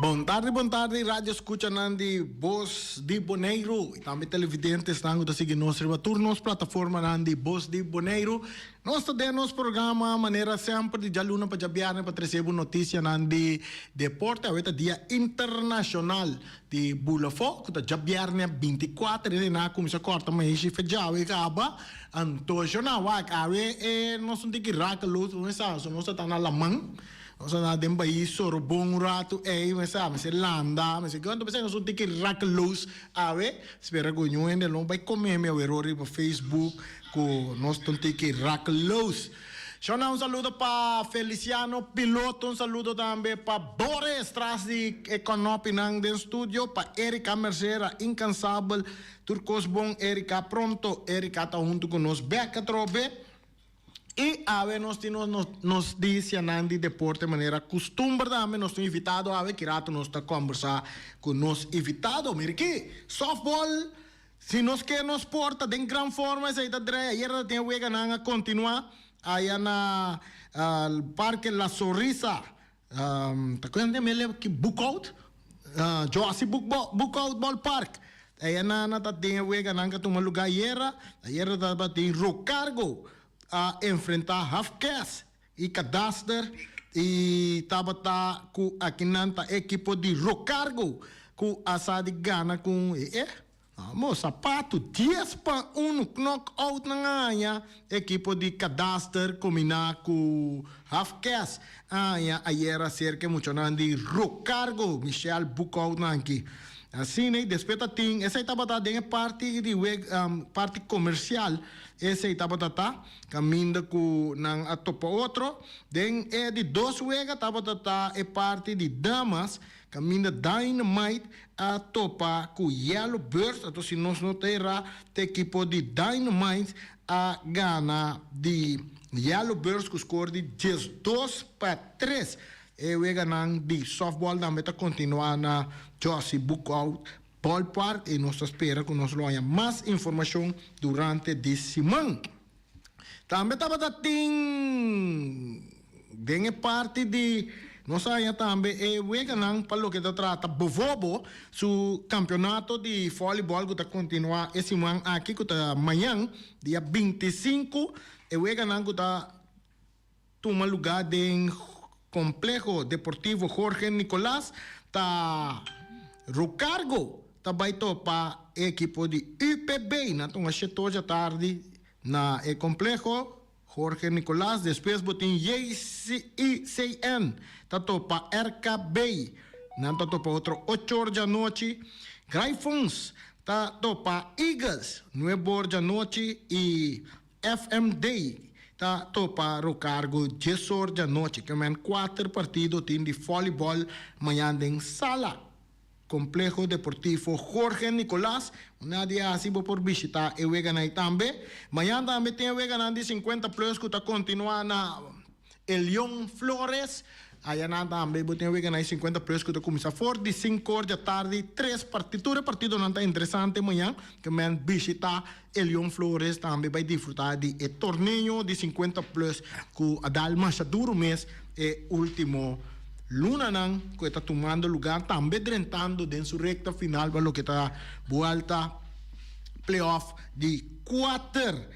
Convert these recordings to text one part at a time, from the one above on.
Bon tardi, bon tardi, radio escuchanan di Bos di Boneiru y tambe televidentesnan cu ta sigui nos riba tur nos plataformanan di Bos di Boneiru. Nos ta den nos programa manera semper di djaluna pa djabierne pa trece bo noticianan di deporte. Awe ta dia internacional di Bulafo cu ta djabierne 24 y nan a cuminsa corta maishi fe djawe caba. Anto shona wak awe e nos un tiki raca luz, nos ta na laman. Nos a na den bai Sorobon un ratu ey, mi sa, mi se landa, mi se kende, p'esei nos un tiki rakeloos awe, spera ku ñu hende no bai kome mi awe riba Facebook ku nos ta un tiki rakeloos. Shona un saludo pa Feliciano Piloto, un saludo tambe pa Boris tras di e kònòpinan den studio, pa Erika Mercera inkansabel, tur kos bon Erika, pronto Erika ta huntu ku nos bèk atrobe. I awe nos tin nos notisianan di deporte manera kustumber tambe. Nos tin un invitado awe, ki rato nos ta kombersá ku nos invitado. Mira ki, softball, si nos ke nos por ta den gran forma esei ta drei. Ayer ta tin e weganan a kontinuá aya na Parke La Sonrisa. Ta kuenta mele ki Boekhoudt, Jossy Boekhoudt Ballpark. Aya nan ta den e weganan ku a tuma lugá ayera. Ayera tabatin Rocargo a enfrentá Hafkes i Kadaster i tabata ku akinan ta ekipo di Rocargo ku a sa di gana ku e. Amo sapatu dies pa unu knock out nan a haña ekipo di Kadaster kombiná ku Hafkes a haña ayera serka e muchanan di Rocargo Michel Boekhoudt nan aki. Asina i despues ta tin esei tabata den e parti di weg parti komersial esei tabata ta kaminda ku nan a topa otro. Den e di dos wega tabata ta e parti di damas Kaminda Dynamite a topa ku Yellow Birds, anto si nos no ta erá ta ekipo di Dynamite a gana di Yellow Birds ku skor di 12-3. E weganan di softball tambe ta kontinuá na Jossy Boekhoudt Ballpark i nos ta spera ku nos lo haña mas informashon durante di siman. Tambe tabata tin den e parti di nos haña tambe e weganan pa loke ta trata Bovobo su campeonato di volleyball cu ta continua e siman aki cu ta mañan dia 25 e weganan cu ta tuma luga den Complejo Deportivo Jorge Nicolas ta Rocargo ta bay topa e ekipo di UPB nan ta un asheto djatardi na e Complejo Jorge Nicolas despues bo tin JCICN ta topa RKB nan ta topa otro ocho or djanochi Gryphons ta topa Eagles nuebe or djanochi y FMD ta topa Rocargo diesor djanochi. Ke men kuater partido tin di volleyball mañan den Sala Complejo Deportivo Jorge Nicolas. Una di asi bo por bishita e weganan ei tambe. Mañan tambe tin e weganan di 50 plus ku ta kontinua na Elion Flores. Aya nan tambe bo tin e weganan di 50 plus ku ta kuminsá for di sinkor djatardi tres parti. Tur e partidonan ta interesante mañan. Ke men bishita Elion Flores tambe bai disfruta di e torneo di 50 plus ku a dal masha duru mes e ultimo lunanan ku e ta tumando lugar tambe drentando den su rekta final pa loke ta buelta playoff di kuater.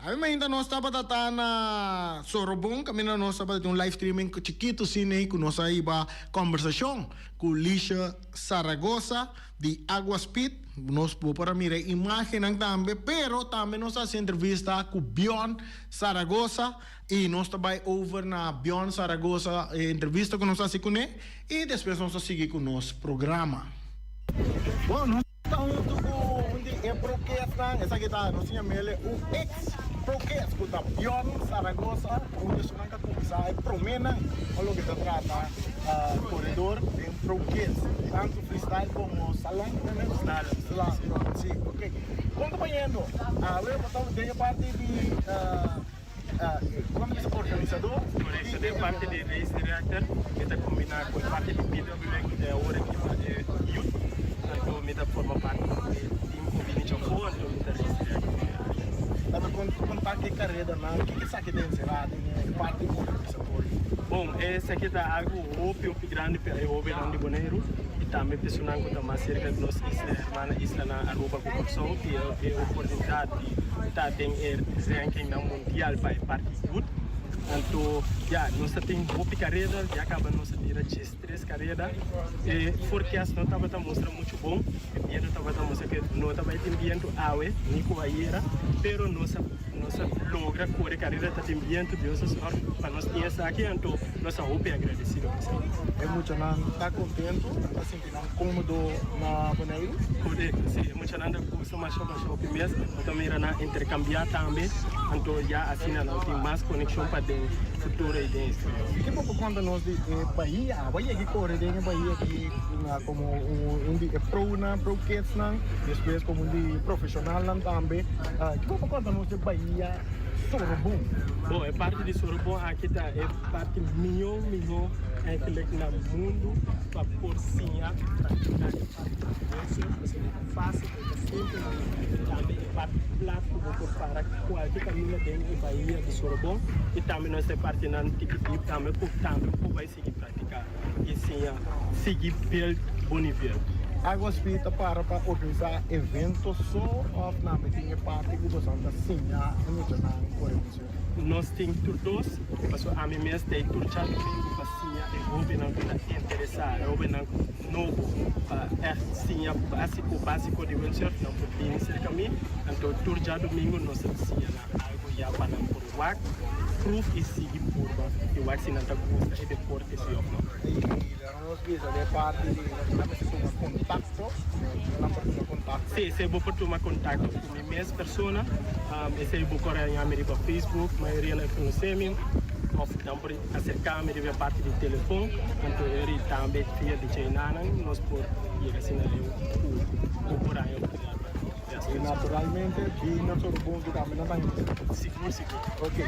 Awe mainta nos tabata ta na Sorobon kaminda nos tabata tin un live streaming chikitu asina ku nos a hiba kombersashon ku Lisha Saragoza di Agua Speed. Nos bo por a mira e imagennan tambe, pero tambe nos a hasi entrevista ku Bjorn Saragoza i nos ta bai over na Bjorn Saragoza e entrevista ku nos a hasi kuné i despues nos ta sigui ku nos programa. Bon, nos ta huntu ku un di e prokesnan, esaki ta nos yam'el un ex prokes ku ta Bjorn Saragoza, un di esunnan ku a kuminsá e proménan pa loke ta trata koredor den prokes, tantu freestyle komo salon. Slalom, si, ok. Kon ta bayendo? Awe bo ta den e parti di. Kon ta bisa organisadó? Korekto, den parti di race director mi ta kombiná ku e parti di PWA ku ta e awor aki pa e youth. Anto mi ta forma parti di e team ku bini djafó, anto mi ta race director di e área. Tambe kon ta e. karedanan, kiko esaki ta enserá den e parti organisatorio? Bon, esaki ta algu hopi hopi grandi pa e hobennan di Boneiru i tambe personan ku ta mas serka di nos isla hermana islanan Aruba ku Kòrsou i e oportunidat di ta den e rankingnan mundial pa e parti youth. Anto ya nos ta tin hopi kareda, ya kaba nos a tira 13 kareda. E forecast no tabata mustra muchu bon, e bientu tabata mustra ke no ta bai tin bientu awe ni ku ayera, pero nos a nos a logra kore kareda ta tin bientu, Dios a sòrg pa nos tin esaki, anto nos a hopi agradesido ku esaki. E muchanan ta kontentu, nan ta sinti nan kómodo na Boneiru? Korekto, si, e muchanan ta gusta masha masha hopi mes, bo ta mira nan interkambiá tambe, anto ya asina nan tin mas konekshon pa den futuro i den historia. Ke bo por konta nos di e bahia? Bo a yega kore den e bahia aki komo un di e pronan, pro kidsnan, despues komo un di profeshonalnan tambe. Ke bo por konta nos di e bahia Sorobon? Bon, e parti di Sorobon aki ta e parti mihó mihó eigenlijk na mundu pa por siña praktiká e parti di windsurf pasobra e ta fásil, e ta simpel i tambe e parti plat ku bo por para kualke kaminda den e bahia di Sorobon i tambe nos ta e partinan tiki dip tambe ku tambe bo por bai sigui praktiká i siña sigui build bo nivel. Agua Speed ta para pa organisá evento so òf tambe tin e parti ku boso ta siña e muchanan kore windsurf? Nos tin tur dos, pasobra ami mes ta e tur djadumingu pa siña e hóbennan ku ta interesá, e hóbennan nobo pa ègt siña básiko básiko di windsurf, nan por bini serka mi. Anto tur djadumingu nos ta siña nan algu ya pa nan por wak, pruf i sigui purba i wak si nan ta gusta e deporte si òf no. I laga nos bisa den parti di nan mester tuma kontakto, nan por tuma kontakto. Sí, sí, bo por tuma kontakto ku mi mes persona. Esei bo por haña mi riba Facebook, mayoria nan konosé mi, òf nan por aserká mi riba e parti di telefon, anto eri tambe via di djenanan nos por yega asina leu ku bo por haña oportunidat pa I naturalmente bini Sorobon ku tambe nan ta haña nos. Sigur sigur. Ok,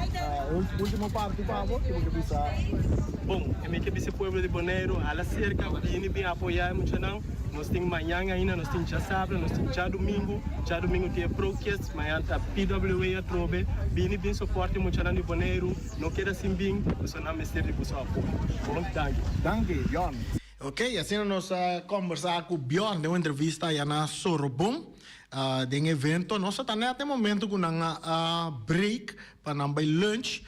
ultimo parti pa bo, ki bo ke bisa? Bon, mi ke bisa e pueblo di Boneiru, hala serka, bini bin apoyá e muchanan. Nos tin mañan ainda, nos tin djasabra, nos tin djadumingu. Djadumingu tin e Pro Kids, mañan ta PWA atrobe. Bini bin soporte muchanan di Boneiru, no keda sin bin, pasobra nan mester di boso apoyo. Bon, danki. Danki, Bjorn. Ok, asina nos a kombersá ku Bjorn den un entrevista aya na Sorobon den evento. Nos a ta nèt e momento ku nan a break pa nan bai lunch.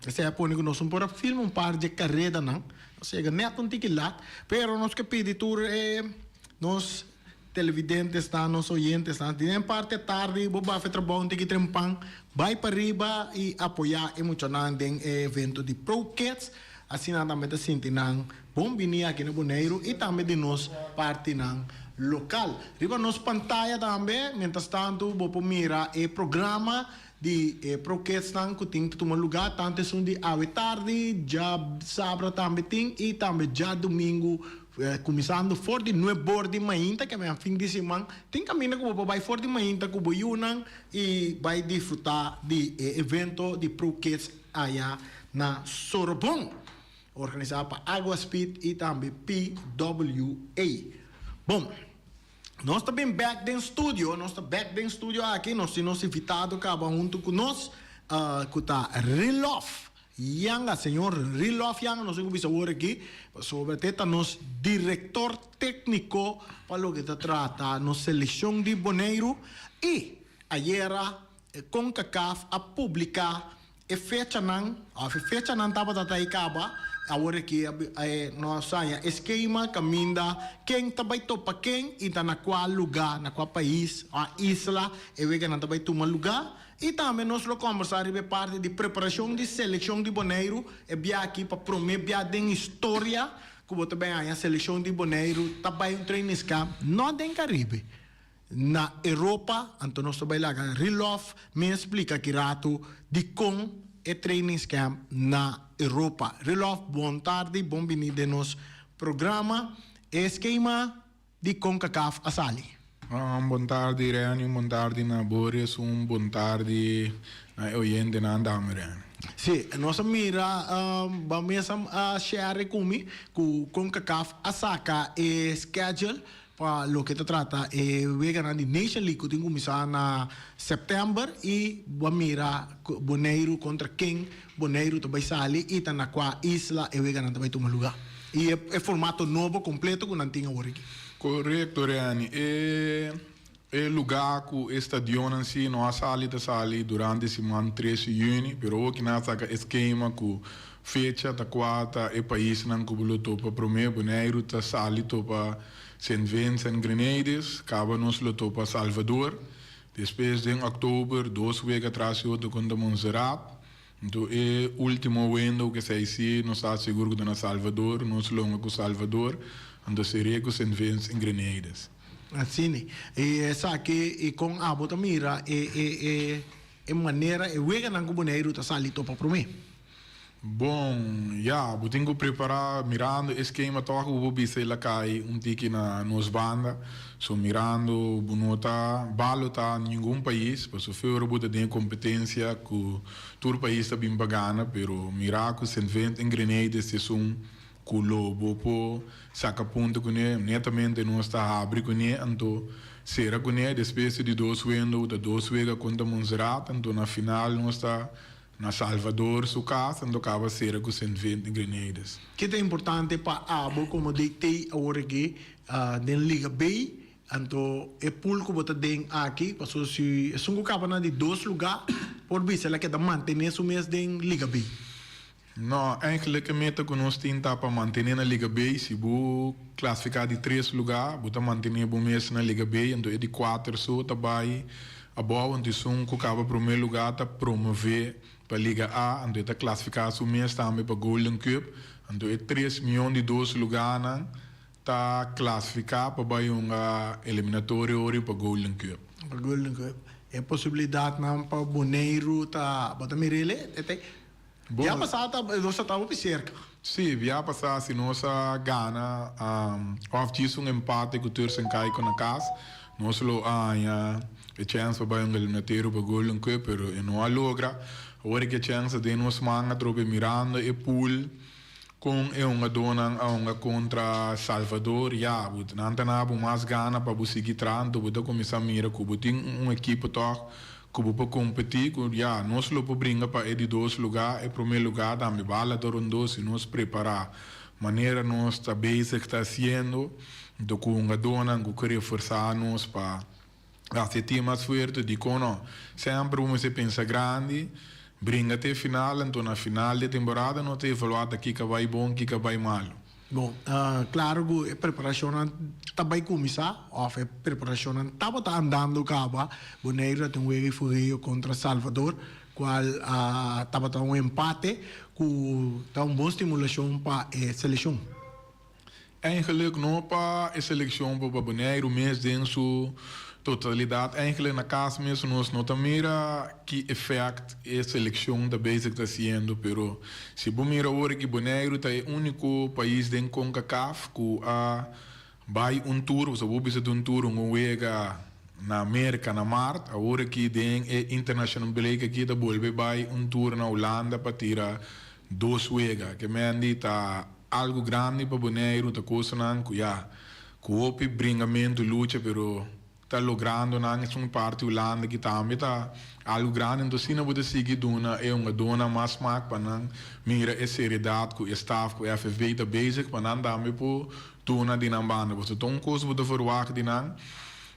Esei a pone ku nos un por a filma un par dje karedanan. Nos yega nèt un tiki lat, pero nos ke pidi tur e nos televidentesnan, nos oyentesnan, di den parti atardi bo bafa e trabou un tiki trempan, bai pariba i apoyá e muchanan den e evento di Pro Kids. Asina nan tambe ta sinti nan bon bini aki na Boneiru i tambe di nos partinan lokal. Riba nos pantaya tambe, mientras tantu bo por mira e programa Di e proketsnan ku tin ta tuma lugá tantu esun di awe tardi, djasabra tambe tin i tambe djadumingu kuminsando for di nuebor di mainta ke men fin di siman tin kaminda ku bo por bai for di mainta ku bo yunan i bai disfrutá di e evento di prokets aya na Sorobon organisá pa Agua Speed i tambe PWA. Bon. Nos ta bin bek den studio, nos ta bek den studio aki, nos tin nos invitado kaba huntu ku nos, ku ta Rilof Yanga, señor Rilof Yanga, nos tin ku bisa awor aki, pasobra te ta nos direktor tékniko pa loke ta trata nos selekshon di Boneiru, i ayera Concacaf a publiká E fechanan, òf e fechanan tabata ta ei kaba, awor aki nos haña e skema kaminda ken ta bai topa ken i ta na kua lugá, na kua pais o isla e weganan ta bai tuma lugá. I tambe nos lo kòmbersá riba e parti di preparashon di selekshon di Boneiru, e bia aki pa promé bia den historia ku bo ta bai haña selekshon di Boneiru ta bai un trainingskamp no den Karibe. Na Europa, anto nos ta bai laga Rilof mes splika ki ratu dikon e trainingscamp na Europa. Rilof, bon tardi, bon bini den nos programa. E skema di Concacaf a sali. Un bon tardi Reni, un bon tardi na Boris, un bon tardi na e oyentenan tambe Reni. Sí, nos a mira, bo mes a share ku mi ku Concacaf a saka e schedule. Pa loke ta trata e weganan di Nation League ku tin kuminsá na sèptèmber i bo a mira Boneiru kontra ken Boneiru ta bai sali i ta na kua isla e weganan ta bai tuma lugá. I e formato nobo kompleto ku nan tin awor aki. Korekto Reni, e e lugá ku e stadionnan si no a sali ta sali durante siman 3 di yüni, pero awor ki nan a saka e skema ku fecha ta kua ta e paisnan ku bo lo topa promé, Boneiru ta sali topa Sint Vincent Grenades, kaba nos lo topa Salvador. Despues den òktober dos wega tras di otro kontra Montserrat. Anto e último window ku esei si nos ta sigur ku ta na Salvador, nos longa ku Salvador, anto seria ku Sint Vincent Grenades. Asina. I esaki i kon abo ta mira e e e e manera e weganan ku Boneiru ta sali topa promé? Bon, ya, bo tin ku prepará mirando e skema tòg ku bo bisa el a kai un tiki na nos banda. So mirando bo no ta balotá ningun pais, pasobra feur bo ta den e kompetensia ku tur pais ta bin pa gana, pero mira ku Sint Vint en Grenades ta esun ku lo bo por saka punto kuné, netamente nos ta habri kuné, anto sera kuné, despues di dos wendo ta dos wega kontra Montserrat, anto na final nos ta Na Salvador su cas anto caba cera cu Sint Vint y Grenades. Ke ta importante pa abo komo DT awor aki den Liga B? Anto e pool ku bo ta den aki, pasobra si esun ku kaba na di dos lugá por bisa el a keda mantené su mes den Liga B. No, eigenlijk e meta ku nos tin ta pa mantené na Liga B. Si bo klasifiká di tres lugá, bo ta mantené bo mes na Liga B, anto e di kuater so ta bai Abou anto esun ku kaba promé lugá ta promové pa Liga A, anto e ta klasifiká su mes tambe pa Golden Cup. Anto e tres mion di dos lugánan ta klasifiká pa bai hunga eliminatorio ori pa Golden Cup. Pa Golden Cup. E posibilidatnan pa Boneiru ta, bo ta mira el e ta Bia pasá ta nos ta hopi serka. Sí, bia pasá si nos a gana òf djis un empate ku Turks and Caicos na kas, nos lo a haña e chèns pa bai un eliminatorio pa Golden Cup, pero e no a logra. Awor e ke chèns ta den nos man atrobe mirando e pool kon e hungadónan a hunga kontra Salvador. Ya, bo nan ta na bo mas gana pa bo sigui traha, anto bo ta kuminsá mira ku bo tin un ekipo tòg Ku bo por kompetí ku ya nos lo por bringa pa e di dos lugá, e promé lugá tambe bala ta rondó si nos prepará manera nos ta bezig ta hasiendo, anto ku hungadónan ku ke reforsá nos pa hasi e tim mas fuerte, dikon no? Semper bo mester pensa grandi, bringa te final, anto na final di e temporada nos ta evaluá ta kiko a bai bon, kiko a bai malu. Bon, klaro ku e preparashonnan ta bai kuminsá òf e preparashonnan tabata andando kaba. Boneiru a tin un wega di fugeo kontra Salvador, kual tabata un empate ku ta un bon stimulashon pa e selekshon. Eigenlik no pa e selekshon, pero pa Boneiru mes den su totalidat. Eigenlik na kas mes nos no ta mira ki efèkt e selekshon ta bezig ta hasiendo, pero Si bo mira awor aki Boneiru ta e úniko pais den Concacaf ku a bai un tur, pasobra bo bisa ta un tur un wega na Merka na mart, awor aki den e international break aki ta bolbe bai un tur na Hulanda pa tira dos wega. Ke mendi ta algu grandi pa Boneiru, ta kosanan ku ya ku hopi bringamentu, lucha, pero ta logrando nan esun parti Hulanda ki tambe ta algo grandi enton asina bo ta sigui duna e hungadónan mas smak pa nan mira e seriedad ku e staf ku FFB ta bezig pa nan tambe por duna di nan banda pasobra ta un kos bo ta verwagt di nan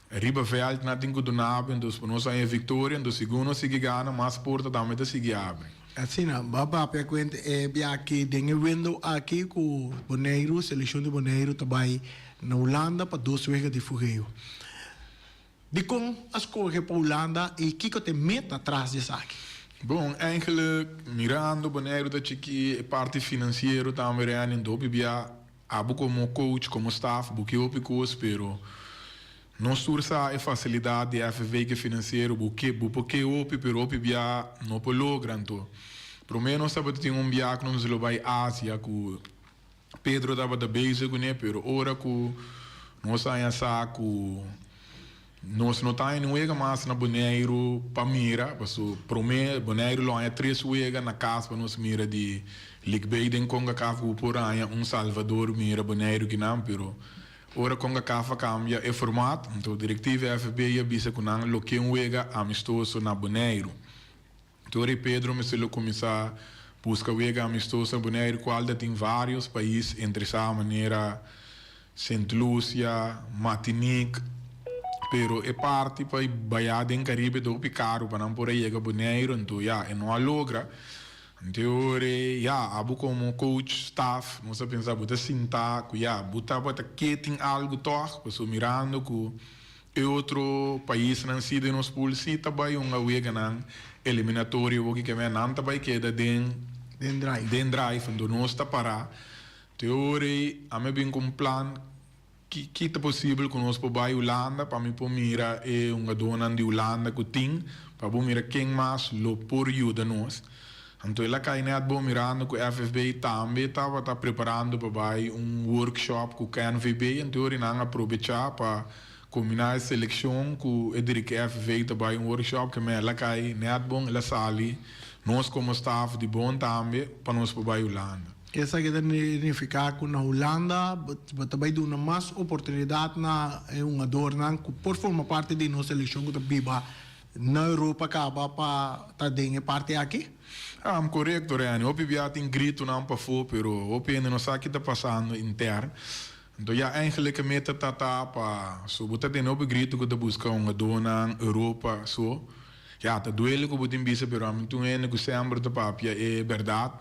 riba veld nan tin ku duna bo enton pa nos haña viktoria enton segun nos sigui gana mas porta tambe ta sigui abri. Asina, bo a papia kuent e biaha den e window aki ku Boneiru, selekshon di Boneiru ta bai na Hulanda pa dos wega di fugeo. Dikon a skohe pa Hulanda i kiko ta e meta tras di esaki? Bon, eigenlijk mirando Boneiru ta chiki e parti finansiero tambe Renin hopi bia abo komo coach, komo staff bo ke hopi kos pero nos tur sa e fasilidat di FFB ke finansiero bo ke bo por ke hopi pero hopi bia no por logra anto prome nos tabata tin un bia ku nos lo bai Asia ku Pedro tabata bezig kuné, pero ora ku nos haña sa ku nos no ta haña wega mas na Boneiru pa mira, paso promé Boneiru lo haña tres wega na kas pa nos mira di League B den Concacaf ku por haña un Salvador mira Boneiru kinan, pero. Ora Concacaf a cambia e formaat, anto directiva FFB a bisa cu nan lo ke un wega amistoso na Boneiru. Tori Pedro mester lo cuminsa busca wega amistoso na Boneiru cual ta tin varios pais interesa manera Sint Lucia, Martinique, pero e parti pa baya den Caribe ta hopi caro pa nan por a yega Boneiru, anto ya e no a logra. Anto e ora ya abo como coach, staff, nos a pensa bo ta sinta cu ya bo tabata ke tin algo tog, pasobra mirando cu e otro paisnan si den nos pool si ta bay hunga weganan eliminatorio bo kikeme nan ta bay keda den Den drive. Den drive, anto nos ta para. Anto e ora ey ami a bin cu un plan ki ki ta posibel cu nos por bay Hulanda pa mi por mira e hungadornan di Hulanda cu tin pa bo mira ken mas lo por yuda nos. Anto el a cay net bo mirando cu FFB tambe tabata preparando pa bay un workshop cu KNVB anto ora nan a probecha pa combina e seleccion cu e dirige FFB ta bay un workshop ke me el a cay net bon el a sali nos como staff di bon tambe pa nos por bay Hulanda. Esaki ta nifica cu na Hulanda bo ta bay duna mas oportunidad na e hungadornan cu por forma parti di nos seleccion cu ta biba na Europa caba pa ta den e parti aki? Am corecto Renny, hopi bia tin gritonan pafo pero hopi hende no sa ki ta pasando intern. Anto ya eigenlijk e meta ta ta pa so bo ta tene hopi grito cu ta busca hungadornan Europa so. Ya ta duele cu bo tin bisa pero ami ta un hende cu semper ta papia e berdad.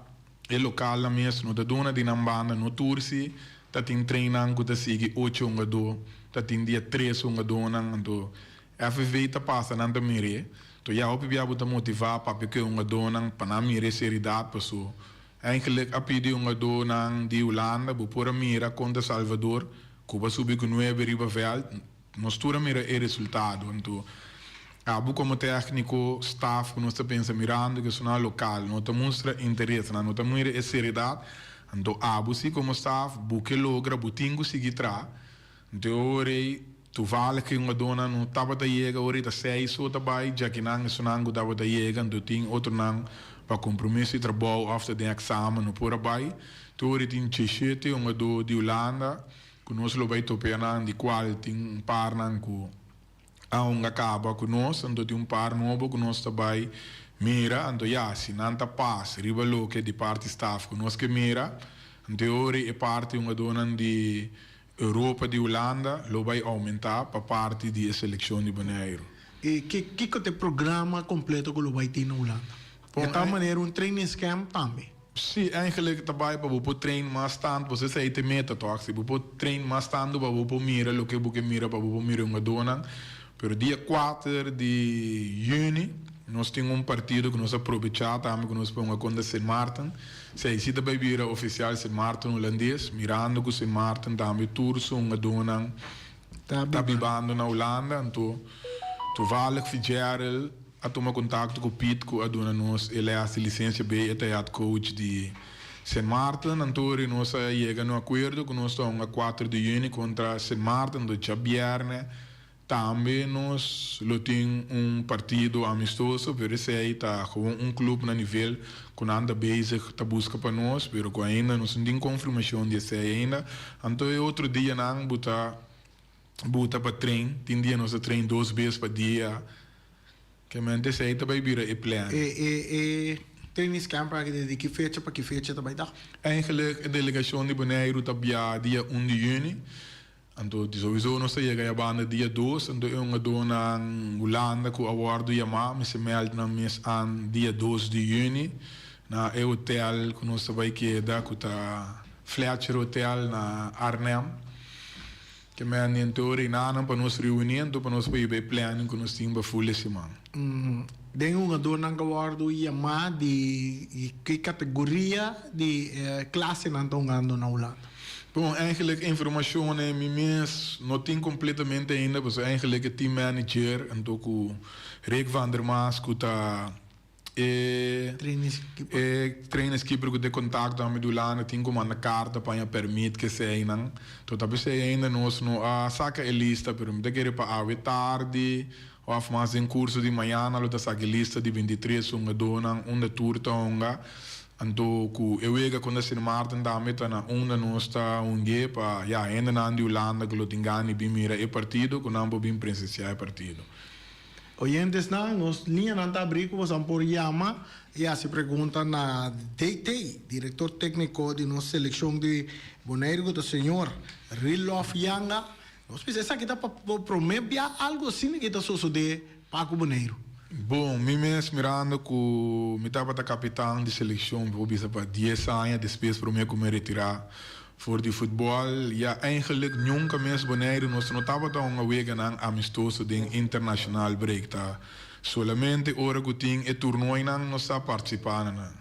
E lokalnan mes no ta duna di nan banda, no tur si ta tin trainnan cu ta sigui ocho hungador, ta tin dia tres hungadornan, anto FFB ta pasa nan ta mir'é. Anto ya hopi bia bo ta motiva papia cu e hungadornan pa nan mira e seriedad paso eigenlijk a pidi hungadornan di Hulanda bo por a mira contra Salvador cu bo a subi cu nuebe riba veld, Nos tur a mira e resultado. Anto, abo komo tèkniko, staf ku nos ta pensa mirando ku esnan lokal no ta mustra interes, nan no ta mira e seriedat, anto abo si komo staf bo ke logra, bo tin ku sigui traha. Anto e ora ei, toevallig ku e hungadónan no tabata yega, ora ei ta seis so ta bai, djakinan esunnan ku tabata yega, anto tin otronan pa kompromiso di trabou òf ta den eksamen no por a bai. Anto ora ei tin djeshete hungadó di Hulanda. Ku nos lo bai topea nan, di kual tin un par nan ku a hunga kaba ku nos, anto tin un par nobo ku nos ta bai mira, anto ya, si nan ta pas riba loke di parti staf ku nos ke mira, anto e ora e parti hungadónan di Europa di Hulanda lo bai oumentá pa parti di e selekshon di Boneiru. I kiko ta e programa kompleto ku lo bai tin na Hulanda? E ta manera un trainingscamp tambe? Sí, eigenlijk ta bai pa bo por train mas tantu, pasobra esei ta e meta tòg, si bo por train mas tantu pa bo por mira loke bo ke mira, pa bo por mira hungadónan. Pero dia kuater di yüni nos tin un partido ku nos a probechá tambe ku nos por hunga kontra Sint Maarten. Esei sí ta bai bira ofisial Sint Maarten hulandes, mirando ku Sint Maarten tambe tur su hungadónan ta bibando na Hulanda. Anto toevallig Fitzgerald a tuma kontakto ku Piet ku a duna nos e lès di lisensia B, e ta head coach di Sint Maarten. Anto ori nos a yega na un akuerdo ku nos ta hunga kuater di yüni kontra Sint Maarten, anto djabièrnè tambe nos lo tin un partido amistoso, pero esei ta gewoon un club na nivel ku nan ta bezig ta buska pa nos, pero ku ainda nos no tin konfirmashon di esei ainda. Anto e otro dianan bo ta buta pa train, tin dia nos ta train dos bes pa dia. Kemente esei ta bai bira e plan. E e e trainingscamp aki di ki fecha pa ki fecha ta bai ta? Eigenlijk e delegashon di Boneiru ta bia dia un di yüni. Anto di souiso nos ta yega e banda dia dos, anto e hungadónan Hulanda ku a wòrdu yamá mester mèld nan mes an dia dos di yüni na e hotel ku nos ta bai keda ku ta Fletcher Hotel na Arnhem. Ke mèn anto reinanan pa nos reuní anto pa nos por yuba e planning ku nos tin pa ful e siman. Den hungadónan ku a wòrdu yamá di ki kategoria di klasenan ta hungando na Hulanda? Bon, eigenlijk informacionnan mi mes no tin completamente ainda, pasobra eigenlijk e team manager anto cu Rick van der Maas cu ta e e trainingskeeper cu ta e contacto ami di Hulanda tin cu manda carta pa haña permit keseinan. Tot a pesey ainda nos no a saca e lista, pero mi ta kere pa awe tardi of mas den curso di mañana lo ta saca e lista di 23 hungadornan unda tur ta hunga. Anto ku e wega kontra Sint Maarten tambe ta na unda nos ta hung'é pa ya hendenan di Hulanda ku lo tin gana di bin mira e partido ku nan por bin presensiá e partido. Oyentesnan, nos liñanan ta abrí ku bosan por yama i hasi pregunta na DT, Direktor Tékniko di nos selekshon di Boneiru ku ta señor Rilof Yanga. Nos bisa esaki ta pa promé bia algu asina ki ta sosodé pa ku Boneiru. Bon, mi mes mirando ku mi tabata kapitan di selekshon por bisa pa dies aña despues promé ku mi retirá for di futbòl, ya eigenlik nunka mes Boneiru nos no tabata un weganan amistoso den international break, ta solamente ora ku tin e turnoinan nos sa partisipá na nan.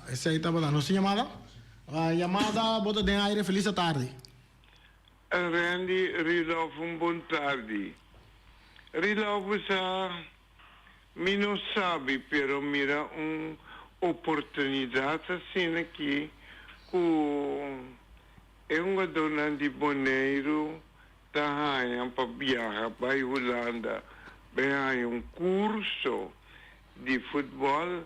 Esei tabata nos yamada. Yamada bo ta den aire, felis atardi. Randy Rilov un bon tardi. Rilov sa mi no sabi pero mira un oportunidad asina aki cu e hungadornan di Boneiru ta haña pa biaha bay Hulanda bay haña un curso di futbol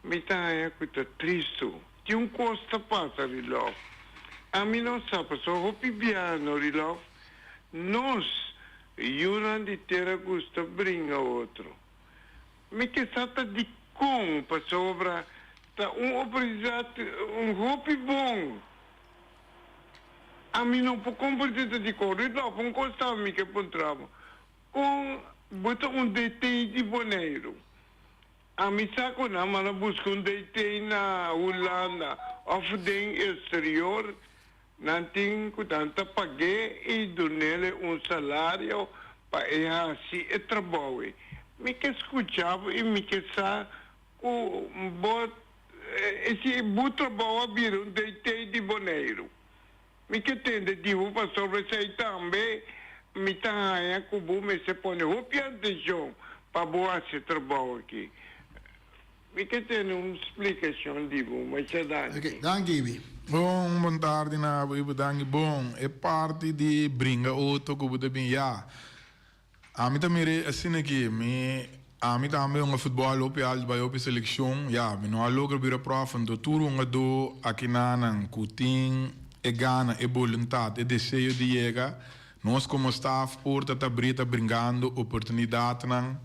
mi ta haña cu ta tristo. Tin un cos ta pasa Rilov. Ami no sa pasobra hopi biaha no Rilov. Nos yunan di tera gusta bringa otro. Mi ke sa ta dikon pasobra ta un oportunidat un hopi bon. Ami no por komprende ta dikon. Rilov un cos ta mi ke puntra bo. Kon bo ta un DT di Boneiru? Ami sa ku nan manda buska un DT na Hulanda òf den eksterior, nan tin ku nan ta pag'é i dun'el un salario pa e hasi e trabou ei. Mi ke skucha bo i mi ke sa ku bo si bo trabou a bira un DT di Boneiru. Mi ke tende di bo pasobra esei tambe mi ta haña ku bo mester pone hopi atenshon pa bo hasi e trabou aki. Mi ke tende un splikashon di bo. Masha danki. Ok, danki Ibi. Bon, bon tardi na bo Ibi, danki. Bon, e parti di bringa oto ku bo ta bin ya. Ami ta mir'é asina aki, mi ami tambe hunga futbòl hopi alto bai hopi selekshon, ya, mi no a logra bira pròf, anto tur hungadó akinanan ku tin e gana, e boluntat, e deseo di yega, nos komo staf por ta ta bri ta bringando oportunidatnan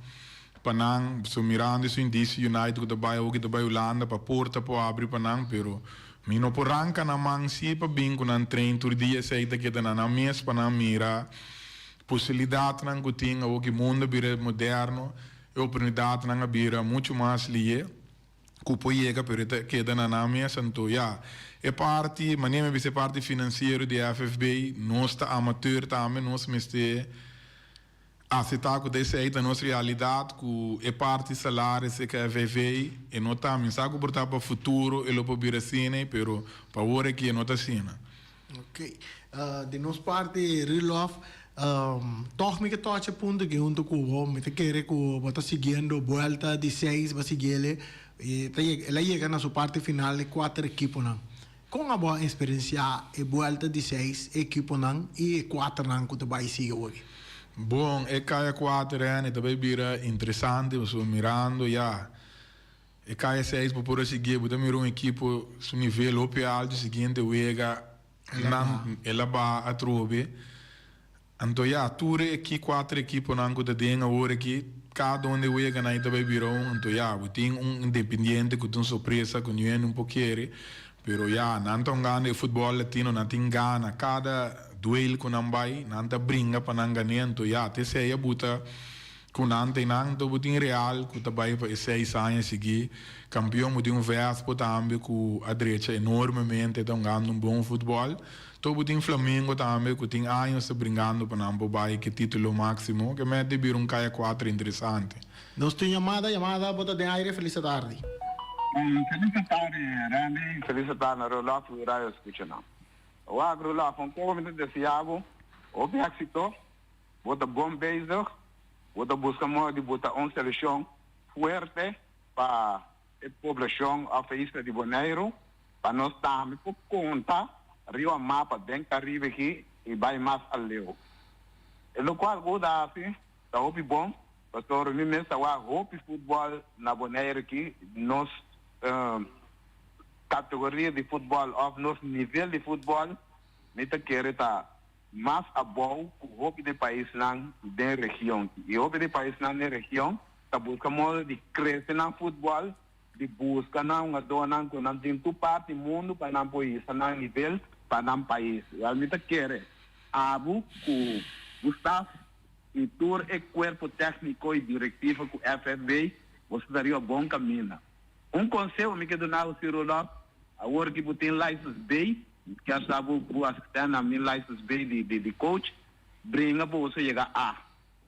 pa nan, so mirando esun DC United ku ta bai awoki ta bai Hulanda pa porta por abri pa nan, pero mi no por ranka nan man si pa bin ku nan train tur dia, esei ta keda na nan mes pa nan mira. Posibilidatnan ku tin awor ku e mundu a bira moderno, e oportunidatnan a bira muchu mas lié ku por yega pero e ta keda na nan mes. Anto ya, e parti, manera mi a bisa e parti finansiero di FFB, nos ta amateur tambe, nos mester aseptá ku ta esei ta nos realidat ku e parti salaris serka FFB e no ta, mi sa ku por ta pa futuro e lo por bira asina pero pa awor aki e no ta asina. Ok. Di nos parti, Rilov, tòg mi ke tòch e punto aki huntu ku bo. Mi ta kere ku bo ta siguiendo buelta di seis, bo a siguiele i ta yega, el a yega na su parti final e kuater ekiponan. Kon abo a eksperensiá e buelta di seis ekiponan i e kuaternan ku ta bai sigui awoki? Bon, e kaya kuater, Rene, ta bai bira interesante pasobra mirando ya. E kaya seis bo por a sigui bo ta mira un ekipo su nivel hopi alto siguiente wega nan el a baha atrobe anto ya tur e ki kuater ekiponan ku ta den awor aki kada un di weganan e ta bai bira un anto ya bo tin un independiente ku ta un sorpresa ku niun hende un por kere pero ya nan ta hungando e futbol latino nan tin gana kada duel ku nan bai nan ta bringa pa nan gane anto ya te esei a buta Ku nan ta einan ta bo tin Real ku ta bai pa e seis aña sigui kampion. Bo tin un Vespo tambe ku a drecha enormemente, ta hungando un bon futbòl. Tok bo tin Flamengo tambe ku tin años ta bringando pa nan por bai ku e titulo máksimo. Ke mete bira un kaya kuater interesante. Nos tin yamada, yamada bo ta den aire, felis atardi. Felis atardi Randy, felis atardi na Rolof i Radio Escuchanan. Wak Rolof, un poco mi ta desea bo hopi éxito. Bo ta bon bezig, bo ta buska moda di buta un selekshon fuerte pa e poblashon òf e isla di Boneiru, pa nos tambe por konta riba mapa den Karibe aki i bai mas aleu. E lokual ku bo ta hasi ta hopi bon, pasobra mi mes ta wak hopi futbòl na Boneiru aki, nos. kategoria di futbòl òf nos nivel di futbòl mi ta kere ta mas abou ku hopi di paisnan den region. I hopi di paisnan den region ta buska modo di krese nan futbòl, di buska nan hungadónan ku nan tin tur parti mundu pa nan por hisa nan nivel pa nan pais. Wèl mi ta kere abo ku bo staf i tur e kuerpo tèkniko i direktivo ku FFB boso ta riba bon kaminda. Un konseho mi ke duna bo si Rudolf, awor ki bo tin license B, mi kier sa bo bo asistènt na mi license B di di coach, bringa boso yega A.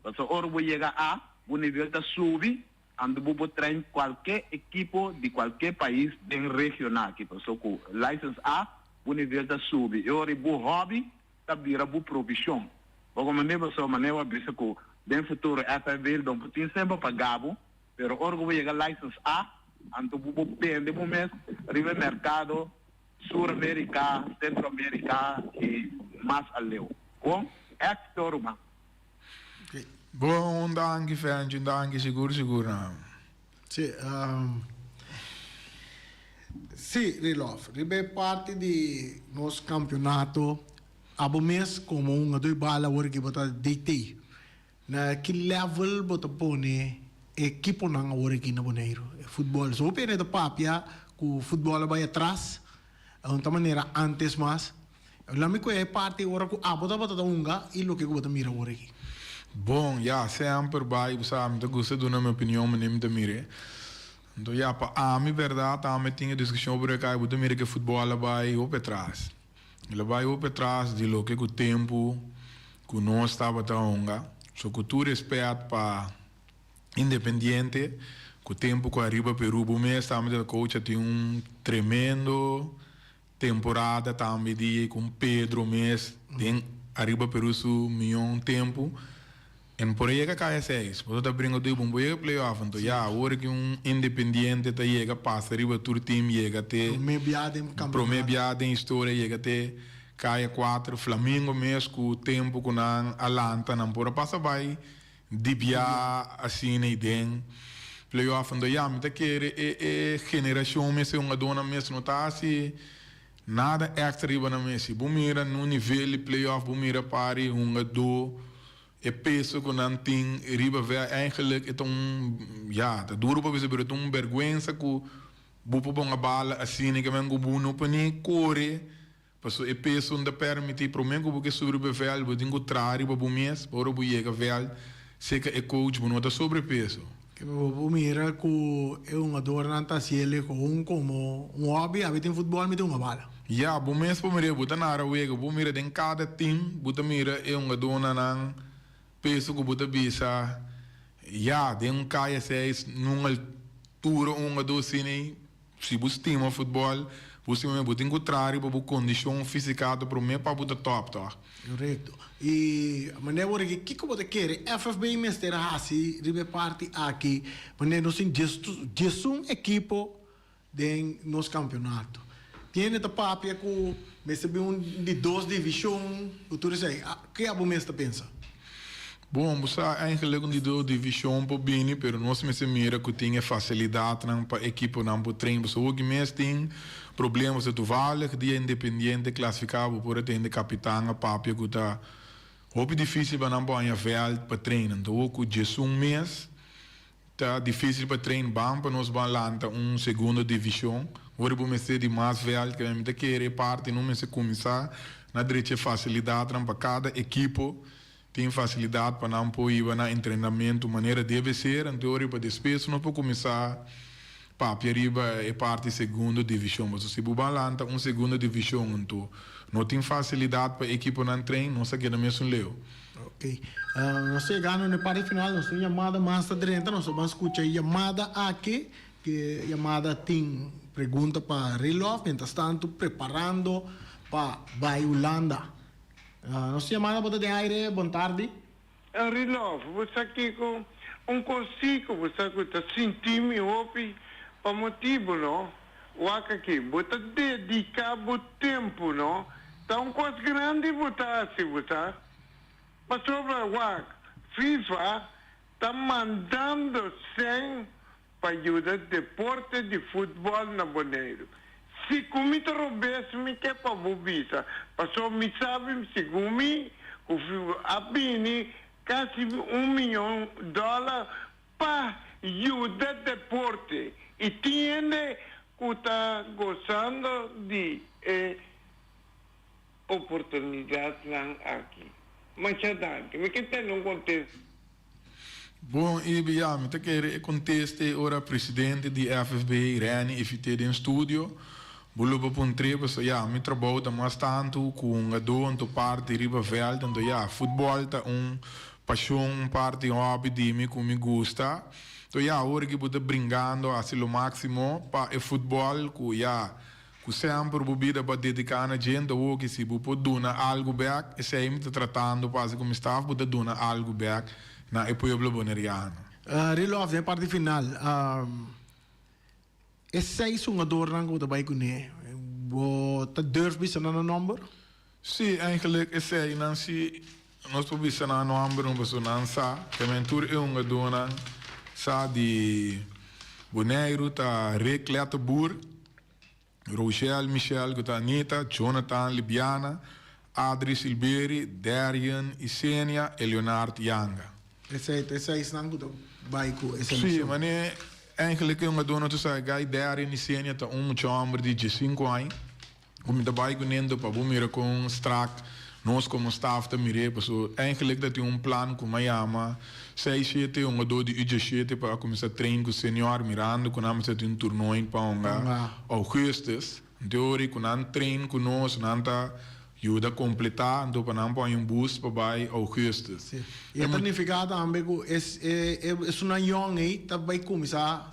Pasobra ora bo yega A, bo nivel ta subi, anto bo por train kualke ekipo di kualke pais den region aki. Pasobra ku license A, bo nivel ta subi. E ora bo hobby ta bira bo provishon. Bo komprendé? Pasobra manera bo a bisa ku den futuro FFB lo por tin semper pa gabo. Pero ora ku bo yega license A, anto bo por bende bo mes riba e merkado Sur Amerika, Sentro Amerika i mas aleu. Bon éksito ruman. Bon, un danki Fenchi, un danki sigur sigur nan. Si, si Rilof, riba e parti di nos kampionato, abo mes komo un hungadó di bala awor ki bo ta DT. Na ki level bo ta pone e ekiponan awor aki na Boneiru? E futbol. So hopi hende ta papia ku futbol a bai atras, un ta manera antes mas. La mi kohe e parti ora ku abo tabata ta hunga i loke ku bo ta mira awor aki. Bon, ya, semper bai, bo sa, mi ta gusta duna mi opinion manera mi ta mir'é. Anto ya, pa ami bèrdat, ami tin e diskushon over e kai, bo ta mira ku e futbol a bai hopi atras. El a bai hopi atras di loke ku tempu ku nos tabata hunga. So ku tur respet pa Independiente, ku tempu ku ariba Peru bo mes tambe ta coach a tin un tremendo temporada tambe di ku Pedro mes den ariba Peru su mion tempu. En por a yega kaya seis, boso ta bringa tur bon por yega playoff, anto ya awor ki un Independiente ta yega pasa riba tur team yega te Prome bia den campeonato. Prome bia den historia yega te kaya kuater, Flamingo mes ku tempo ku nan a lanta nan por a pasa bai di bia asina y den playoff, anto ya mi ta kere e e generacion mes e hungadornan mes no ta hasi nada extra riba nan mes, si bo mira nun nivel di playoff bo mira pari hungador. E peso ku nan tin riba vea eigenlijk e ta un, ya, ta duro pa bisa pero e ta un berguensa ku bo por ponga bala asina ke men ku bo no por ni kore paso e peso no ta permiti. Prome ku bo ke subi riba e veld bo tin ku traha riba bo mes pa ora bo yega veld seka e coach bo no ta sobrepeso. Ke bo por mira ku e hungadornan ta hasiel gewoon komo un hobby, abi tin futbol mi tin hunga bala. Ya, bo mes por mira, bo ta nara wega, bo mira den kada team, bo ta mira e hungadónan nan peso ku bo ta bisa, ya, den un kaya seis, nun altura un hungadó asina ei, si bo stima futbòl, bo stima, bo tin ku traha riba bo kondishon físika ta promé pa bo ta tòp, tòg? Korekto. I manera bo riki, kiko bo ta kere FFB mester hasi riba e parti aki? Manera nos tin diesun ekipo den nos kampionato. Tiene ta papia ku mester bin un di dos divishon ku tur esei. Ke abo mes ta pensa? Bon, bo sa eigenlijk un di dos divishon por bini, pero nos mester mira ku tin e fasilidatnan pa ekiponan por train. Pasobra hopi mes tin problema, pasobra toevallig dia Independiente klasifiká bo por a tende kapitan a papia ku ta hopi difisil pa nan por haña vèlt pa train. Anto wou ku djesun mes Ta dificil pa train ban pa nos ban lanta un segundo division. Ora bo mester di mas veld ke mi ta kere e parti no mester cuminsa na drecha e facilidadnan pa cada ekipo tin facilidad pa nan por hiba nan entrenamento manera debe ser anto ora pa despues nos por cuminsa papia riba e parti segundo division pasobra si bo ban lanta un segundo division anto no tin facilidad pa ekiponan train nos ta keda mesun leu. Ok. Nos ta yegando na e parti final. Nos tin un yamada mas ta drenta. Nos ta ban skucha e yamada aki. E yamada tin pregunta pa Rilof. Mientras tanto preparando pa bai Hulanda. Nos tin yamada bo ta den aire. Bon tardi. Rilof, bo sa kiko? Un kos si ku bo sa ku ta sinti mi hopi pa motibu no. Wak aki, bo ta dedica bo tempo, no? Ta un cos grandi bo ta haci, bo sa? Pasobra, wak, FIFA ta mandando cen pa yuda deporte di futbol na Boneiru. Si ku mi ta robes mi ke pa bo bisa, pasobra mi sabi segun mi ku a bini kasi un miyon dòler pa yuda deporte i tin hende ku ta gosando di e oportunidatnan aki. Masha danki. Mi ke tende un kontesta. Bon, Ibi, ya, mi ta kere e kontesta ei ora presidente di FFB, Renny Ifité den studio. Bo lo por puntr'é pasobra ya, mi trabou ta mas tantu ku hungadó anto parti riba vèlt, anto ya, futbòl ta un pashon, un parti hòbi di mi ku mi gusta. Anto ya, ora ki bo ta bringando hasi lo máksimo pa e futbòl ku ya, Ku semper bo bida bo a dediká na djente awoki si bo por duna algu bèk, esei mi ta tratando pa hasi ku mi staf, bo ta duna algu bèk na e pueblo boneriano. Rilof, den e parti final, e seis hungadornan ku bo ta bai kuné, bo ta durf bisa nan nan nòmber? Sí, eigenlijk eseinan si nos por bisa nan nòmber un pasobra nan sa, tamen tur e hungadónan sa di Boneiru ta Rick Letterboer, Rochelle Michelle ku ta Anita, Jonathan Libiana, Adri Silberi, Darian Isenia e Leonard Yanga. Esei ta e seisnan ku ta bai ku e selekshon. Sí, mane eigenlijk e hungadónan tu sa Guy Darian Isenia ta un mucha hòmber di diesinku aña. Ku mi ta bai ku nento pa bo mira kon strak nos komo staf ta mir'é paso eigenlijk ta tin un plan ku mi a yama seis shete hungadó di U shete pa a kuminsá train ku senior mirando ku nan mester tin un turnooi pa hunga augustus anto e ora ku nan train ku nos nan ta yuda kompletá anto pa nan por haña un bus pa bai augustus. Sí. I e ta nifiká tambe ku esunnan yòn ei ta bai kuminsá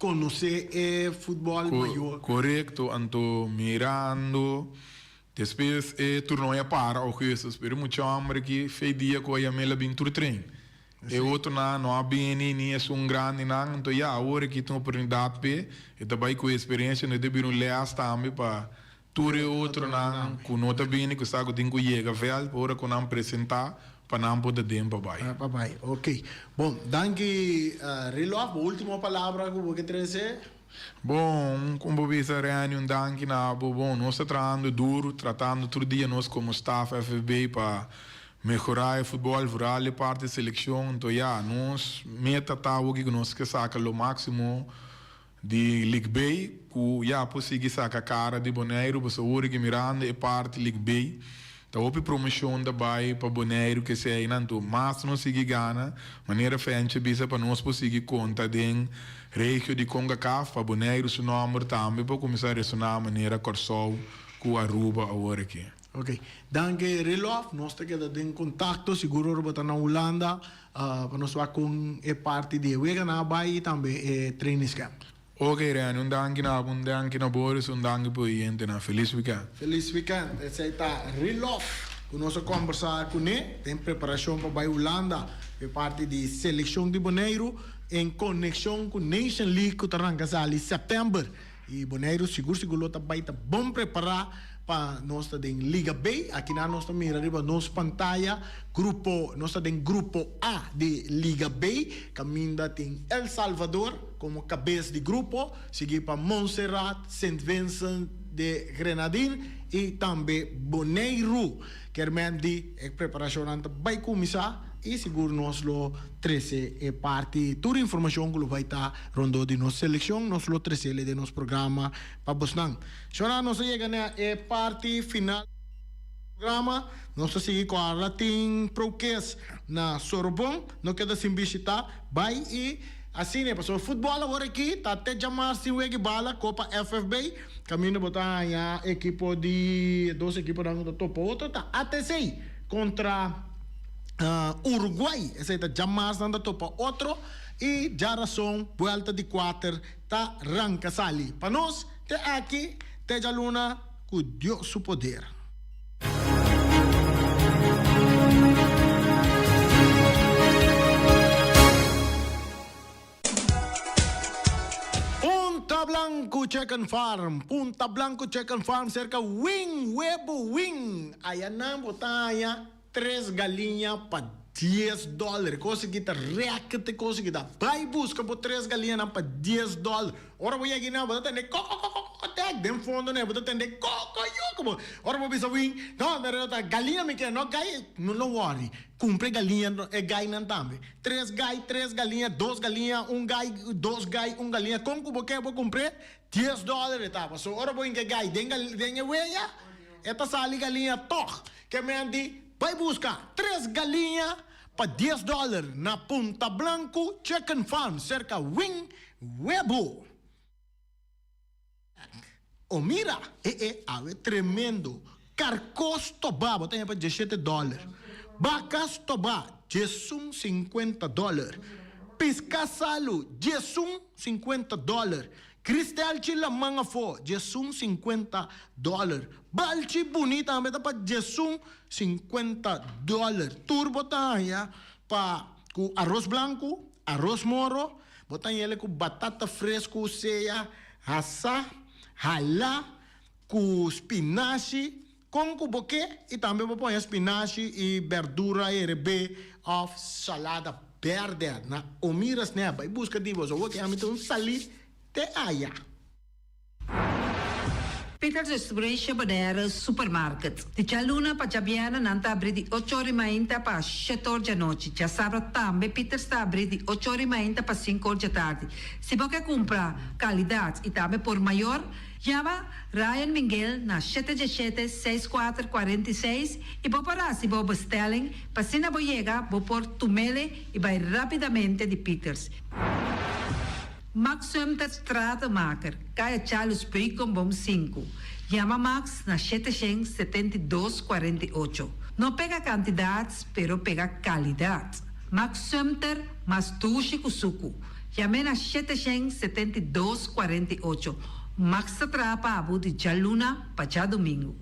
Conoce e futbol mayor. Corecto, anto mirando despues e turnoe a para augustus, pero e mucha homber aki fe dia cu a yam'el a bin tur train. E otronan no a bini ni esun grandinan, anto ya awor aki tin oportunidad p'e, e ta bay cu e experiencia, no e ta bira un les tambe pa Tur e otronan ku no ta bini ku sa ku tin ku yega vèlt pa ora ku nan presentá pa nan por ta den pa bai. Pa bai, ok. Bon, danki Rilof. Bo último palabra ku bo ke trese? Bon, kon bo bisa Renny, un danki na bo. Bon, nos ta trahando duru, tratando tur dia nos komo staf FFB pa mehorá e futbòl, vooral e parti selekshon. Anto ya, nos meta ta awoki ku nos ke saka lo máksimo Di Lig B ku ya por sigui saka kara di Boneiru pasobra ora ki mirando e parti Lig B ta hopi promoshon ta bai pa Boneiru kesei nan anto mas nos sigui gana manera Fenchi a bisa pa nos por sigui konta den regio di Concacaf pa Boneiru su nòmber tambe por kuminsá resoná manera Kòrsou ku Aruba awor aki. Ok, danki Rilof, nos ta keda den kontakto, sigur ora bo ta na Hulanda Pa nos wak kon e parti di e weganan a bai i tambe e trainingscamp. Ok Reni, un danki na bo, un danki na Boris, un danki pa oyentenan. Felis weekend. Felis weekend. Esei ta Rilof ku nos a kombersá kuné den preparashon pa bai Hulanda pa e parti di selekshon di Boneiru en konekshon ku Nation League ku ta ranka sali sèptèmber. I Boneiru sigur sigur lo ta bai ta bon prepará pa nos ta den Liga B. Akinan nos ta mira riba nos pantaya grupo, nos ta den grupo A di Liga B, kaminda tin El Salvador komo kabes di grupo, sigui pa Montserrat, Sint Vincent de Grenadine i tambe Boneiru. Kermen di e preparashonnan ta bai kuminsá i sigur nos lo trese e parti tur informashon ku lo bai ta rondó di nos selekshon nos lo tresele den nos programa pa bosnan. Shora nos a yega na e parti final di programa. Nos ta sigui ku a Latin Prokes na Sorobon. No keda sin bishita. Bai i asina pasobra futbòl awor aki ta te djamar sin wega i bala Kopa FFB. Kaminda bo ta haña ekipo di e dos ekiponan ku ta topa otro ta ATC kontra Uruguay. Esei ta djamars nan ta topa otro i djarason buelta di kuater ta ranka sali. Pa nos te aki te djaluna ku Dios su poder. Punta Blanco Chicken Farm, Punta Blanco Chicken Farm serka Wing Webo Wing. Aya nan bo ta haña tres galiña pa dies dòler. E kos aki ta rèkert e kos aki ta. Bai buska bo tres galiñanan pa dies dòler. Ora bo yega einan bo ta tende kòkòkòkòkò. Kek! Den fondo ne bo ta tende kokoyoko bo. Ora bo bisa win, no, pero ta galiña mi ke, no gai. No no worry, kumpra e galiña, e gainan tambe. Tres gai, tres galiña, dos galiña, un gai, dos gai, un galiña. Kon ku bo ke bo kumpr'é? Dies dòler e ta. Pasobra ora bo hinka e gai den den e weya, e ta sali galiña tòg. Ke men di, bai buska tres galiña pa dies dòler na Punta Blanku Chicken Farm serka Wing Webo. O mira, e e awe tremendo. Karkó stobá bo ta haña pa diesshete dòler. Baka stobá diesun sinkuenta dòler. Piská salu diesun sinkuenta dòler. Kristelchi laman afó diesun sinkuenta dòler. Balchi buní tambe ta pa diesun sinkuenta dòler. Tur bo ta haña pa ku aros blanku, aros moro, bo ta haña ku batata fresku sea Hasá, halá ku spinashi kon ku bo ke i tambe bo pone spinashi i berdura herebé òf salada bèrdè na Omira Snap. Bai buska di bo. So awor ke ami ta un salí te aya. Peter Distribution Bonaire Supermarket. Di djaluna pa djabièrnè nan ta abrí di ocho or i mainta pa shete or djanochi. Djasabra tambe Peters ta abrí di ocho or i mainta pa sinku or djatardi. Si bo ke kumpra kalidat i tambe por mayor, yama Ryan Minguel na shete diesshete, seis kuater, 46 i bo por hasi bo bestelling pa asina bo yega bo por tumele i bai rapidamente di Peters. Max Sumter Stratenmaker, Kaya Charles Beukenboom sinku. Yama Max na 772 48. No pega kantidat, pero pega kalidat. Max Sumter mas dushi ku suku. Yam'é na 772 48. Max ta traha pa abo di djaluna pa djadumingu.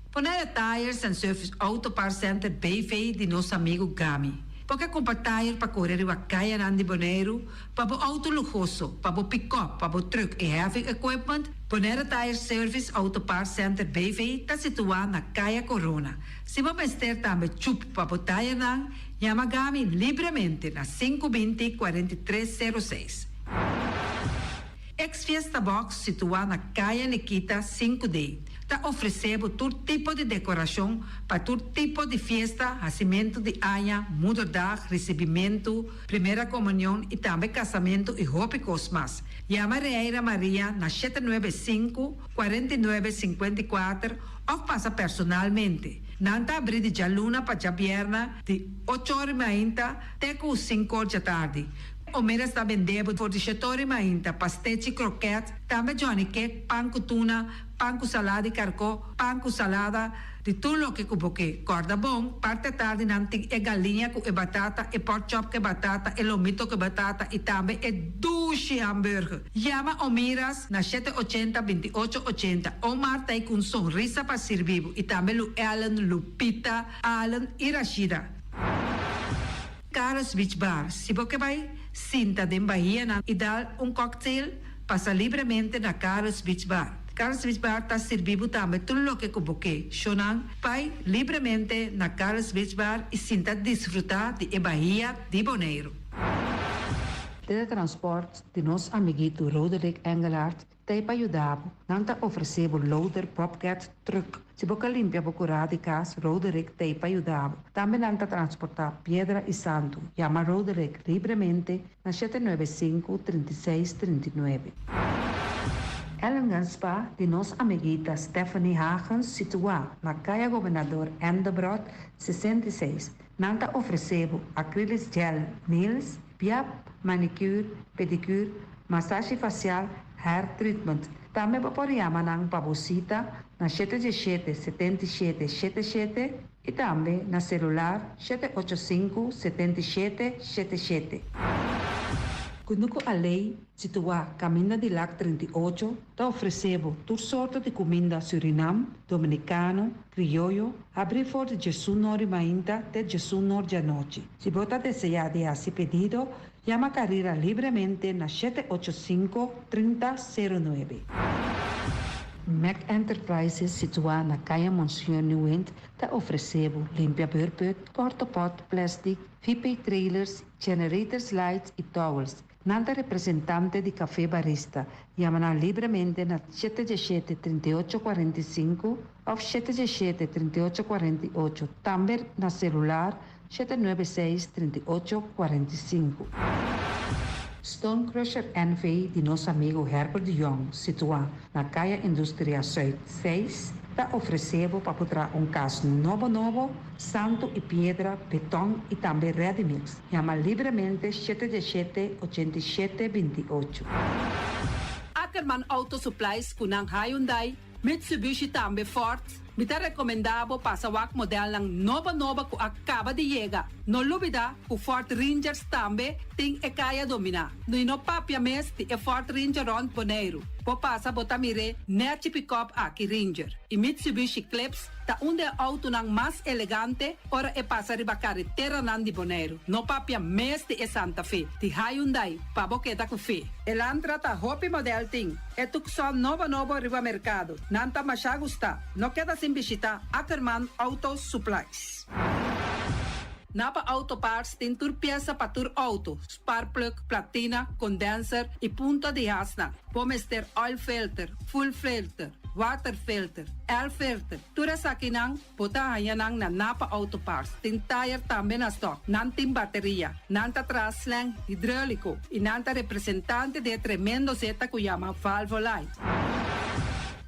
Bonaire Tires and Service Auto Parts Center BV di nos amigu Gami. Bo ke kumpra tire pa kore riba kayanan di Boneiru, pa bo outo luhoso, pa bo pikòp, pa bo trùk i heavy equipment? Bonaire Tire Service Auto Parts Center BV ta situá na Kaya Korona. Si bo mester tambe chup pa bo tayernan, yama Gami libremente na 520 43 06. Ex Fiesta Box situá na Kaya Nikita 5D ta ofresé bo tur tipo di dekorashon pa tur tipo di fiesta, hasimentu di aña, moederdag, risibimentu, primera komunion i tambe kasamentu i hopi kos mas. Yama Reira Maria na 795, 49, 54 òf pasa personalmente. Nan ta abrí di djaluna pa djabièrnè di ocho or i mainta te ku sinku or djatardi. Omeras ta bende bo for di shetori mainta, pastechi, kroket, tambe johnny cake, pan ku tuna, pan ku salada di karkó, pan ku salada, di tur loke ku bo ke. Kòrda bon, parti atardi nan tin e galiña ku e batata, e pork chop ku e batata, e lomito ku e batata i tambe e dushi hamburger. Yama Omiras na 780 28 80. Omar ta ei ku un sonrisa pa sirbi bo i tambe Lu Ellen, Lupita, Allen i Rashida. Carlos Beach Bar, Si bo ke bai sinta den bahianan i dal un cocktail, pasa libremente na Carlos Beach Bar. Carlos Beach Bar ta sirbi bo tambe tur loke ku bo ke. Shownan, bai libremente na Carlos Beach Bar i sinta disfruta di e bahia di Boneiru. Teletransport di nos amiguito Roderick Engelhardt T'ei pa yuda bo. Nan ta ofresé bo loader, bobcat, truck. Si bo ka limpia bo kurá di kas, Roderick t'ei pa yuda bo. Tambe nan ta transportá piedra i santu. Yama Roderick libremente na 795, 36, 39. Ellingham Spa di nos amiguita Stephanie Hagens situá na Kaya Gobernador Endebrot 66. Nan ta ofresé bo acrylic gel nails, Piap, manicure, pedicure, masashi facial, hair treatment. Tambe bo por yama nan pa bo cita na 717 77 77 y tambe na celular 785 77 77. Kunuku Alei, situá Kaminda di Lak 38, ta ofresé bo tur sorto di kuminda Surinam, Dominikano, Krioyo, habrí for di 11 or mainta te 11 or djanochi. Si bo ta deseá di hasi pedido, yama Carrera libremente na 785 30 09. Mac Enterprises, situá na Kaya Monseñor Nieuwind, ta ofresé bo limpia beurput, porta pot, plastic, VP trailers, generators lights i towels. Nan ta representante di Café Barista. Yama nan libremente na 717 38 45 òf 717 38 48. Tambe na selular 796 38 45. Stone Crusher NV di nos amigu Herbert de Jong, situá na Kaya Industria Zuid 6, ta ofresé bo pa traha un kas nobo nobo, santu i piedra, beton i tambe ready mix. Yama libremente 717 87 28. Ackerman Auto Supplies ku nan Hyundai, Mitsubishi tambe Ford. Mi ta rekomendá bo pasa wak modelnan nobo nobo ku a kaba di yega. No lubidá ku Ford Rangers tambe tin e kaya dominá. No no papia mes di e Ford Ranger rònt Boneiru. Bo pasa bo ta mira nèchi pick-up aki Ranger. I Mitsubishi Eclipse ta un di e outonan mas elegante ora e pasa riba kareteranan di Boneiru. No papia mes di e Santa Fe. Di Hyundai, pa bo keda ku fe. Elantra ta hopi model tin. E Tucson nobo nobo riba merkado. Nan ta masha gusta. No keda sin bishitá Ackerman Auto Supplies. Napa Auto Parts tin tur piesa pa tur outo, spark plug, platina, condenser i punta di hasnan. Bo mester oil filter, fuel filter, water filter, air filter. Tur esakinan, bo ta haña nan na Napa Auto Parts. Tin tire tambe na stock. Nan tin bateria. Nan ta traha slang hidráuliko. I nan ta representante di tremendo zeta ku yama Valvoline.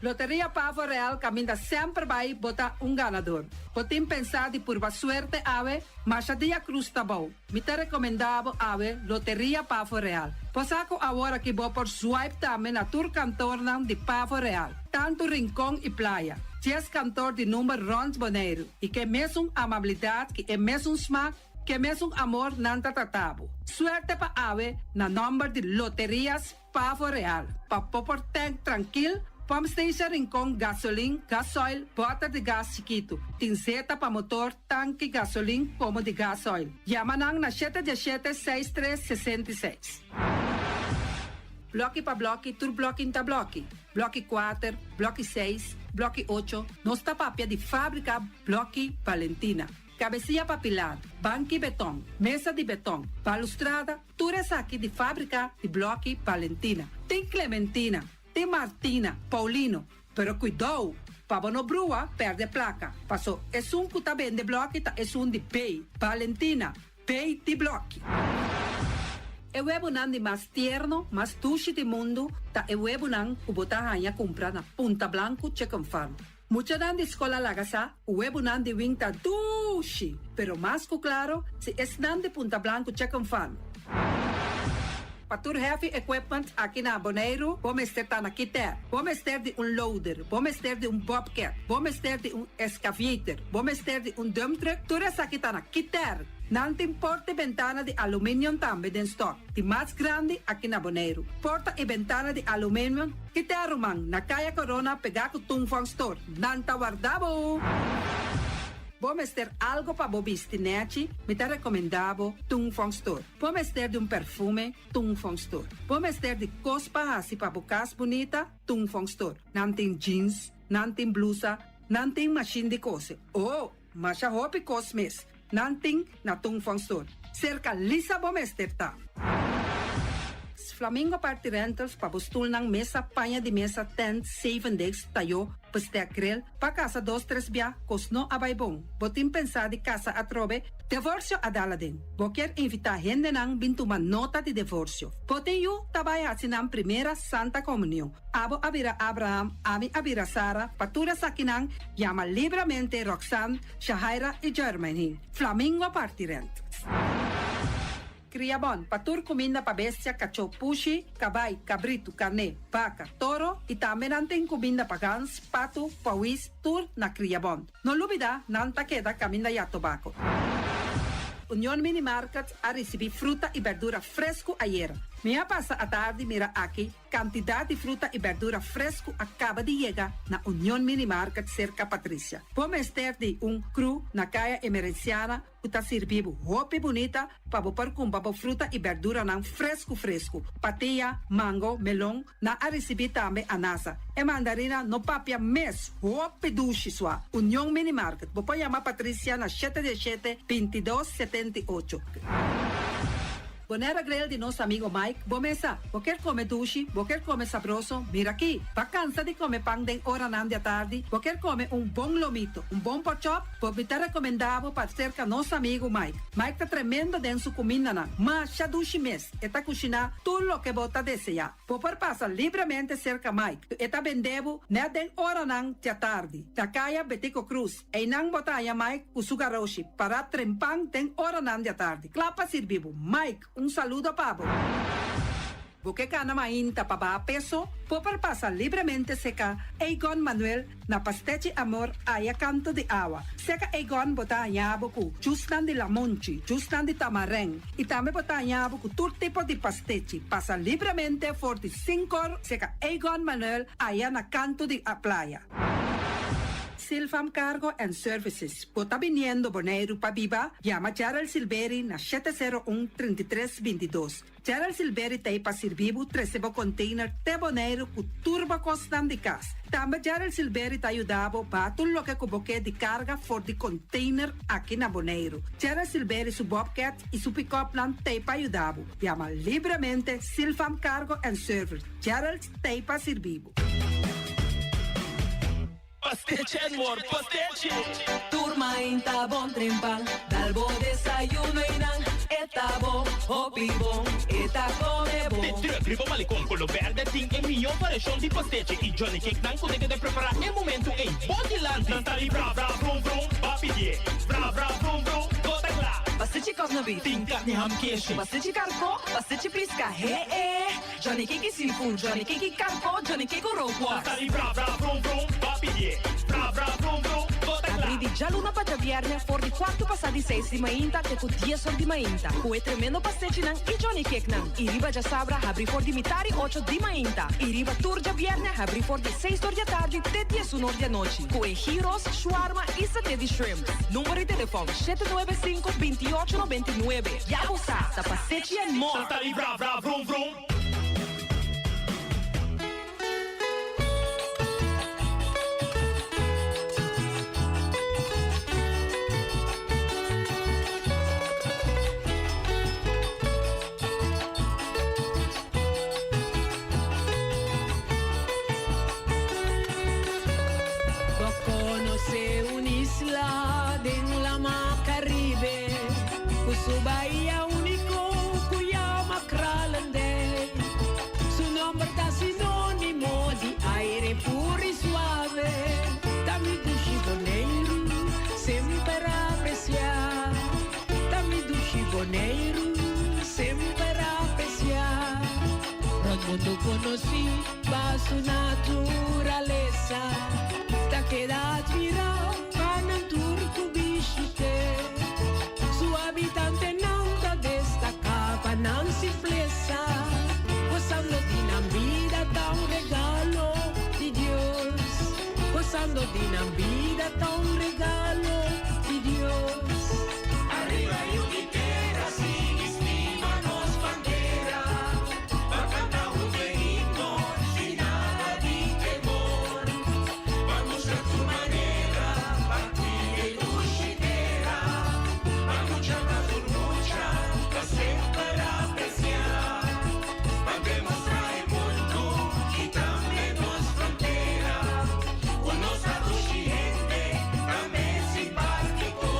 Loteria Pavo Real kaminda semper bai bo ta un ganadó. Bo tin pensá di purba suerte awe, masha dia krus ta bou. Mi ta rekomendá bo awe Loteria Pavo Real. Bo sa ku awor aki bo por swipe tambe na tur kantornan di Pavo Real. Tantu Rincon i Playa. 10 kantor di number rònt Boneiru. I ku mesun amabilidat, ku mesun smak, ku mesun amor nan ta trata bo. Suerte pa awe na nòmber di Loterias Pavo Real. Pa bo por tank trankil, Pump Station Rincon, gasolin, gasoil, bòter di gas chikitu. Tin zeta pa motor, tanki, gasolin, komo di gasoil. Yama nan na 717 6366. Bloki pa bloki, tur bloki ta bloki. Bloki 4, bloki 6, bloki 8. Nos ta papia di fábrika Bloki Valentina. Kabesia pa pilar, banki beton, mesa di beton, balustrada, tur esaki di fábrika di Bloki Valentina. Tin Clementina, tin Martina, Paulino, pero kuidou, pa no brua, pèrdè plaka. Paso, esun ku ta bende bloki ta esun di B, Valentina, B di bloki. E webunan di mas tierno, mas dushi di mundu, ta e webunan ku bo ta haña kumpra na Punta Blanco Chicken Farm. Muchanan di skol a laga sa, webunan di Wing ta dushi, pero mas ku klaro, si esnan di Punta Blanco Chicken Farm. Pa tur heavy equipment aki na Boneiru, bo mester ta na Kiter. Bo mester di un loader, bo mester di un bobcat, bo mester di un excavator, bo mester di un dump truck, tur esaki ta na Kiter. Nan tin porta i bentana di aluminium tambe den stock. Di mas grandi aki na Boneiru. Porta i bentana di aluminium, Kiter ruman, na Kaya Corona pegá ku Tung Fong Store. Nan ta warda bo. Bo mester algu pa bo bisti nèchi, mi ta rekomendá bo Tung Fong Store. Bo mester di un perfume, Tung Fong Store. Bo mester di kos pa hasi pa bo kas bunita, Tung Fong Store. Nan tin jeans, nan tin blusa, nan tin machine di kose. Oh, masha hopi kos mes. Nan tin na Tung Fong Store. Serka Lisa bo mester ta. Flamingo Party Rentals pa bo stulnan mesa, paña di mesa, tent, seven days, tayo, bestek grill, pa kasa dos tres bia, kos no a bai bon. Bo tin pensá di kasa atrobe, divorsio a dal aden. Bo ke invitá hendenan bin tuma nota di divorsio. Bo tin yu ta bai hasi nan primera Santa Komunion. Abo a bira Abraham, ami a bira Sara, pa tur esakinan, yama libremente Roxanne, Shahaira i Jermaine. Flamingo Party Rentals. Kriabon, pa tur kuminda pa bestia, kachó, pushi, kabai, kabritu, karné, baka, toro i tambe nan tin kuminda pa gans, patu, pawis, tur na Kriabon. No lubidá, nan ta keda kaminda ya tobako. Union Mini Market a risibí fruta i berdura fresku ayera. Mi a pasa atardi mira aki kantidat di fruta i berdura fresku a kaba di yega na Union Mini Market serka Patricia. Bo mester di un crew na Kaya Emerenciana ku ta sirbi bo hopi bunita pa bo por kumpra bo fruta i berduranan fresku fresku. Patia, mango, melon, nan a risibí tambe anasa. E mandarina no papia mes, hopi dushi sua. Union Mini Market, bo por yama Patricia na 7 7 22 78. Bonaire Grill di nos amigo Mike, bo mesa. Bo kier come dushi, bo kier come sabroso, mira aki. Bo a cansa di come pan den oranan di atardi, bo kier come un bon lomito, un bon porkchop, bo mi ta recomenda bo pa cerca nos amigo Mike. Mike ta tremendo den su cumindanan, masha dushi mes, e ta cushina tur loke bo ta desea. Bo por pasa libremente cerca Mike, e ta bende bo net den oranan di atardi, na caya Betico Croes. Einan bo ta haña Mike ku su garoshi pará trempan den oranan di atardi, kla pa sirbi bo. Mike, un saludo pa bo. Bo ke kana mainta pa baha peso? Bo por pasa libremente seka Egon Manuel na Pastechi Amor aya kanto di awa. Seka Egon bo ta haña bo ku jusnan di lamonchi, jusnan di tamarèn i tambe bo ta haña bo ku tur tipo di pastechi. Pasa libremente for di sinkor seka Egon Manuel aya na kanto di playa. Silfam Cargo and Services, Bo ta biniendo Boneiru pa biba? Yama Gerald Silberi na 701 33 22. Gerald Silberi ta ei pa sirbi bo trese bo container te Boneiru ku tur bo kosnan di kas. Tambe Gerald Silberi ta yuda bo baha tur loke ku bo ke di karga for di container aki na Boneiru. Gerald Silberi su bobcat i su pick-upnan ta ei pa yuda bo. Yama libremente Silfam Cargo and Service. Gerald ta ei pa sirbi bo. Pastechi and more pastechi! Tur mainta bon trempan, dal bo desayuno y nan e ta bon, hopi bon, e ta come bon. De truck riba malecon colo berde tin e miyo variacion di pastechi y johnny cake nan cu ta keda prepara e momento ey bo dilanti. Nan ta di bra bra brum brum, ba pidie bra bra brum brum, bo ta cla. Pastechi kòf beef. Tin carni ham keshi. Pastechi karkó, pastechi pisca, he e. Johnny Cake seafood, Johnny Cake karkó, Johnny Cake rookworst. Nan ta di bra bra brum brum, ba pidié bra bra brum brum, bo ta kla. Abrí di djaluna pa djabièrnè for di kuartu pasá di seis di mainta te ku dies or di mainta, ku e tremendo pastechinan i Johnny Cakenan. I riba djasabra habrí for di mitar i ocho di mainta. I riba tur djabièrnè habrí for di seis or di atardi te diesun or di anochi, ku e gyros, shawarma i saté di shrimp. Number di telefòn, 795 28 99. Ya bo sa, ta pastechi and more! Nan ta di bra bra brum brum. Bo conoce un isla den lama Caribe cu su bahia unico cu yama Kralendijk. Su nomber ta sinonimo di aire puro y suave. Ta mi dushi Boneiru, semper aprecia. Ta mi dushi Boneiru, semper aprecia. Rond mundo conoci pa su naturalesa. Ta keda admira pa nan tur cu bishite. Su habitantenan ta destaca pa nan simplesa. Gozando di nan bida ta un regalo di Dios. Gozando di nan bida ta un regalo di Dios. Ariba yu di tera, sigui stima nos bandera. Ban canta hunto e himno sin nada di temor. Ban busca tur manera pa cuida e dushi tera. Ban lucha pa tur mucha pa semper aprecia. Ban demostra e mundo y tambe nos frontera. Cu nos ta dushi hende tambe simpatico.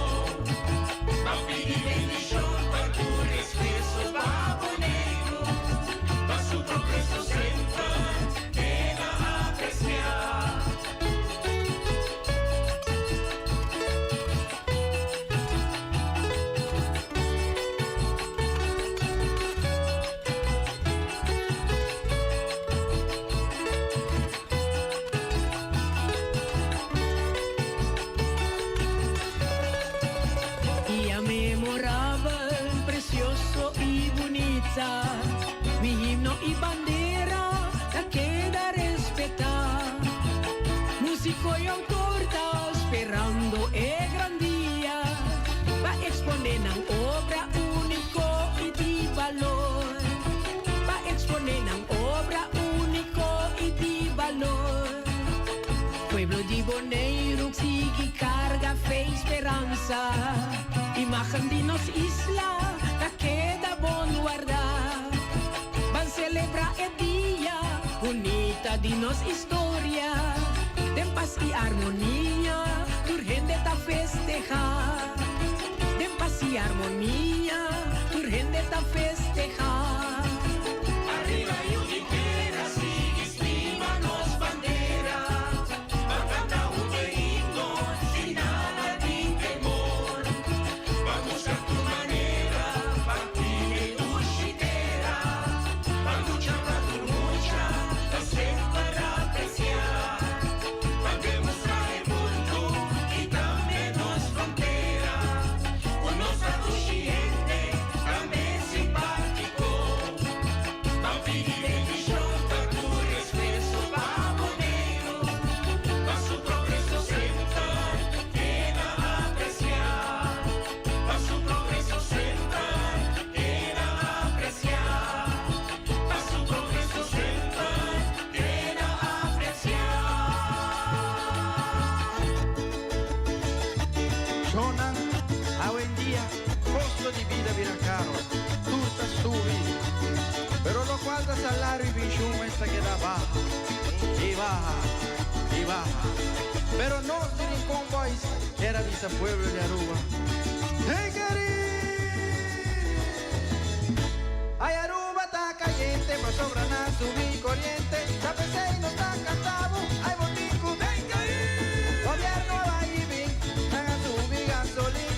Ban pidi bendicion pa tur esfuerzo pa Boneiru. Pa su progreso semper keda aprecia. Dia memorabel, precioso y bunita. Mi himno y bandera ta keda respeta. Musico y autor ta sperando e gran dia pa expone nan obra unico y di balor. Pa expone nan obra unico y di balor. Pueblo di Boneiru sigui carga fe y speransa. Imagen di nos isla ta keda bon warda. bunita di nos historia. Den pas i armonia, tur hende ta festehá. Den pas i armonia, tur hende ta festehá. Ariba yu di tera, sigui stima nos bandera. Ban kanta huntu e himno, sin nada di temor. Ban buska tur manera, pa tene dushi tera. Ban lucha pa tur mucha, ta semper apresiá. Ban demostrá e mundu i tambe nos frontera. Ku nos ta dushi hende, tambe simpátiko. Ban pidi bendishon pa tur esfuerso pa Boneiru. Pa su progreso semper keda apresiá. Pa su progreso semper keda apresiá. Pa su progreso semper keda apresiá. Shonnan, awendia, costo di bida a bira caro, tur ta subi. Pero locual ta salario y pensioen ta keda baha, y baha, y baha. Pero nos di Rincon Boys kier a bisa pueblo di Aruba, Take it easy! Ay Aruba ta cayente, pasobra nan a subi coriente, ta p'esey nos ta cantabo, ay bo tin cu take it easy! Gobierno a bay y bin, nan a subi gasolin,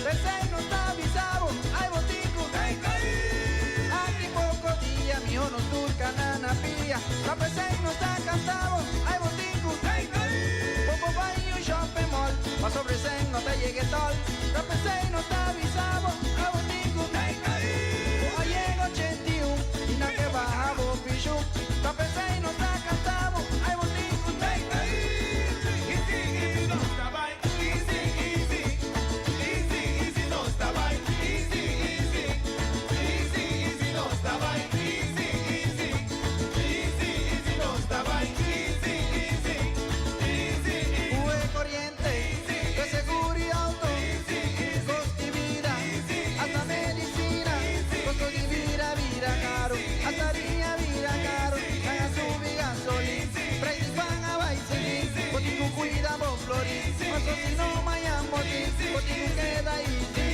p'esey nos ta avisabo, ay bo tin cu take it easy! Aki poco dia, miho nos tur cana na pia, ta p'esey nos ta cantabo, ay bo tin cu take it easy! Bo por bay un shopping mall, pasobra cen no ta yega tol, ta p'esey nos ta avisabo, ay bo tin cu take it easy! Bo a yega 81, y nan ke baha bo pensioen, ta p'esey nos ta cantabo, ay bo tin cu take it easy! Easy, easy, nos ta bay. Easy, easy. Easy, easy, nos ta bay. Easy, easy. Easy, easy, nos ta bay. Easy, easy. Easy, easy, nos ta bay. Easy, easy. Easy, easy. Ue coriente, de seguro y auto, costo di bida, hasta medicina, costo di bida, bira caro, hasta dia bira caro, nan a subi gasolin, prijs di pan a bay sigui, bo tin cu cuida bo florin, paso si no mañan bo tin, bo tin cu keda easy,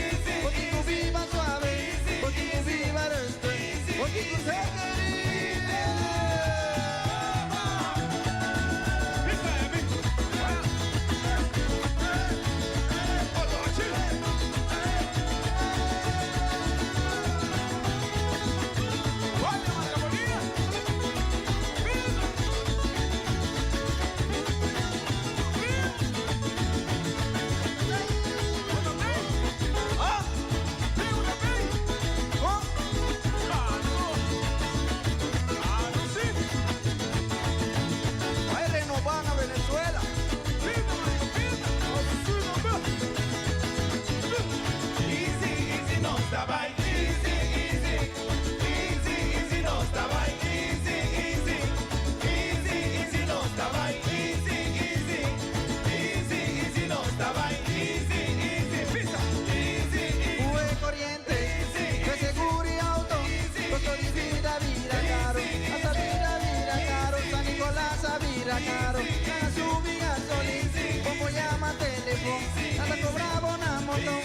bo tin cu biba suave, bo tin cu biba rustig, bo tin cu take it easy. Ay renoban a Venezuela. Easy, easy, nos ta bay. Easy, easy. Easy, easy, nos ta bay. Easy, easy. Easy, easy, nos ta bay. Easy, easy. Easy, easy, nos ta bay. Easy, easy. Pisa. Easy, easy. Ue coriente, de seguro y auto, costo di bida, bira caro, hasta bida, bira caro, San Nicolás a bira caro, nan a subi gasolin, bo por yama telefon, nan ta cobra bo na monton,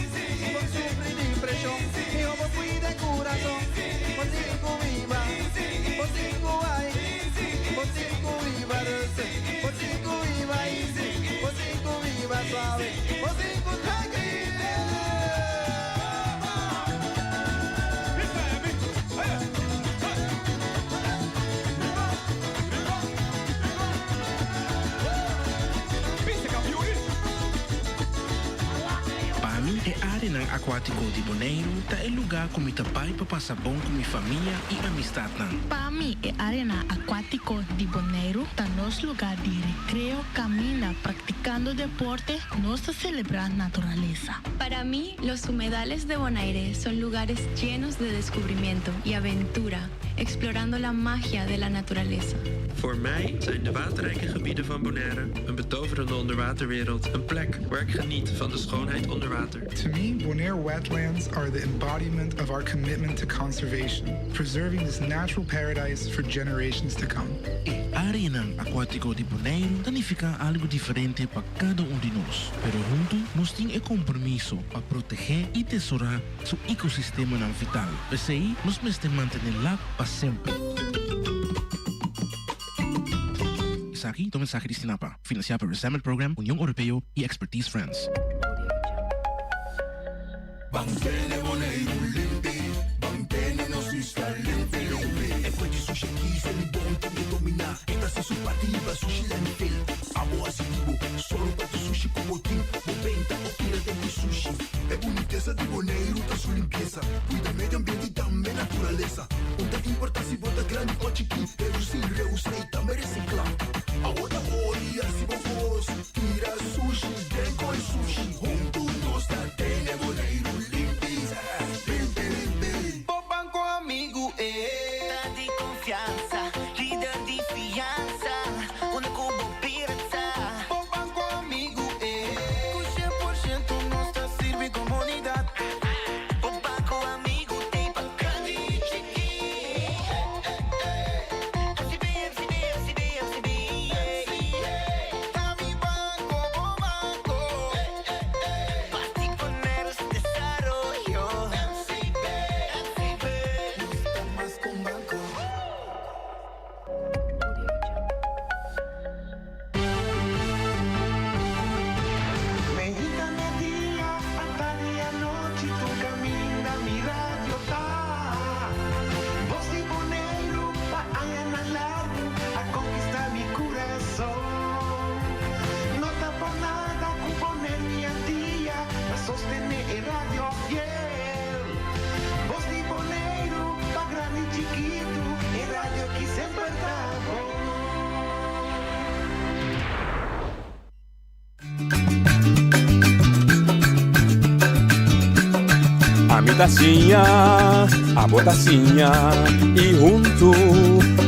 bo sufri di presion, miho bo cuida e curason, bo tin cu biba, bo tin cu bay, bo tin cu biba rustig, bo tin cu biba easy, bo tin cu biba suave, bo tin cu take it easy. Pa mi, e areanan akuátiko di Boneiru ta e lugá ku mi ta bai pa pasa bon ku mi famia i amistatnan. Pa mi, e areanan akuátiko di Boneiru ta nos lugá di rekreo, kaminda praktikando deporte, nos ta selebrá naturalesa. Para mí, los humedales de Bonaire son lugares llenos de descubrimiento y aventura, explorando la magia de la naturaleza. Voor mij zijn de waterrijke gebieden van Bonaire een betoverende onderwaterwereld. Een plek waar ik geniet van de schoonheid onder water. To me, Bonaire wetlands are the embodiment of our commitment to conservation, preserving this natural paradise for generations to come. E áreanan akuátiko di Boneiru ta nifiká algu diferente pa kada un di nos, pero huntu nos tin e kompromiso pa protegé i tesorá su ekosistemanan vital. P'esei nos mester mantené Lac pa semper. Esaki ta un mensahe di Stinapa, finansiá pa Resemble Program, Union Oropeo i Expertise France. Ban tene Boneiru limpi, ban tene nos isla limpi limpi. E fuente sushi aki Selibon tin ke dominá. E ta hasi su parti riba sushi landfill. Abo hasi di bo, sòru pa tur sushi ku bo tin. Bo benta òf tira den ku sushi. E bunitesa di Boneiru ta su limpiesa. Kuida medio ambiente i tambe naturalesa. Un ta importá si bo ta grandi òf chikí, redusí, reusá i tambe resiklá. Awor ta ora di hasi bo kos, tira sushi den koi sushi. Huntu nos ta tene Boneiru limpi, limpi, limpi. Bo banko amigu e ta di konfiansa, lider di fiansa, unda ku bo bira ta. Bo banko amigu e. Ku 100% nos ta sirbi komunidat. Bo banko amigu t'ei pa grandi i chikí. MCB, MCB, MCB, MCB, yeah. Ta mi banko, bo banko. Parti poner nos desaroyo. MCB, MCB. Nos ta mas ku un banko. Mehita media, atardi anochi tur caminda mi radio ta. Voz di Boneiru pa añanan largu a conquista mi curason. No ta por nada cu Boneiru y Antia ta sostene e radio fiel. Voz di Boneiru pa grandi y chikitu e radio ki semper ta bon. Ami ta siña, abo ta siña y huntu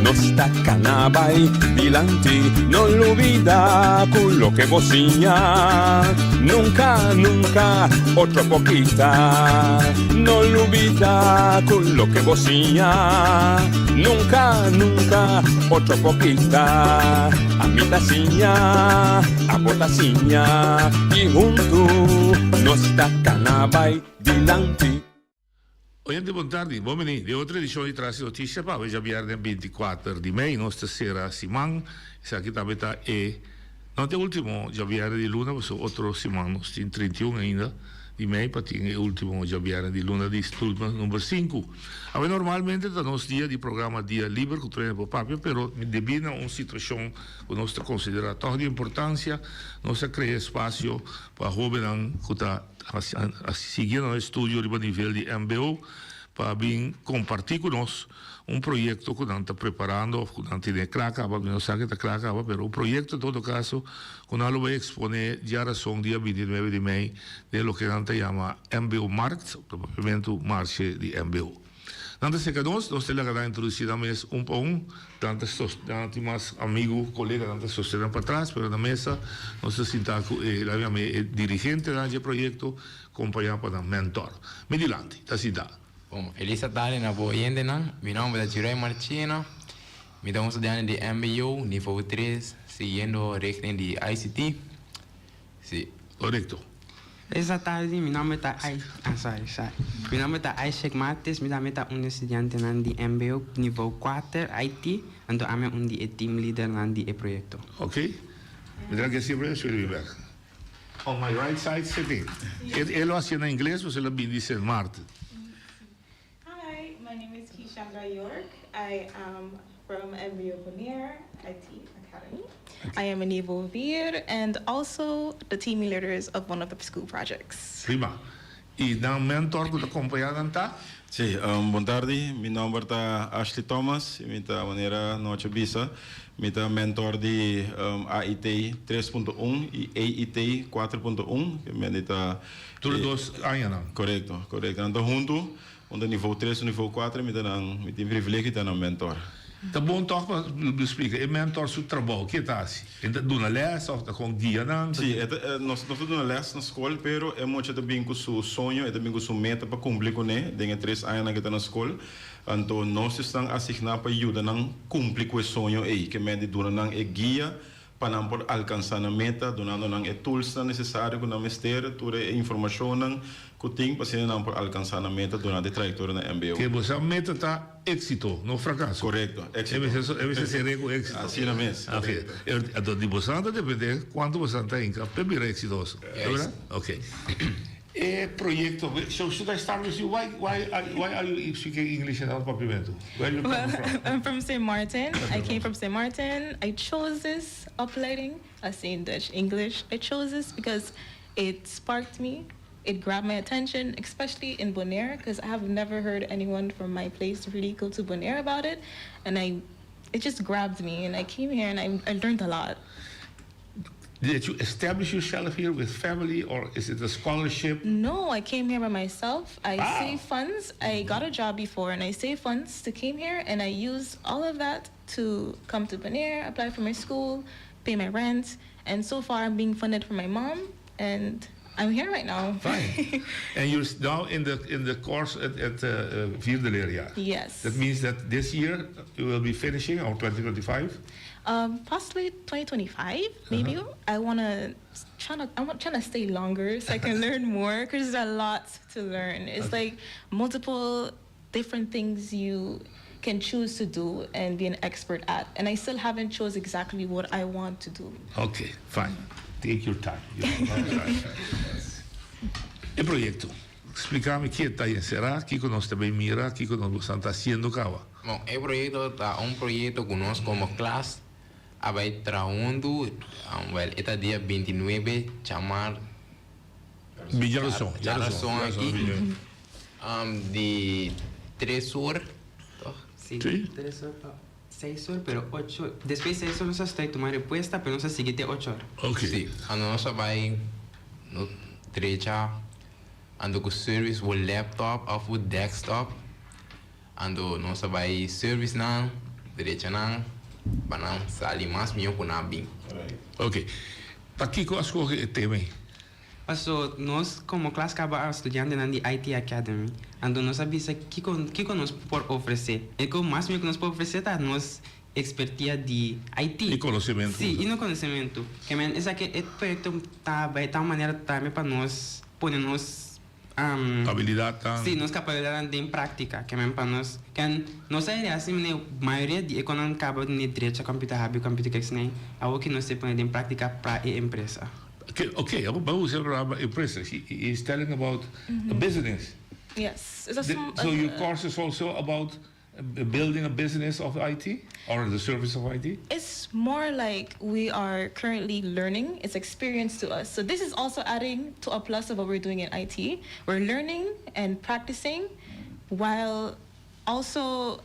nos ta cana bay dilanti. No lubida cu loke bo siña nunca, nunca otro por kita. No lubida cu loke bo siña nunca, nunca otro por kita. Ami ta siña, abo ta siña y huntu nos ta cana bay dilanti. Oyente bon tardi, bon bini den otro edicion di Tras di Noticia pa awe djabierne 24 di mei. Nos ta cera siman, esaki tambe ta e, no ta e ultimo djabierne di luna pasobra otro siman nos tin 31 ainda di mei pa tin e ultimo djabierne di luna di luna number sinku. Awe normalmente ta nos dia di programa Dia Liber ku Trueno por Papia, pero debí na un situashon ku nos ta konsiderá tòg di importansia, nos a krea espasio pa hóbennan ku ta sigui nan estudio riba nivel di mbo pa bin kompartí ku nos un proyekto ku nan ta preparando òf ku nan tene kla kaba, mi no sa ke ta kla kaba, pero un proyekto en todo kaso ku nan lo bai eksponé djarason dia 29 di mei den loke nan ta yama mbo Markt, propiamente marshe di mbo. Nan ta seka nos, nos ta laga nan introdusí nan mes un pa un, nan ta sos, nan tin mas amigu, kolega nan ta sostené nan patras, pero na mesa nos ta sinta ku e, laga mi yama e dirigentenan dje proyekto kompañá pa nan mentor. Mi dilanti ta sinta. Bon, felis atardi na bo oyentenan. Mi nomber ta Chiroy Marchena. Mi ta un studiante di mbo nivo tres siguiendo richting di ICT. Si. Korekto. Felis atardi, mi nomber ta Ai, ah sorry, sorry. Mi nomber ta Aishek Martis, mi tambe ta un di studiantenan di mbo nivo kuater IT, anto ami un di e team leadernan di e proyekto. Ok. Mi ta ke siempre e suri mi bek. On my right side sitting. E lo hacié na ingles pasobra el a bini di Sint Maarten. Hi, my name is Keishandra York. I am from MBO Bonaire IT Academy. I am a Nivo Vier and also the team leaders of one of the school projects. Prima. Y nan mentor cu ta compaña nan ta? Sí, bon tardi. Mi nomber ta Ashley Thomas y mi ta manera Noche a bisa, mi ta mentor di AIT 3.1 y AIT 4.1, ke mende ta Tur e dos añanan. Korekto, korekto. Nan ta huntu, un ta nivo tres, un nivo kuater, mi ta nan, mi tin privilegio di ta nan mentor. Ta bon tòg pa splika e mentor su trabou, ke ta hasi? E ta duna lès òf ta kon guia nan? Sí, e ta, nos nos ta duna lès na skol, pero e mucha ta bin ku su soño, e ta bin ku su meta pa kumpli kuné den e tres añanan ku e ta na skol. Anto nos esnan asigná pa yuda nan kumpli ku e soño ei, ke men di duna nan e guia pa nan por alkansá nan meta, dunando nan e toolsnan nesesario ku nan mester, tur e informashonnan ku tin pa asina nan por alkansá nan meta durante e trayektoria na mbo. Ke boso meta ta éksito, no frakaso. Korekto, éksito. E mester ser'é ku éksito. Asina mes, Ok. korekto. Anto di boso ta dependé kuantu boso ta hinka p'e bira eksitoso. Juist. Berdad? Ok. E proyecto, so should I start with you? Why, why, why are you speaking English and not Papiamento? Where you well, come from? I'm from St. Martin. I came from St. Martin. I chose this uplighting. I say in Dutch, English. I chose this because it sparked me. It grabbed my attention, especially in Bonaire, because I have never heard anyone from my place really go to Bonaire about it. And I, it just grabbed me, and I came here and I, I learned a lot. Did you establish yourself here with family or is it a scholarship? No, I came here by myself. I Ah. saved funds. I got a job before and I saved funds to came here and I used all of that to come to Bonaire, apply for my school, pay my rent, and so far I'm being funded from my mom and I'm here right now. Fine. and you're now in the in the course at, at uh, uh, vierde leerjaar. Yes. That means that this year you will be finishing or 2025? Um, possibly 2025, maybe. Uh-huh. I want to try to I want trying to stay longer so I can learn more because there's a lot to learn. It's Okay. like multiple different things you can choose to do and be an expert at. And I still haven't chose exactly what I want to do. Okay, fine. Take your time. You have a lot of time. E proyecto. Splica mi kico ta encera, kico nos ta bay mira, kico nos ta haciendo caba. Bon, e proyecto ta un proyecto cu nos como klas a bay traha hunto, um, wel, e ta dia 29 chamar Djarason, djarason aki, djarason. um, di 3 or, toch? Si, 3 or pa 6 or, pero 8, despues 6 or nos a stoi tuma repuesta, pero nos a sigui te 8 or. Ok. Si, anto nos a bay no drecha anto cu service bo laptop of bo desktop, anto nos a bay service nan, drecha nan, pa nan sali mas miho cu nan a bin. Ok. Pakico a scoge e tema ey? Paso nos como klas caba a studiantenan di IT Academy, anto nos a bisa kico kico nos por ofrece. E cu mas miho cu nos por ofrece ta nos expertia di IT. Y conocemento. Si, y nos conocemento. Ke men esaki e proyecto ta bay ta un manera tambe pa nos pone nos Habilidadnan. Si, nos capabilidadnan den practica. Ke men pa nos ken nos a heri haci mene mayoria di e conan caba di drecha computer habi computer kek snei awor ki nos ta pone den practica pa e empresa. Okay, okay, bo usa e palabra empresa. He is telling about a business. Yes. It's a The, sm- so your course is also about building a business of IT or the service of IT? It's more like we are currently learning. It's experience to us. So this is also adding to a plus of what we're doing in IT. We're learning and practicing while also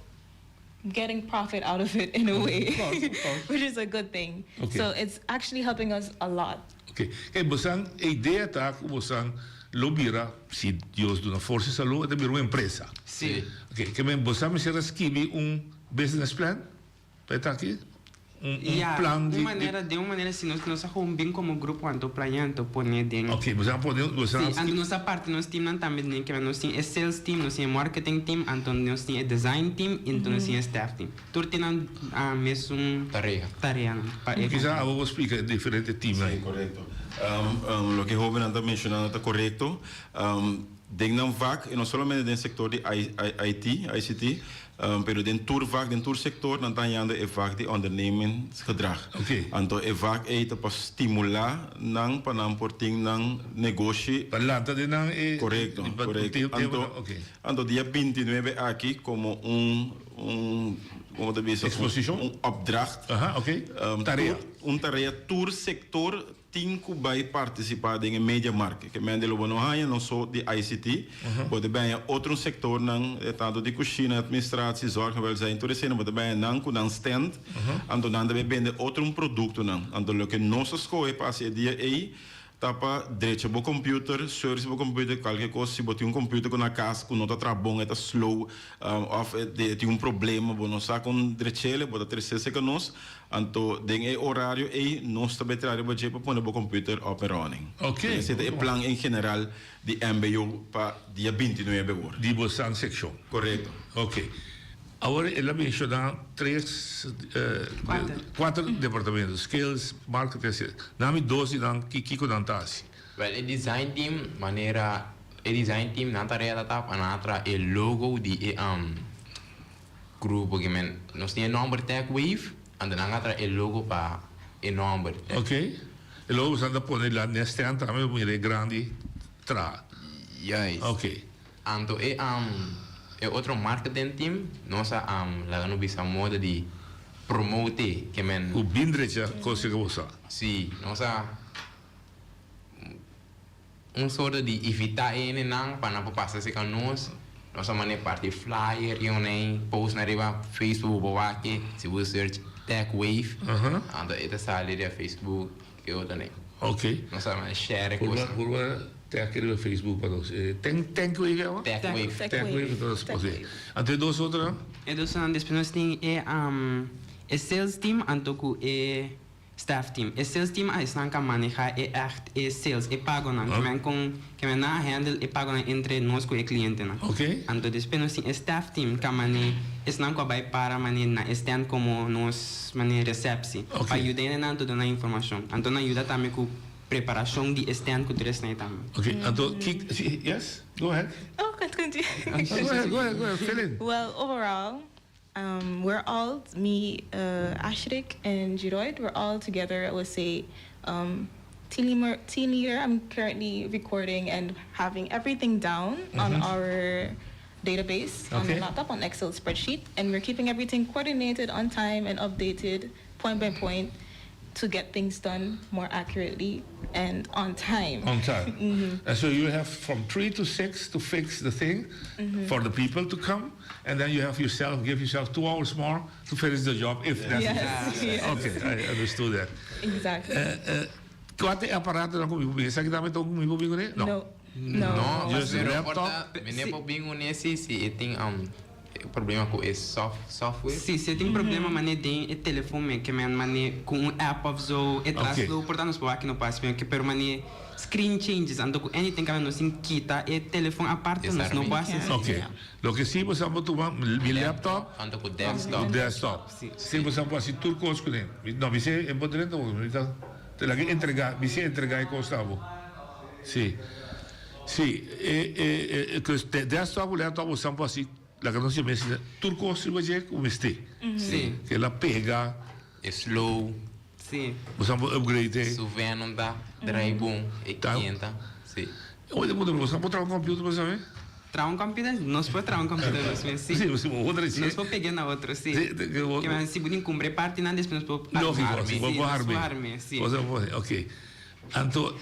getting profit out of it in a way, Of course, of course. which is a good thing. Okay. So it's actually helping us a lot. Ok. Kijk, bosan, e idea ta ku bosan lo bira, si Dios duna forsa i salú, e ta bira un empresa. Si. Ok, ke men bosan mester a skibi un business plan pa e ta aki? Un, un Ja, plan di, un manera, di den un manera si nos nos a gewoon bin como grupo anto plania anto pone den. Ok, bosan a pone, bosan a Si, anto nos a parti nos teamnan tambe den ke nos tin e sales team, nos tin e marketing team, anto nos tin e design team, anto nos tin e staff team. Tur tin nan mesun Tarea. tareanan pa e Kisa company. abo por splika e diferente teamnan Sí, ei? korekto. Loke hobennan ta menshonando ta korekto. Den nan vak, i no solamente den sektor di IT, ICT, pero den tur vak, den tur sektor nan ta hañando e vak di ondernemingsgedrag. Oké. Anto e vak ei ta pa stimulá nan pa nan por tin nan negoshi. Pa lanta den nan e. Korekto, pa korekto. tin Anto, oké. anto dia bintinuebe aki komo un un como ta bisa Exposicion? un opdracht. Aha, oké. Tarea. Tur, un tarea tur sector tin cu bay participa den e mediamarkt. Ke men lo bo no haña no so di ICT, bo ta bay haña otro sectornan, tanto di cushina, administratie, zorg en welzijn, tur esena bo ta bay haña nan cu nan stand, anto nan ta bay bende otro productonan. Anto loke nos a scoge pa haci e dia ey. Ta pa drecha bo computer, service bo computer, cualke cos, si bo tin un computer cu na cas cu no ta traha bon, e ta slow, of e tin un problema, bo no sa con drechele, bo ta trece cerca nos, anto den e horario ey nos ta bay traha riba dje pa pone bo computer up and running. Ok. Esey ta e plan en general di mbo pa dia bintinuebe wor. Di bo san seccion. Correcto. Ok. Awor el a menciona tres, cuater departamento, skills, marketing, etc. Nami dos di nan ki kico nan ta haci? Wel e design team manera e design team nan tarea ta ta pa nan a traha e logo di e grupo ki men nos tin e nomber Tech Wave anto nan a traha e logo pa e nomber. Ok e logo boso nan ta pone la n'e stand tambe pa mira e grandi traha. Juist. Ok. Anto e e otro marketing team nos a laga no bisa moda di promote ke men. Ku bin drecha kos ke bo sa. Si, nos a un sorto di evita e hendenan pa nan por pasa serka nos. Nos a manda e parti flyer i un post na riba Facebook bo wak si bo search Tech Wave anto e ta sali riba Facebook. E otro ne. Ok. Nos a share e kos. Purba tag riba Facebook pa nos. Ten Tank Wave yama? Tech Wave. Tech Wave ta nos pone. Anto e dos otronan? E dos otronan despues nos tin e e sales team anto ku e staff team. E sales team a esnan ka maneha e ègt e sales, e pagonan. Ke men kon ke men nan a handle e pagonan entre nos ku e klientenan. Ok. Anto despues nos tin e staff team ka mane esnan ku a bai para mane na e stand komo nos mane resepsi. Ok. Pa yuda hendenan anto duna informashon. Anto nan yuda tambe ku preparashon di e stand ku tur esnan tambe. Ok, anto ki, si, yes, go ahead. Oh, continue. Go ahead, go ahead, go ahead, fill in. Well, overall, we're all, me, Ashrik and Giroid, we're all together, I would say, team team leader. I'm currently recording and having everything down on our database on the laptop on Excel spreadsheet, and we're keeping everything coordinated on time and updated point by point to get things done more accurately and on time. On time. Mhm. And so you have from 3 to 6 to fix the thing for the people to come. And then you have yourself, give yourself two hours more to finish the job if necessary. Yes. Yes. Okay, I understood that. Exactly. Uh, Kua ta e aparatonan ku mi por bin? Esaki tambe ta un ku mi por bin kuné? No. No. No, Just pero laptop. por ta mi por bin kuné si si e tin problema ku e soft software. Si, si e tin problema mane den e telefon me ke men mane ku un app of zo e tras lo por ta nos por wak no por hasi pero mane screen changes anto ku anything kaminda nos tin kita e telefon aparte nos no por hasi esei. Ok. Loke si boso a por tuma mi laptop Anto ku desktop. Ku desktop. Si boso a por hasi tur kos kuné. No mi si e por drenta bo mi ta te laga entrega mi si entrega e kos na bo. Si. Si e e e desktop ku laptop boso a por hasi laga nos yama esei tur kos riba dje ku mester. Si. Ke la pega. E slow. Si. Boso a por upgrade. Su venom ta draai bon e kenta. Si. Oye punto boso a por traha un computer bo sabe? Traha un computer? Nos por traha un computer nos mes, si. Si, si, bo otro si. Nos por pega na otro, si. Si, Ke men si bo tin cumpra e partinan despues nos por arme. Lógico, si, bo por arme. Nos por arme, si. Bo por, ok. Anto,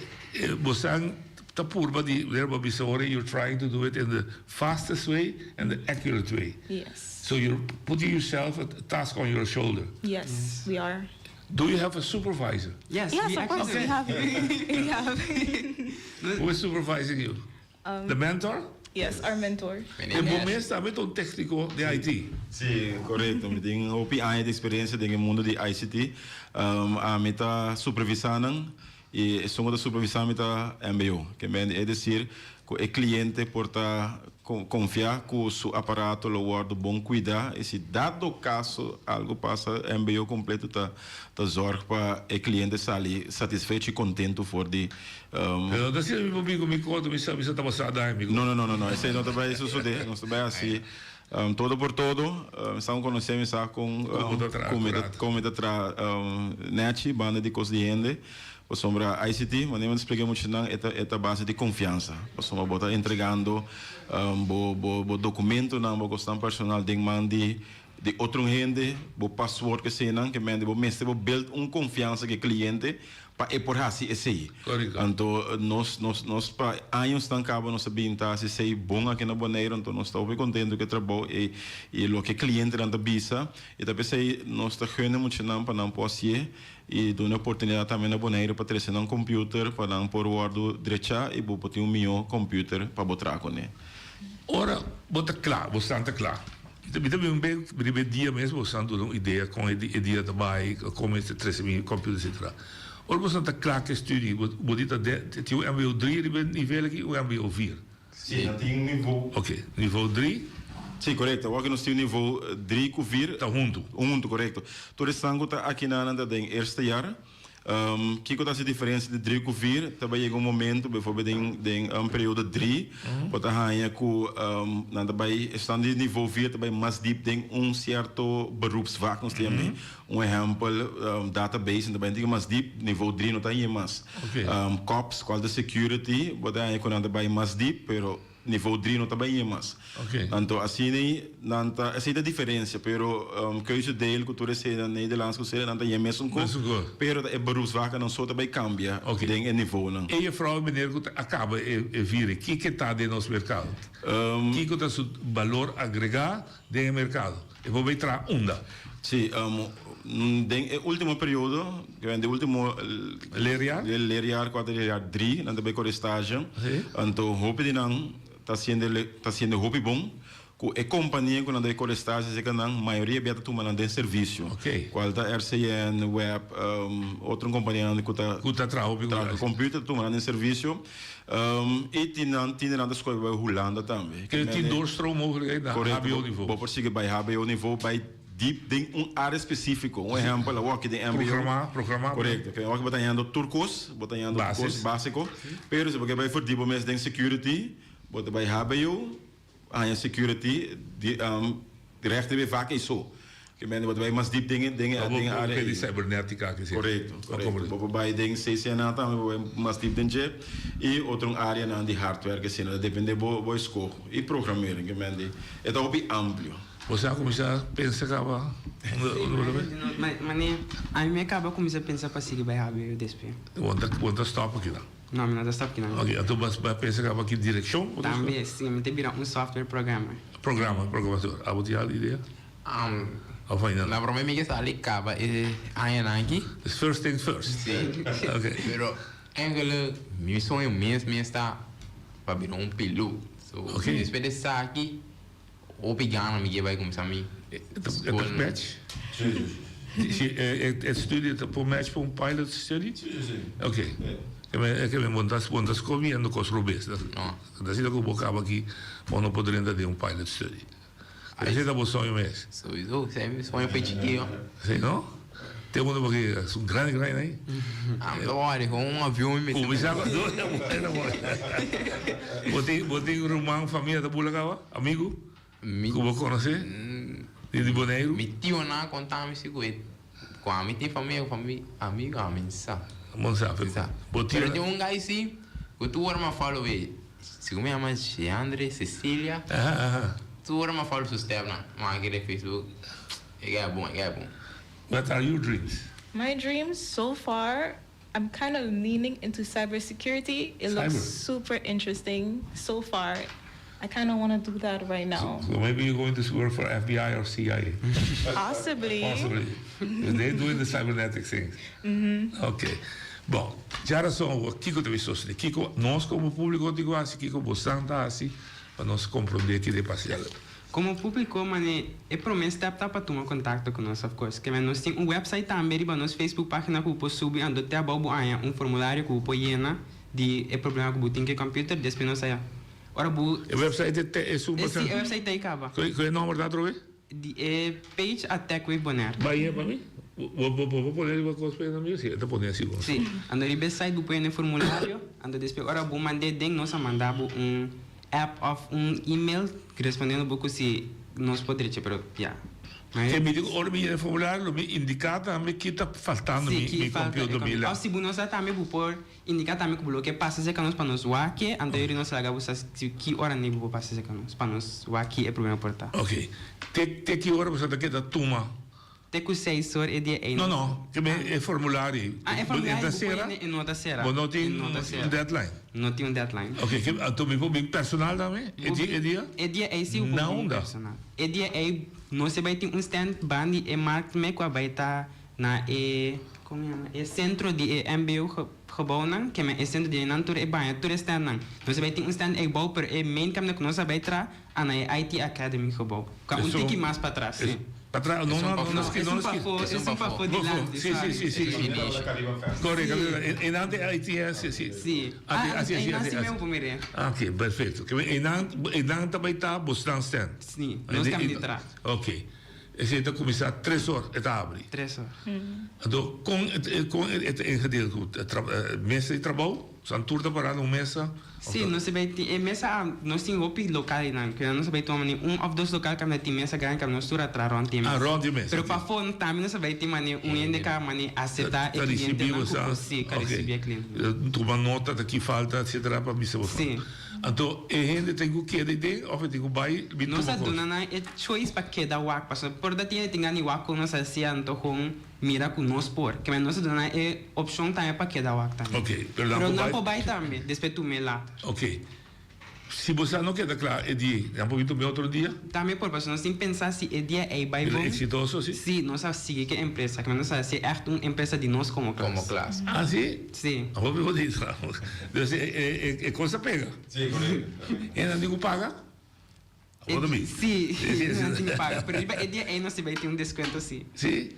bosan ta purba di, manera bo a bisa ora, you're trying to do it in the fastest way and the accurate way. Yes. So you're putting yourself a task on your shoulder. Yes, we are. Do you have a supervisor? Yes, Yes, we of course actually we have. We have. Who is supervising you? The mentor? Yes, our mentor. E bo mes tambe ta un tecnico di IT? Si, corecto. Mi tin hopi aña di experiencia den e mundo di ICT. Ami ta supervisa nan y esun cu ta supervisa mi ta mbo. Ke men e decir cu e cliente por ta confia cu su aparato lo wordo bon cuida y si dado caso algo pasa mbo completo ta ta zorg pa e cliente sali satisfecho y contento for di Pero no ta sirbi pa mi ku mi konta mi sa mi sa ta basá daño mi ku. No no no no no esei no ta bai sosodé nos ta bai hasi todo por todo esnan ku konosé mi sa kon kon mi ta kon mi ta traha nèchi banda di kos di hende pasobra ICT manera mi ta splika e muchanan e ta e ta base di konfiansa pasobra bo ta entregando bo bo bo dokumentonan bo kosnan personal den man di. di otro hende, bo password ku eseinan, ke mende bo mester bo build un konfiansa ku e kliente pa e por hasi esei. Anto nos nos nos pa añosnan kaba nos a bin ta hasi esei bon aki na Boneiru, anto nos ta hopi kontentu ku e trabou ei i loke e klientenan ta bisa i ta p'esei nos ta gun e muchanan pa nan por hasié i duna e oportunidat tambe na Boneiru pa trese nan computer pa nan por wòrdu drechá i bo por tin un mihó computer pa bo traha kuné. Ora bo ta kla, bo san ta kla. Mi ta bin be riba e dia mes bo san duna un idea kon e dia ta bai, kon mester trese mi computer etcetera. Ora bo san ta kla ku e studie, bo di ta den, tin un mbo drie riba e nivel aki, un mbo vier. Si, nan tin nivo. Ok, nivo drie. Si, korekto. Awor ku nos tin nivo drie ku vier. Ta huntu. Huntu, korekto. Tur esnan ku ta aki nan ta den eerste jaar. Kiko ta hasi diferensia di drie ku vier? Ta bai yega un momento, bijvoorbeeld den den un periodo drie, bo ta haña ku nan ta bai, esnan di nivo vier ta bai mas diep den un sierto beroepsvak, nos ta yam'é. Un ehèmpel, database, nan ta bai un tiki mas diep, nivo drie no ta hañ'é mas. Cops, kual ta security, bo ta haña ku nan ta bai mas diep, pero Nivo drie no ta bay ñe mas. Anto asina ei nan ta, esei ta diferencia, pero keuze deel cu tur esei na Nederlands cu esei nan ta ñe mesun cos, pero ta e beroepsvakken so ta bay cambia den e nivonan. E juffrouw en meneer cu ta a caba e vire, kiko ta den nos mercado? Kiko ta su balor agrega den e mercado? E por bay traha unda? Si, den e ultimo periodo, den e ultimo leerjaar, leerjaar cuater leerjaar drie, nan ta bay core stage. Anto hopi di nan ta haciendo ta haciendo hopi bon cu e compania cu nan ta bay core stage acerca nan, mayoria bia ta tuma nan den servicio. Cual ta RCN, web, otro companianan cu ta Cu ta traha hopi cu computer ta tuma nan den servicio. I tin nan tin nan ta skohe bai Hulanda tambe. Ke tin doorstroom-mogelijkheid na Correcto, hbo niveau. Bo por sigui bai hbo niveau, bai diep den un área spesífiko. Un ehèmpel, awor aki den mbo. Programá, programá. Korekto. Ke awor aki bo ta hañando tur kos, bo ta hañando tur kos básiko. Pero si bo ke bai verdiep bo mes den security, bo ta bai hbo. Haña security di recht riba e vak ei so. Ke mende bo ta bai mas diep den e den e Bo den e área por di ei. cybernetica ke si. Korekto, korekto. Bo por bai den CCNA tambe bo bai mas diep den dje i otro un áreanan di hardware ke asina. Ta depende bo bo eskoho i programering ke mende e ta hopi amplio. Bo sa kuminsá pensa kaba unda unda bo ta bai? Mane, ami mi a kaba kuminsá pensa pa sigui bai hbo despues. Bo ta bo ta stòp akinan? No, mi no ta stop kinan. Ok, anto bo a pensa kaba ki direkshon bo ta Tambe, si, mi ta bira un software programmer. Programa, programador. Abo tin al idea? Of ainda no? Na prome mi ke sali kaba e añanan aki. It's first things first. Si. Ok. Pero eigenlijk mi soño mes mes ta pa bira un piloot. So, Ok. despues di esaki hopi gana mi ke bai kumsa mi E ta skol. match? Si, si, si. Si e studie ta por match pa un pilot study? Si, si, si. Ok. E ke men bo no ta bo no ta skobiendo kos robes. No. Ta asina ku bo kaba aki bo no por drenta den un pilot study. Esei ta bo soño mes? Souiso, esei mi soño pa e chikio. Si no? Te mundo porque es un grandi grandi ahí. Ah, mi ta wòri kon un avion mi mester. Kuminsá ku Bo tin bo tin ruman, famia ta bula kaba? Amigu? Mi Ku bo konosé? Di di Boneiru? Mi tionan a konta mi si ku e ku ami tin famia ku fami amigu ami no sa. Bo no sa pero bo tio Pero tin un guy si ku tur ora mi a follow e si ku mi yama Jeandre Cecilia Aha aha. Tur ora mi a follow su stepnan mi a kere Facebook e guy a bon e guy a bon. What are your dreams? My dreams so far I'm kind of leaning into cybersecurity. It looks super interesting so far. I kind of want to do that right now. So, so maybe you're going to work for FBI or CIA. Possibly. Possibly. They're doing the cybernetic things. Mm -hmm. Okay. Bon, djarason kiko ta bisto sosodé? Kiko nos komo públiko tin ku hasi? Kiko bosan ta hasi pa nos komprondé kiko ta pasa? Komo públiko mane e promé stèp ta pa tuma kontakto ku nos of course. Keme nos tin un wèpsait tambe riba nos Facebook página ku bo por subi anto te abou bo haña un formulario ku bo por yena di e problema ku bo tin ku e kòmpiuter despues nos a ora bo E wèpsait e te esun E si e wèpsait ta ei kaba. Ku e nòmber ta atrobe? Di e page a Techwave Bonaire. Bai pa mi? Bo bo por pone riba kos pa e na mi? Si e ta pone asi bon. Si, anto riba e site bo por yena e formulario anto despues ora bo mand'é den nos a manda bo un App of un email respondiendo bo cu si. nos por drecha, pero ya. Ke mi di ku ora mi yena e formulario lo mi indiká tambe ki ta faltando mi mi computer mi Òf si bo no sa tambe bo por indiká tambe ku bo lo ke pasa serka nos pa nos wak ke, anto yori nos laga bo sa si ki ora ni bo por pasa serka nos pa nos wak ki e problema por ta. Ok. Te te ki ora bo sa ta keda tuma? Te ku seis or e dia ei No no, ke men e formulario ei. Ah e formulario bo por yena e no ta sera. Bo no tin un deadline? No tin un deadline. Ok, ke anto mi por bin personal tambe e dia e dia? E dia ei si bo por bin personal. E dia ei nos e bai tin un stand bandi e markt me ku a bai ta na e kon yama e sentro di e mbo gebouwnan ke men e sentro di einan tur e baña tur e standnan. Nos e bai tin un stand eibou pero e main kaminda ku nos a bai tra a na e IT Academy gebouw. Ku a un tiki mas patras si. Patras no no no no Esun pafó esun pafó dilanti Si si si si Correcto einan ta e IT si si Si ah einan si mi por mir'é. Ok perfecto ke men einan einan ta bai ta bosnan stand. Si nos kaminda tra. Ok esei ta kuminsá tres or e ta abri. Tres or. Anto kon kon e ta ingedeeld ku mesa di trabou? San tur ta pará na un mesa? Sí, nos ta bai tin e mesa a nos tin hopi lokal einan ku nos ta bai tuma manera un òf dos lokal kaminda tin mesa grandi kaminda nos tur a traha rònt di e mesa. Ah, rònt di e mesa. Pero pafó tambe nos ta bai tin manera un hende ka manera aseptá e Ta risibí klientenan ku boso. por sí, ka risibí e klientenan. Ok. Tuma nota ta ki falta etcetera pa bisa boso. Sí. Anto e hende tin ku keda ei den òf e tin ku bai bin Nos tuma a kos? duna nan e choice pa keda wak pasobra por ta tin hende tin gana di wak kon nos a hasi anto kon Mira ku nos por. Ke men nos a duna nan e opshon tambe pa keda wak tambe. Ok, pero nan Pero por nan bai. por bai tambe, despues tum'é later. Ok. Si bo sa no keda kla e dia, nan por bin tum'é otro dia? Tambe por, pasobra nos tin pensa si e dia ei bai Bira bon. eksitoso, si? Si, nos a sigui ku e empresa. Ke men nos a hasi ègt un empresa di nos komo klas. Komo klas. Ah, si? Si. Hopi bonito. Dus e kos a pega. Si, korekto. E nan tin ku paga? Sí, nan tin paga. Pero riba e dia ei nos bai tin un descuento sí. Sí?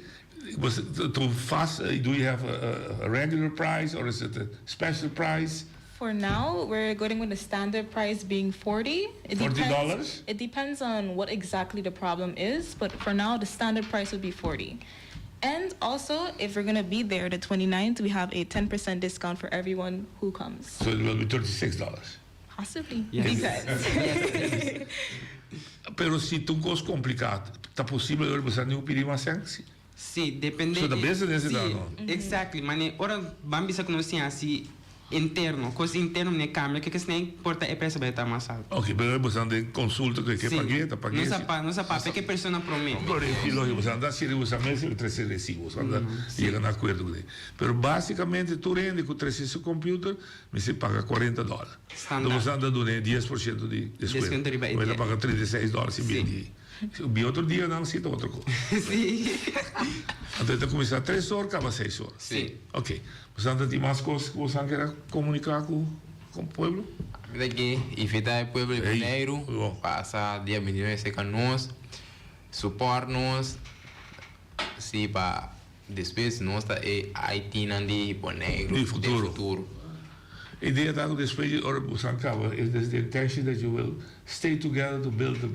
To fast, do you have a regular price or is it a special price? For now, we're going with the standard price being 40. It $40? It depends on what exactly the problem is, but for now, the standard price would be 40. And also, if we're going to be there the 29th, we have a 10% discount for everyone who comes. So it will be $36? Possibly. Yes. Because. Pero si ta un kos kompliká, ta posibel ora bo sa niun pidi mas sèn? Sí, depende. So ta business e ta, no? Exactly. Mane ora ban bisa ku nos tin hasi interno, kos interno mane kambia ke kesnei por ta e preis a bai ta mas alto. Ok, pero ora bo sa den konsulta ku e ke pag'é, ta pag'é. Nos a pa, nos a papia ke persona promé. Korekto, i lógiko, bo sa anda hasi riba sa mes riba trese resibo, bo sa anda yega na akuerdo ku e. Pero básikamente tur hende ku trese su computer Mester paga kuarenta dòler. Standaard. Enton boso ta dun'é dies por siento di deskuento. Deskuento riba e Bo ta dia. paga 36 dòler si Sí. bini. Bi otro dianan si ta otro kos. Sí. Anto e ta kuminsá tres or kaba seis or. Sí. Ok. Boso ta tin mas kos ku boso a kere komuniká ku pueblo? Mi ta ke invitá e pueblo di Ey, Boneiru bon. pasa dia 29 serka nos, support nos, si pa Despues nos ta e IT nan di Boneiru Di futuro. den futuro. Idea ta cu despues di ora boso a caba is this the intention that you will stay together to build a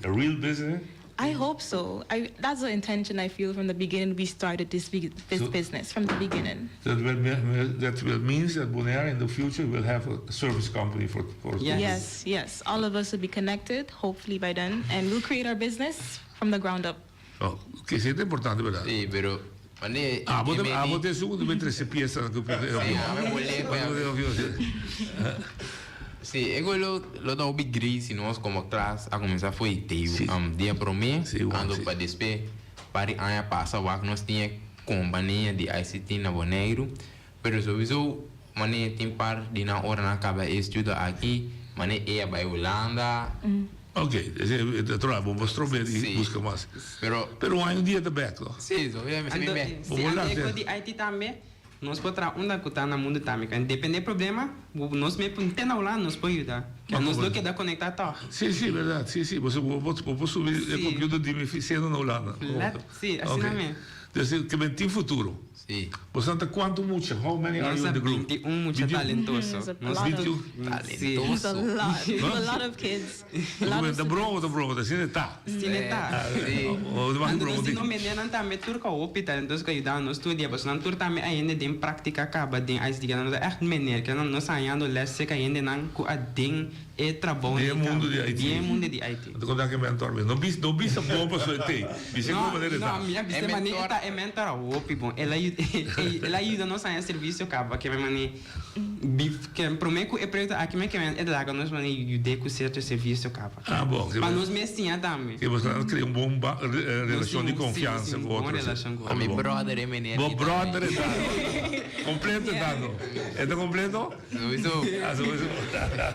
a real business? I hope so. I, that's the intention I feel from the beginning we started this, this So- business, from the beginning. That will, that will means that Bonaire in the future will have a service company for, for Yes, yes. All of us will be connected, hopefully by then, and we'll create our business from the ground up. Oh, esei ta importante, berdad? Sí, pero wanneer Ah, bo ta, e ah, bo ta esun ku ta bin trese piesanan ku Sí, a mi bolé pa Sí, e lo lo ta hopi gris si nos komo klas a kuminsá fo'i teu um, dia promé, anto pa despues par di aña pasa wak nos tin e kompania di ICT na Boneiru, pero souiso wanneer tin par di nan ora nan kaba e estudio aki, wanneer e a bai Hulanda. Ok, e ta traha bo bo strobe di Sí. buska mas. Pero Pero un aña un dia ta bek, no? Sí, so mi Anto, bek. si anto e ko di IT tambe, nos por traha unda ku ta na mundu tambe. Kan depende e problema, nos me por te na Hulanda nos por yuda. Kan nos lo keda konekta tòg. Sí, sí, bèrdat. Sí, sí. Bo bo bo por subi e Sí. computer di mi siendo na Hulanda. Let, sí, asina Ok. me. Dus ke men tin futuro. Sí. Bo ta kuantu mucha? How many are Nos you in a the group? 21 mucha talentoso. It's a Nos lot of- 21? It's a lot. It's a lot of kids. A lot of Ta broma o ta broma? Ta asina ta. Asina ta. Sí. O ta Anto broma nos di. no meneernan tambe tur ka hopi talentoso ka yuda nos studia, pasobra nan tur tambe a hende den práktika kaba den ICT. Nan ta ègt meneer, ke nan nos a hañando lès serka hendenan ku a den. e trabou Den e mundo di IT. Den e mundo di IT. Anto konta ke mentor mes. No bis no bisa bon pasobra e tei. Bisa ku manera e ta. No, mi a bisa manera e ta e mentor a hopi bon. El a el a yuda nos haña servisio kaba ke mane ke prome ku e proyekto aki me ke men e laga nos mane yud'é ku sierto servisio kaba. Ah bon. Pa nos mes siña tambe. Ke boso a krea un bon relashon di konfiansa ku otro. Bon relashon ku otro. Mi brother e meneer. Bo brother e ta. Kompleto e ta no. E ta kompleto? Sowieso. Ah, sowieso.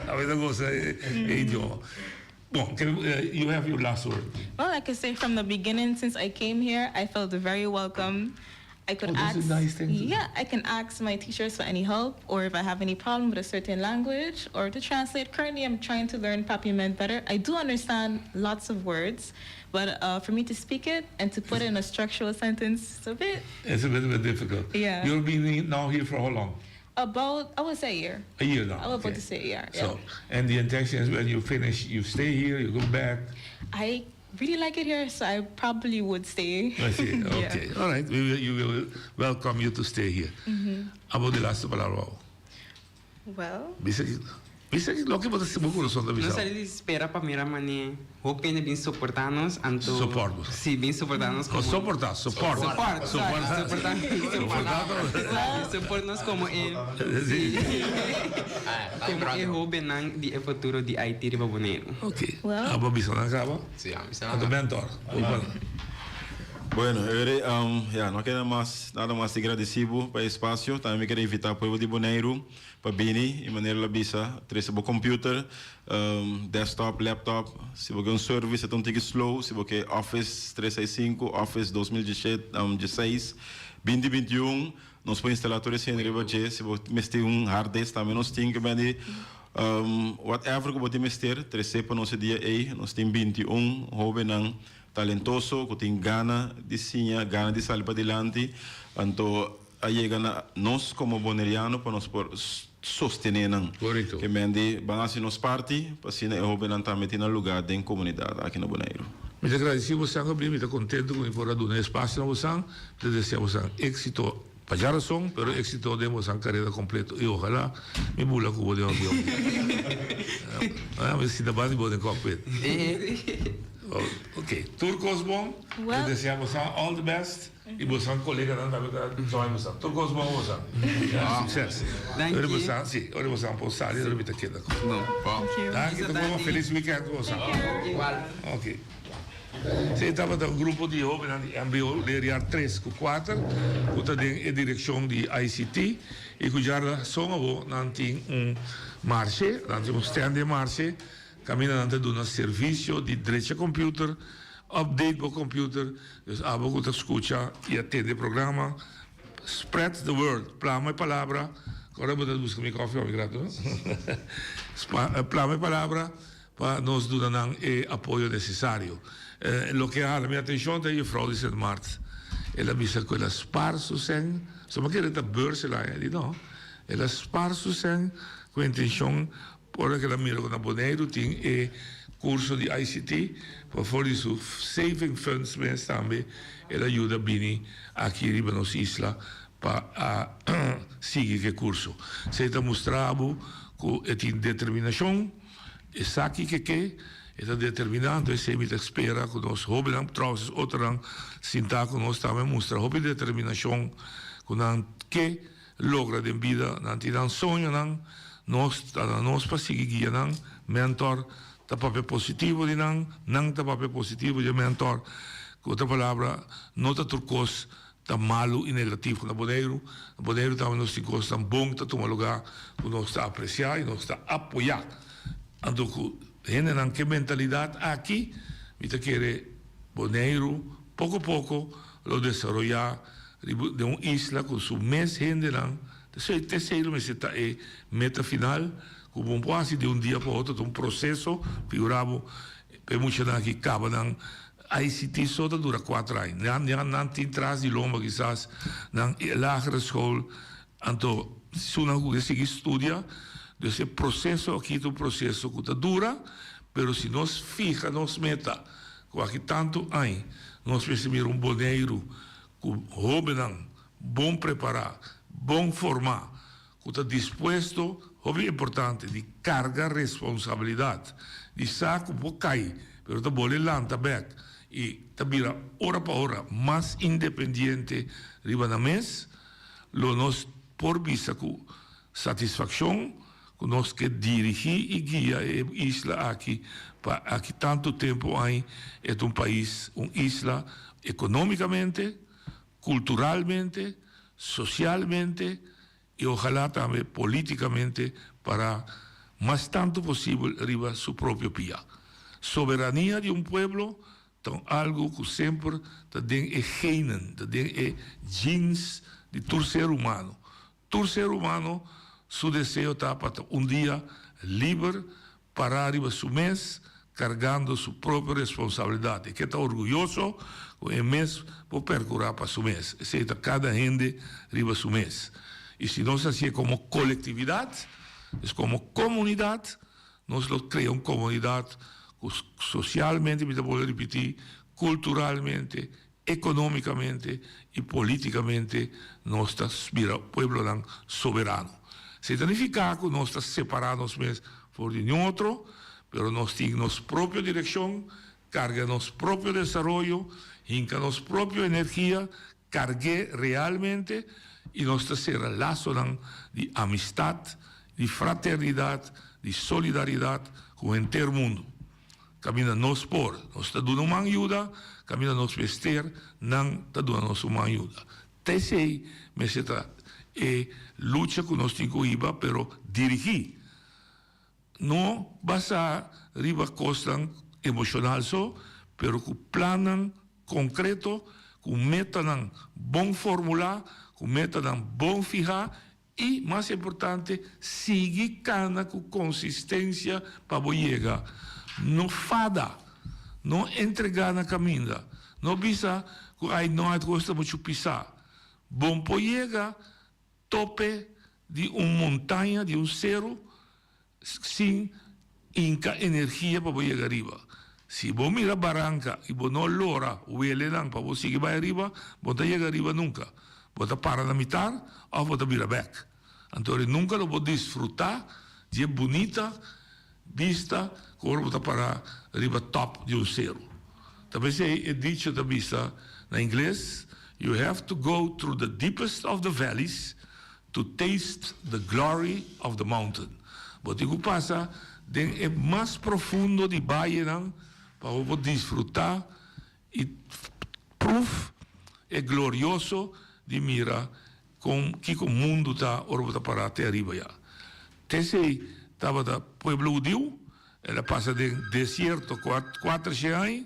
A mi ta gosa e idioma. Bon, you have your last word. Well, I could say from the beginning, since I came here, I felt very welcome. I could Oh, that's ask, a nice thing to do. yeah, I can ask my teachers for any help, or if I have any problem with a certain language, or to translate. Currently, I'm trying to learn Papiament better. I do understand lots of words, but uh, for me to speak it and to put it in a structural sentence, it's a bit. It's a little bit difficult. Yeah. You've been now here for how long? About, I would say a year. A year now. I was about okay. to say a year. Yeah. So, and the intention is when you finish, you stay here, you go back. I really like it here, so I probably would stay. I see. Yeah. Okay. All right. We will, you will welcome you to stay here. Mhm. Abo di laatste palabra. Well, Bisa bisa loke bo ta bo kurason ta Nos bisa. a di spera pa mira mane hopi hende bin soporta nos anto Support bo. Si, bin soporta nos Oh, como soporta, support. Support, sorry, Soporta. soporta. Sorry, support nos como e Si. como e hobennan di e futuro di IT riba Boneiru. Ok. Well. Abo bisa nan kaba? Si, a bisa nan. Anto mentor. Bueno, Eure, um, ja, no keda mas, nada mas di gradisí bo pa e espasio. Tambe mi kere invitá pueblo di Boneiru pa bini i manera el a bisa, trese bo computer, um, desktop, laptop. Si bo ke un service e ta un tiki slow, si bo ke Office 365, Office 2017, um, dieseis, binti 21, nos por instalá tur esei riba dje. Si bo mester un hard disk tambe nos tin ke bende. Um, whatever ku bo tin mester, trese pa nos e dia ei. Nos tin 21 hóbennan talentoso ku tin gana di siña, gana di sali padilanti. Anto a yega na nos komo boneriano pa nos por sostené nan. Korekto. Ke men di ban hasi nos parti pa asina e hóbennan tambe tin nan lugá den komunidat aki na Boneiru. Mi ta gradisí bosan Gabriel, mi ta kontento ku mi por a duna espasio na bosan. Mi ta desea bosan éksito pa djarason, pero éksito den bosan karera kompleto i ojalá mi bula ku bo den avion. Mi sinta banda di bo den cockpit. Ok, tur kos bon. Mi ta desea bosan all the best. I bosan koleganan tambe ta join bosan. Tur kos bon bosan. Sukses. Ora bosan, si, ora bosan por sali, ora mi ta keda ku. Danki, ta bon. Felis weekend ku bosan. Ok. Si, tabata un grupo di hobennan di mbo leerjaar tres ku kuater ku ta den e direkshon di ICT i ku dja rason awor nan tin un marshe, nan tin un stand den marshe Kaminda nan ta duna servisio di drecha computer, update bo computer, dus abo ku ta skucha i atende e programa, spread the word, plama e palabra, ora bo ta buska mi koffie pa mi grato no? Plama e palabra pa nos duna nan e apoyo nesesario. Loke a hala mi atenshon ta e juffrouw di Sint Maart, el a bisa ku el a spaar su sèn, so mi a kere ta beurs el aña, di no, el a spaar su sèn ku intenshon Ora ku el a mira ku na Boneiru tin e kurso di ICT, pa for di su saving funds mes tambe el a yuda bini aki riba nos isla pa a sigui ku e kurso. Esei ta mustra bo ku e tin determinashon, e sa kiko e ke, e ta determiná, anto esei mi ta spera ku nos hóbennan, trouwens otronan sintá ku nos tambe mustra hopi determinashon ku nan ke logra den bida, nan tin nan soñonan, nos ta na nos pa sigui guia nan, mentor ta papia positivo di nan, nan ta papia positivo di e mentor, ku otro palabra no ta tur kos ta malu i negativo na Boneiru, na Boneiru tambe nos tin kosnan bon ta tuma lugá ku nos ta apresiá i nos ta apoyá, anto ku hendenan ke mentalidat aki mi ta kere Boneiru poko poko lo desaroyá Riba den un isla ku su mes hendenan, t'esei lo mester ta e meta final, ku bo no por hasi di un dia pa otro, ta un proseso, figura bo pa e muchanan aki kaba nan ICT so ta dura kuater aña, nan nan tin tras di lomba kisas nan lagere school, anto esunnan ku ke sigui studia, dus e proseso aki ta un proseso ku ta dura, pero si nos fiha nos meta ku aki tantu aña nos mester mira un Boneiru ku hóbennan bon prepará, bon formá, ku ta dispuesto. hopi importante di karga responsabilidat, di sa ku bo kai pero ta bole lanta bèk i ta bira ora pa ora mas independiente riba nan mes, lo nos por bisa ku satisfakshon ku nos ke dirigí i guia e isla aki pa aki tantu tempu ain e ta un pais, un isla ekonómikamente, kulturalmente, sosialmente i ojalá tambe polítikamente para mas tantu posibel riba su propio pia. Soberania di un pueblo ta un algu ku semper ta den e genen, ta den e genes di tur ser humano. Tur ser humano su deseo ta pa ta un dia liber, pará riba su mes, kargando su propio responsabilidat. E ke ta orguyoso ku e mes por perkurá pa su mes. Esei ta kada hende riba su mes. I si nos hasié komo kolektividat, es komo komunidat, nos lo krea un komunidat ku sosialmente, mi ta bolbe ripití, kulturalmente, Economicamente y politicamente nos ta bira pueblonan soberano. Esey ta nifica cu nos ta separa nos mes for di niun otro, pero nos tin nos propio direccion, carga nos propio desaroyo, hinca nos propio energia, cargu'e realmente y nos ta cera lazonan di amistad, di fraternidad, di solidaridad cu henter mundo. Kaminda nos por, nos ta duna un man yuda, kaminda nos mester, nan ta duna nos un man yuda. Ta esei mester ta e lucha ku nos tin ku hiba, pero dirigí. No basá riba kosnan emoshonal so, pero ku plannan konkreto, ku metanan bon formulá, ku metanan bon fihá I, mas importante, sigui kana ku konsistensia pa bo yega. No fada. No entregá na kaminda. No bisa ku ai no a kosta muchu pisá. Bon por yega tope di un montaña, di un seru, sin hinka energia pa bo yega ariba. Si bo mira baranka i bo no lora welenan pa bo sigui bai ariba, bo no ta yega ariba nunka. Bo ta para na mitar òf bo ta bira bèk. Anto ri nunka lo bo disfrutá di e bunita bista ku ora bo ta para riba tòp di un seru. Ta p'esei e dicho ta bisa na ingles, You have to go through the deepest of the valleys To taste the glory of the mountain. Bo tin ku pasa den e mas profundo di bayenan pa bo por disfrutá i pruf e glorioso di mira kon kiko mundu ta ora bo ta pará te ariba ya. T'esei tabata pueblo hudiu, el a pasa den desierto kuatershen aña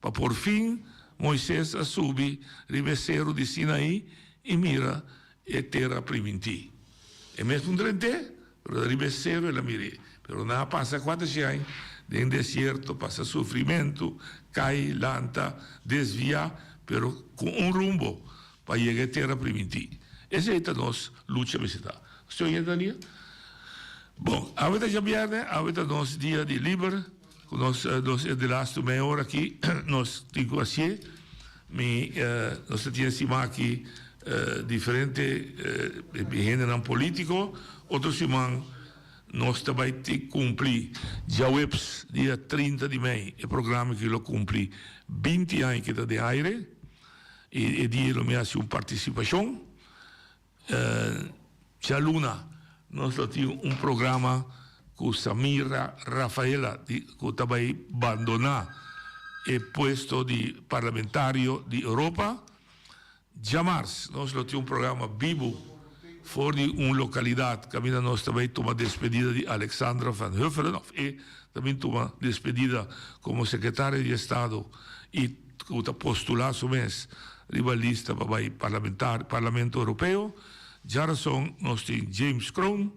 pa por fin Moises a subi riba e seru di Sinaí i mira E tera primintí. E mes un drent'é, pero ta riba e seru el a mir'é. Pero nan a pasa kuatershi aña den desierto, pasa sufrimentu, kai, lanta, desviá, pero ku un rumbo pa yega e tera primintí. Esei ta nos lucha mester ta. Nos oye Dania? Bon, awe ta djabièrnè, awe ta nos dia di liber, ku nos nos e delastu mei ora aki nos tin ku hasié. Mi nos ta tin estima aki diferente hendenan politico. Otro siman nos ta bay tin cumpli djaweps dia 30 di mei e programa aki lo cumpli binti aña ki ta den aire y e dia lo mi haci un participacion. Djaluna nos lo tin un programa ku Samira Rafaela di ku ta bai bandona e puesto di parlamentario di Europa. Djamars nos lo tin un programa bibu for di un lokalidat kaminda nos ta bai tuma despedida di Alexandra van Huffelen of e ta bin tuma despedida komo sekretario di estado i ku ta postulá su mes riba lista pa bai parlamentar Parlamento Europeo. Djarason nos tin James Kroon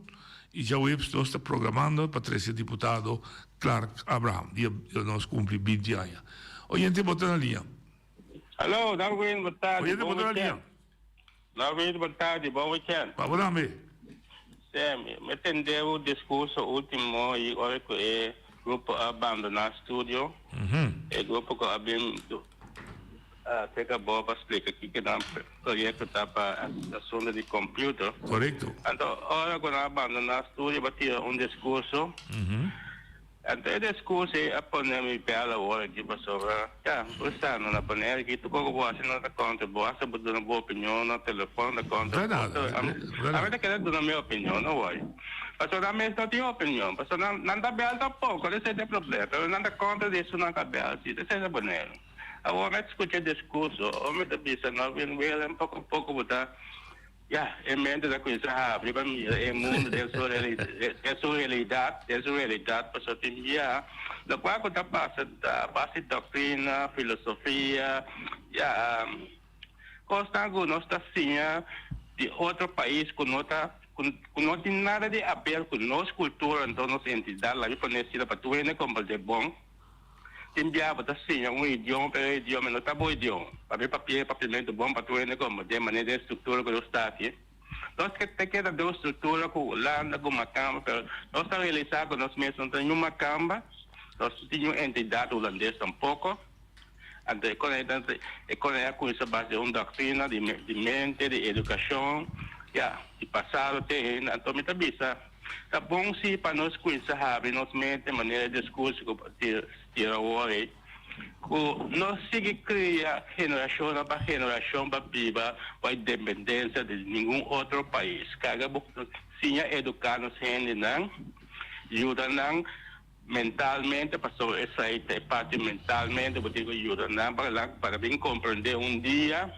i djaweps nos ta programando pa trese diputado Clark Abraham dia nos kumpli binti aña. Oyente bo ta na liña. Hallo, Darwin, bo tardi, Oyente bon bo ta na weekend. liña. Darwin, bo tardi, bon weekend. Pa bo tambe. Sam, mi tende bo discurso ultimo y ora cu e grupo a bandona studio, e grupo cu a bin. acerca bo pa splica kico nan proyecto ta pa asunto di computer. Correcto. Anto ora cu nan a bandona studio bo a tira un discurso. Anto e discurso ey a pone mi bel awor aki pasobra ya bo sa no na Bonaire aki tur cosa cu bo haci no ta conta bo hasta bo duna bo opinion na telefon ta conta ami ta keda duna mi opinion no worry pasobra nan mes no tin opinion pasobra nan ta bel tampoco esey ta e problema pero nan ta contra di esun nan ta bel si esey ta Bonaire awor mi a scucha e discurso awor mi ta bisa Norwin Willem poco poco bo ta Ya, e mente ta cuminsa habri pa mira e mundo den su den su realidad, den su realidad, pasobra tin bia locual cu ta pasa ta base di doctrina, filosofia, ya, cosnan cu nos ta siña di otro pais cu no ta cu no tin nada di haber cu nos cultura, enton nos entidad, laga mi pone asina pa tur hende comprende bon. Tin bia bo ta siña un idioma pero e idioma no ta bo idioma. Pabia papia e papiamentu bon pa tur hende komprendé manera den struktura ku nos ta aki. Nos ke ta keda den un struktura ku Hulanda ku makamba pero nos ta realisá ku nos mes no ta niun makamba, nos no tin niun entidat hulandes tampoko. Anto e kon e kon a kuminsá bas den un doktrina di di mente, di edukashon, ya, di pasado te ainda. Anto mi ta bisa. Ta bon si pa nos cuinsa habri nos mente manera e discurso cu tira awor ey, cu no sigui cria generacionnan pa generacion pa biba bo independencia di ningun otro pais. Carga bo siña educa nos hendenan, yuda nan mentalmente pasobra esey ta e parti mentalmente bo tin cu yuda nan pa nan pa bin comprende un dia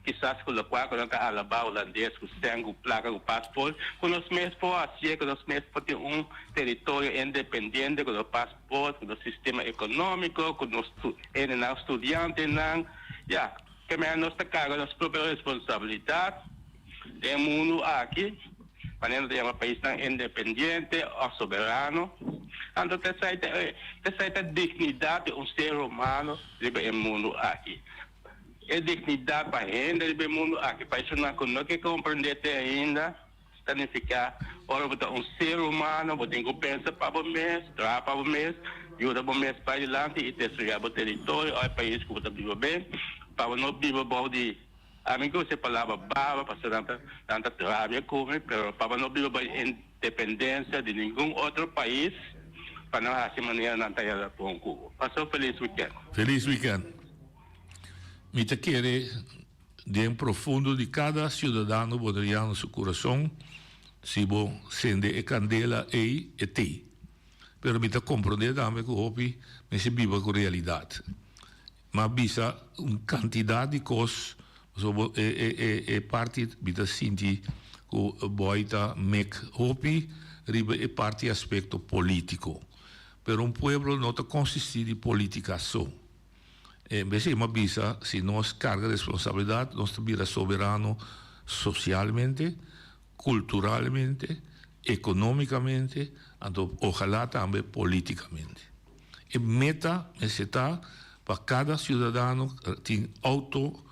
kisas cu locual cu nan ta alaba Holandes cu cen cu placa cu paspoort cu nos mes por hacié cu nos mes por tin un teritorio independiente cu nos paspoort cu nos sistema economico cu nos hendenan studiantenan ya ke manera nos ta carga nos propio responsabilidad. Den e mundu aki, manera ta yama paisnan independiente òf soberano, anto ta esei ta esei ta dignidat di un ser humano riba e mundu aki. E dignidat pa hende riba e mundu aki, pa esunnan ku no ke komprendé te ainda, ta nifiká ora bo ta un ser humano bo tin ku pensa pa bo mes, traha pa bo mes, yuda bo mes bai dilanti i desaroyá bo teritorio òf e pais ku bo ta biba ben, pa bo no biba bou di. Ami gusta e palabra baba pasobra nan ta nan ta rabia ku mi, pero paba no biba bai independencia di ningun otro pais pa nan hasi manera nan ta yada bon ku bo. Pasa un feliz weekend. Feliz weekend. Mi ta kere den profundo di kada ciudadano boneriano su curason si bo sende e candela ey e tey. Pero mi ta comprende tambe cu hopi mester biba cu realidad. M'a bisa un kantidat di kos pasobra bo e e e e parti mi ta sinti ku boy ta mek hopi riba e parti aspekto politiko. Pero un pueblo no ta konsistí di politika so. En bes ei m'a bisa si nos karga responsabilidat nos ta bira soberano sosialmente, kulturalmente, ekonomikamente, anto ojalá tambe politikamente. E meta mester ta pa kada siudadano tin outo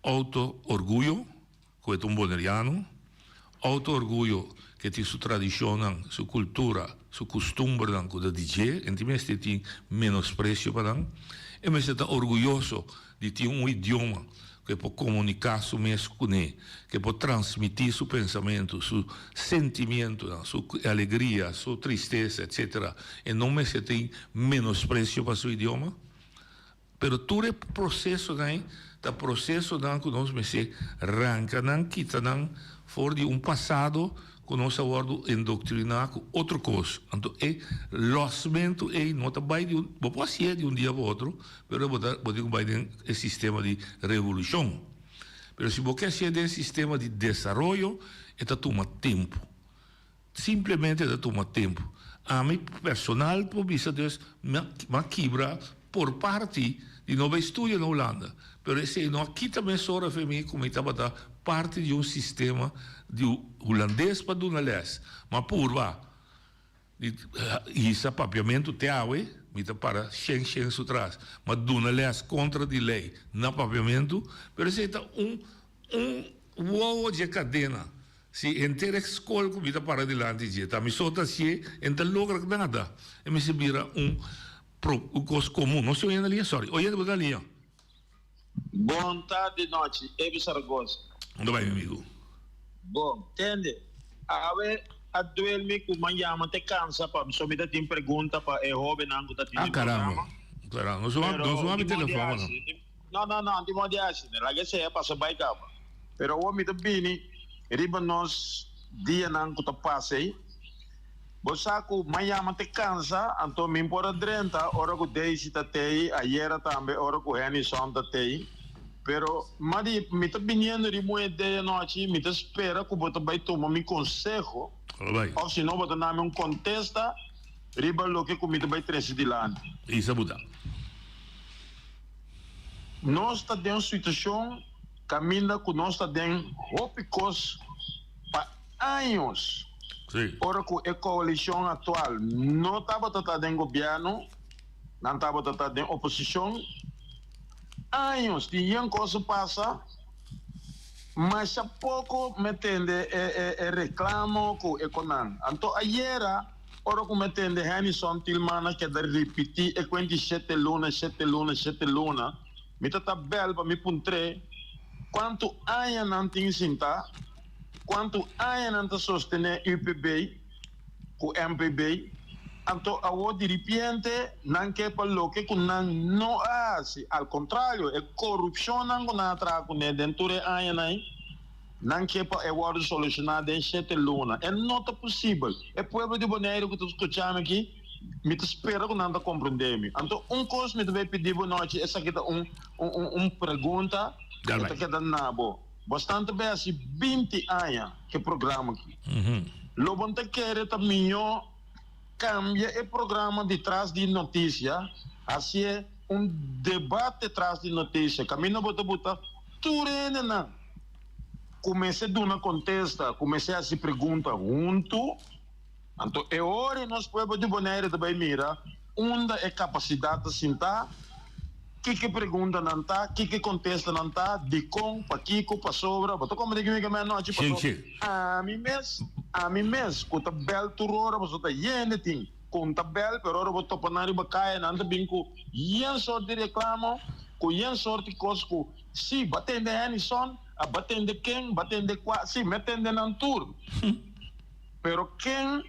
outo orguyo ku e ta un boneriano, outo orguyo ku e tin su tradishonnan, su kultura, su kustumbernan ku ta di dje, e no tin mester tin menospresio pa nan. E mester ta orguyoso di tin un idioma ku e por komuniká su mes kuné, ku e por transmití su pensamentu, su sentimientunan, su alegria, su tristesa, etcétera. E no mester tin menospresio pa su idioma. Pero tur e prosesonan ei ta prosesonan ku nos mester ranka nan, kita nan for di un pasado ku nos a wòrdu endoktriná ku otro kos. Anto e lòsmentu ei no ta bai di un, bo por hasié di un dia pa otro, pero bo ta bo tin ku bai den e sistema di revolushon. Pero si bo ke hasié den sistema di desaroyo, e ta tuma tempu. Simplemente ta tuma tempu. Ami personal por bisa dus mi a kibra por parti di no bay studia na Hulanda, pero esey no a kita mesora fe mi cu mi tabata parti di un sistema di Hulandes pa duna les. Ma purba di hisa papiamentu te awe, mi ta para shen shen su tras. Ma duna les contra di ley na papiamentu, pero esey ta un un wowo dje cadena. Si henter e skol ku mi ta para dilanti dje ta mi so ta hasié, e no ta logra nada. E mester bira un pro un kos komun. No si oyendo liña? Sorry. Oyendo bo ta liña? Bon tardi nochi, Ebi Saragoza. Unda bai mi amigo? Bon, tende, awe a duel mi ku man yama te kansa pa so mi ta tin pregunta pa e hobennan ku ta tin Ah di caramba, programa. caramba, no suma Pero no suma di mi modo di telefono. hasi, di, no no no, di modo di hasi, laga esei a pasa bai kaba. Pero awor mi ta bini riba nos dianan ku ta pasa ei. Bo sa ku man yama te kansa, anto mi por a drenta ora ku Daisy ta tei, ayera tambe ora ku Hennyson ta tei. Pero ma di mi ta biniendo riba un idea anochi, mi ta spera ku bo ta bai tuma mi konseho, òf si no bo ta nami un kontesta riba loke ku mi ta bai trese dilanti. Isa bo ta. Nos ta den un situashon kaminda ku nos ta den hopi kos pa años. Ora ku e koalishon aktual no tabata ta den gobièrnu, nan tabata ta den oposishon. Años tin yen kos a pasa, masha poko mi a tende e reklamo ku e konan. Anto ayera ora ku mi a tende Hennyson Tilman a keda ripití e kuenti shete luna, shete luna, shete luna, mi ta ta bèl pa mi puntr'é kuantu aña nan tin sintá, kuantu aña nan ta sostené UPB. ku MPB, anto awor diripiente nan ke pa loke ku nan no a hasi. Al kontrario, e korupshonnan ku nan a traha kuné den tur e añanan ei, nan ke pa e wòrdu solushoná den shete luna. E no ta posibel. E pueblo di Boneiru ku ta skucha mi aki, mi ta spera ku nan ta komprendé mi. Anto un kos mi ta bai pidi bo nochi, esaki ta un un pregunta ku ta keda na bo. Bastante bai hasi 20 aña ku e programa aki. Lo bo ta kere ta mihó kambia e programa di tras di notisia, hasié un debate tras di notisia, kaminda bo ta buta tur hendenan ku mester duna kontesta, ku mester hasi pregunta huntu. Anto e ora nos pueblo di Bonaire ta bai mira unda e kapasidat ta sintá, kiko e preguntanan ta, kiko e kontestanan ta, dikon, pakiko, pasobra. Bo ta komprendé ki mi ke mi anochi? Pasobra ami mes, ami mes ku ta bèl tur ora pasobra ta yende tin ku ta bèl pero ora bo topa nan riba kaya nan ta bin ku yen sort di reklamo, ku yen sort di kos ku si bo a tende Hennyson, a bo a tende ken, bo a tende kua, si mi a tende nan tur. Pero ken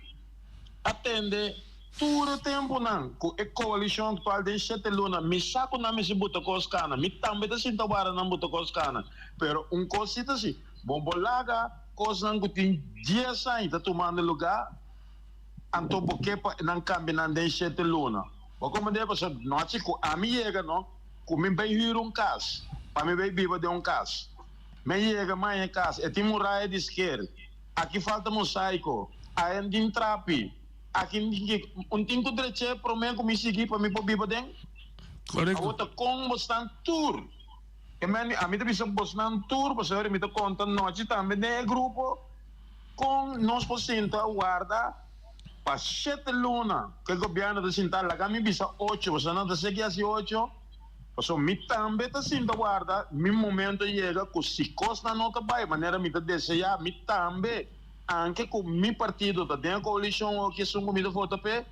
a tende tur e tempunan ku e koalishon aktual den shete luna? Mi sa ku nan mester buta kos kana. Mi tambe ta sinta wara nan buta kos kana. Pero un kos si ta si, bo por laga kosnan ku tin dies aña ta tumando lugá, anto bo ke pa nan kambia nan den shete luna. Bo komprendé? Pasobra nochi ku ami yega no, ku mi bai hür un kas, pa mi bai biba den un kas. Mi a yega maña e kas, e tin muraya di sker. Aki falta mosaico, aen tin trapi, aki tin ki, un tin ku dreché promé ku mi sigui pa mi por biba den. Korekto. Awor ta kon bosnan tur. E men, ami ta bisa bosnan tur, pasobra mi ta konta nochi tambe den e grupo kon nos por sinta warda pa shete luna ku e gobièrnu ta sinta, laga mi bisa ocho, pasobra nan ta seki hasi ocho. Pasobra mi tambe ta sinta warda mi momento yega ku si kosnan no ta bai manera mi ta deseá, mi tambe, anke ku mi partido ta den e koalishon o esun ku mi ta vota p'e,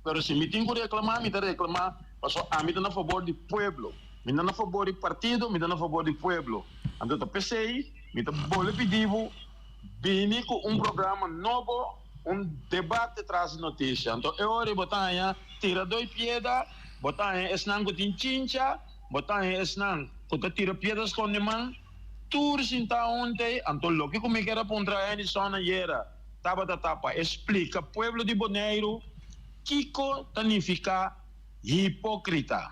pero si mi tin ku reklamá, mi ta reklamá pasobra ami ta na fabor di pueblo. Mi no na fabor di partido, mi ta na fabor di pueblo. Anto ta p'esei mi ta bole pidi bo bini ku un programa nobo, un debate tras di notisia. Anto e ora ei bo ta haña tiradó i pieda. Bo ta haña esnan ku tin chincha, bo ta haña esnan ku ta tira piedra skonde man, tur sintá hunte. Anto loke ku mi ker a puntra Edison ayera tabata ta pa e splika pueblo di Boneiru kiko ta nifiká hipókrita.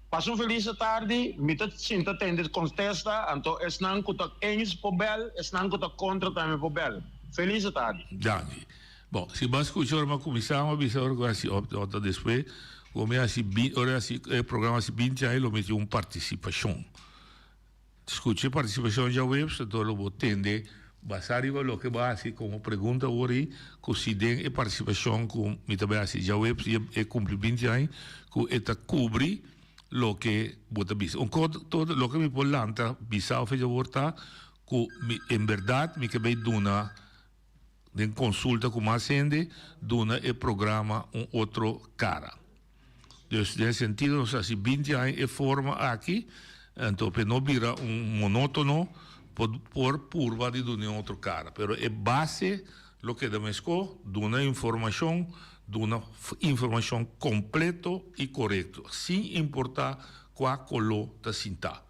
Pasa un felis atardi, mi ta sinta tende kontesta, anto esnan ku ta eens por bèl, esnan ku ta kontra tambe por bèl. Felis atardi. Danki. Bon, si bo a skucha ora mi a kuminsá, mi a bisa ora ku a hasi òp òp despues ku mi a hasi bin ora a hasi e programa hasi binti aña lo mi tin un partisipashon. Skucha e partisipashon djaweps anto lo bo tende basá riba loke bo a hasi komo pregunta awor ei ku si den e partisipashon ku mi ta bai hasi djaweps i e kumpli binti aña ku e ta kubri loke bo ta bisa. Un kos todo loke mi por lanta bisa òf djawor ta ku mi en bèrdat mi ke bai duna Den konsulta ku mas hende, duna e programa un otro kara. Dus den sentido nos hasi 20 aña e forma aki. Anto p'e no bira un monótono por por purba di duna un otro kara. Pero e base lo keda meskó, duna informashon, duna informashon kompleto i korekto, sin importá kua koló ta sintá.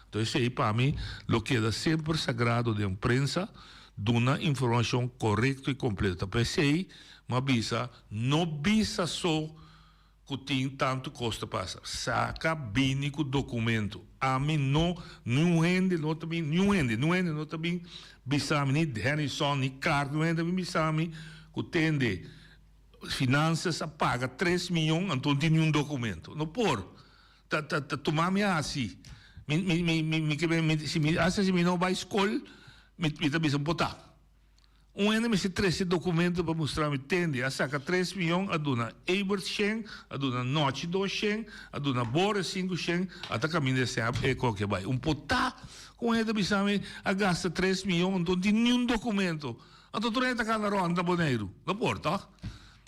Anto esei pa mi lo keda semper sagrado den prensa, duna informashon korekto i kompleto. Ta p'esei m'a bisa, no bisa so ku tin tantu kos ta pasa. Saka bini ku dokumentu. Ami no, niun hende no ta bin, niun hende, niun hende no ta bin bisa mi, ni Hennyson, ni Clark, niun hende ta bin bisa mi ku tende Finanzas a paga tres miyon anto no tin niun dokumento. No por. Ta ta ta tuma mi hasi. Mi mi mi mi mi ke mi si mi hasta si mi no bai skol mi mi ta bisa bo ta. Un hende mester trese documento pa mustra mi tende a saca tres miyon a duna Ebert shen a duna Nochi dos shen a duna Boris sinku shen a ta caminda esei a e koke bai un potá cu un hende ta bisa mi a gasta tres miyon anto no tin niun documento anto tur hende ta cana rond na Boneiru no por toch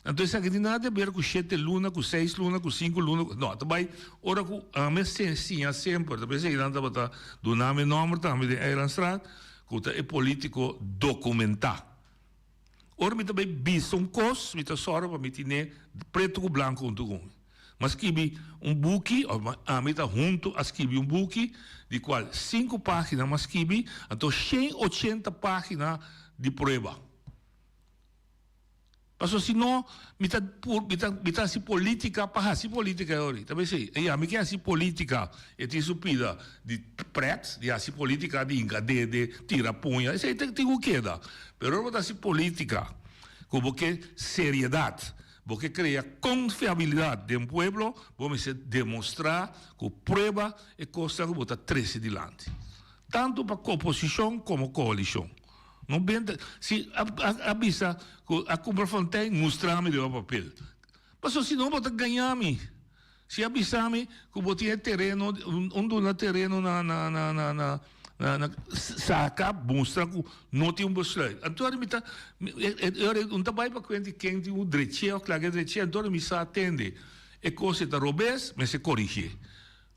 anto esaki tin nada di haber cu shete luna cu seis luna cu sinku luna no ta bai ora cu ami a siña semper ta p'esei nan tabata duna mi nomber tambe den Eilandstraat. Ku ta e polítiko dokumentá. Ora mi ta bai bisa un kos, mi ta sòru pa mi tine pretu ku blanku huntu ku mi. Mi a skibi un buki, òf ami ta huntu a skibi un buki, di kual sinku página mi a skibi, anto shen ochenta página di prueba. Pasobra si no, mi ta mi ta mi ta hasi politica pa hasi politica e ori. Ta besi, e ya mi ke hasi politica, e tin su pida di pret, di hasi politica, di hinka dede, tira puña, esei tin ku keda. Pero ora bo ta hasi politica ku bo ke seriedad, bo ke krea konfiabilidad den pueblo, bo mester demostra ku prueba e kosnan ku bo ta trese dilanti. Tantu pa oposishon komo koalishon. No benta, si a a bisa ku a kumpra Fontein, mustra mi riba papel. Pasobra si no bo ta gaña mi. Si a bisa mi ku bo tin e tereno, un duna tereno na na na na na na na saka, mustra ku no tin un besluit. Anto mi ta, e ora un ta bai pa kuenta di ken tin un drechi òf klake drechi, anto mi sa tende e kos e ta robes, mester korigí.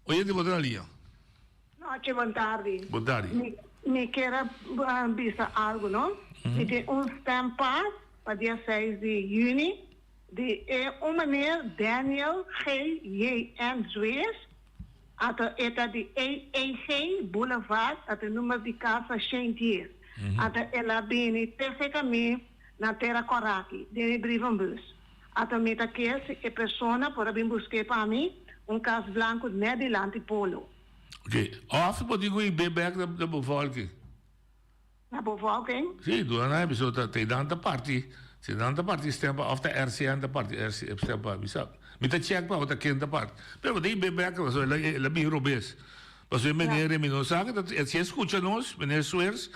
Oyente bo ta na liña. Nochi, bon tardi. Bon tardi. Mi, mi kier a bisa algo, no? Mi tin un stempas pa dia seis di juni di e un meneer Daniel GJN Zweers, ato e ta di EEG Boulevard, ato e numero di cas ta 110. Ato el a bini te cerca mi na Tera Coraki den e brievenbus. Ato mi ta kier si e persona por a bin busk'é pa mi un kas blanku nèt dilanti Polo. Ok, òf bo tin ku hib'é bèk na bevolking. Na bevolking? Sí, duna nan episode ta te nan ta parti, si nan ta parti stempa òf ta RCN ta parti RC stempa, mi sa. Mi ta chèk pa bo ta ken ta parti. Pero bo tin hib'é bèk pasobra el a bin robes. Pasobra e meneer mi no sa si e skucha nos, meneer Sweers,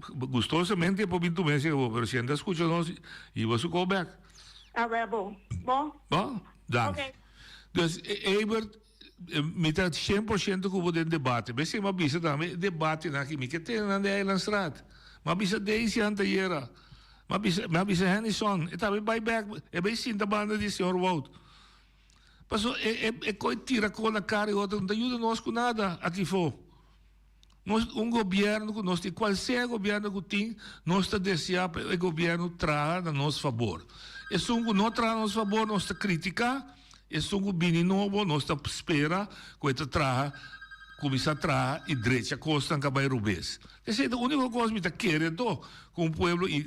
Gustosamente e por bin tuma esei awor, pero si e no ta scucha nos, hiba su call back. A wer bon. Bon? Bon? Danki. Ok. Dus, Eibert, mi ta cien por ciento cu bo den debate. B'esei mi a bisa tambe, e debatenan aki, mi ke tene nan den Eilandstraat. Mi a bisa Daisy antayera, mi a bisa, mi a bisa Hennyson, e tambe bai bek, e bai sinta banda di señor Wout. Paso e, e, e coi tira col na cara e otro no ta yuda nos cu nada aki fo. Nos un gobierno cu nos tin, cual sea gobierno cu tin, nos ta desea pa e gobierno traha na nos fabor. Esun cu no traha na nos fabor nos ta critica, esun cu bini nobo nos ta spera cu e ta traha, cuminsa traha y drecha cosnan ca bay robes. Esey ta unico cos mi ta kere anto cu un pueblo y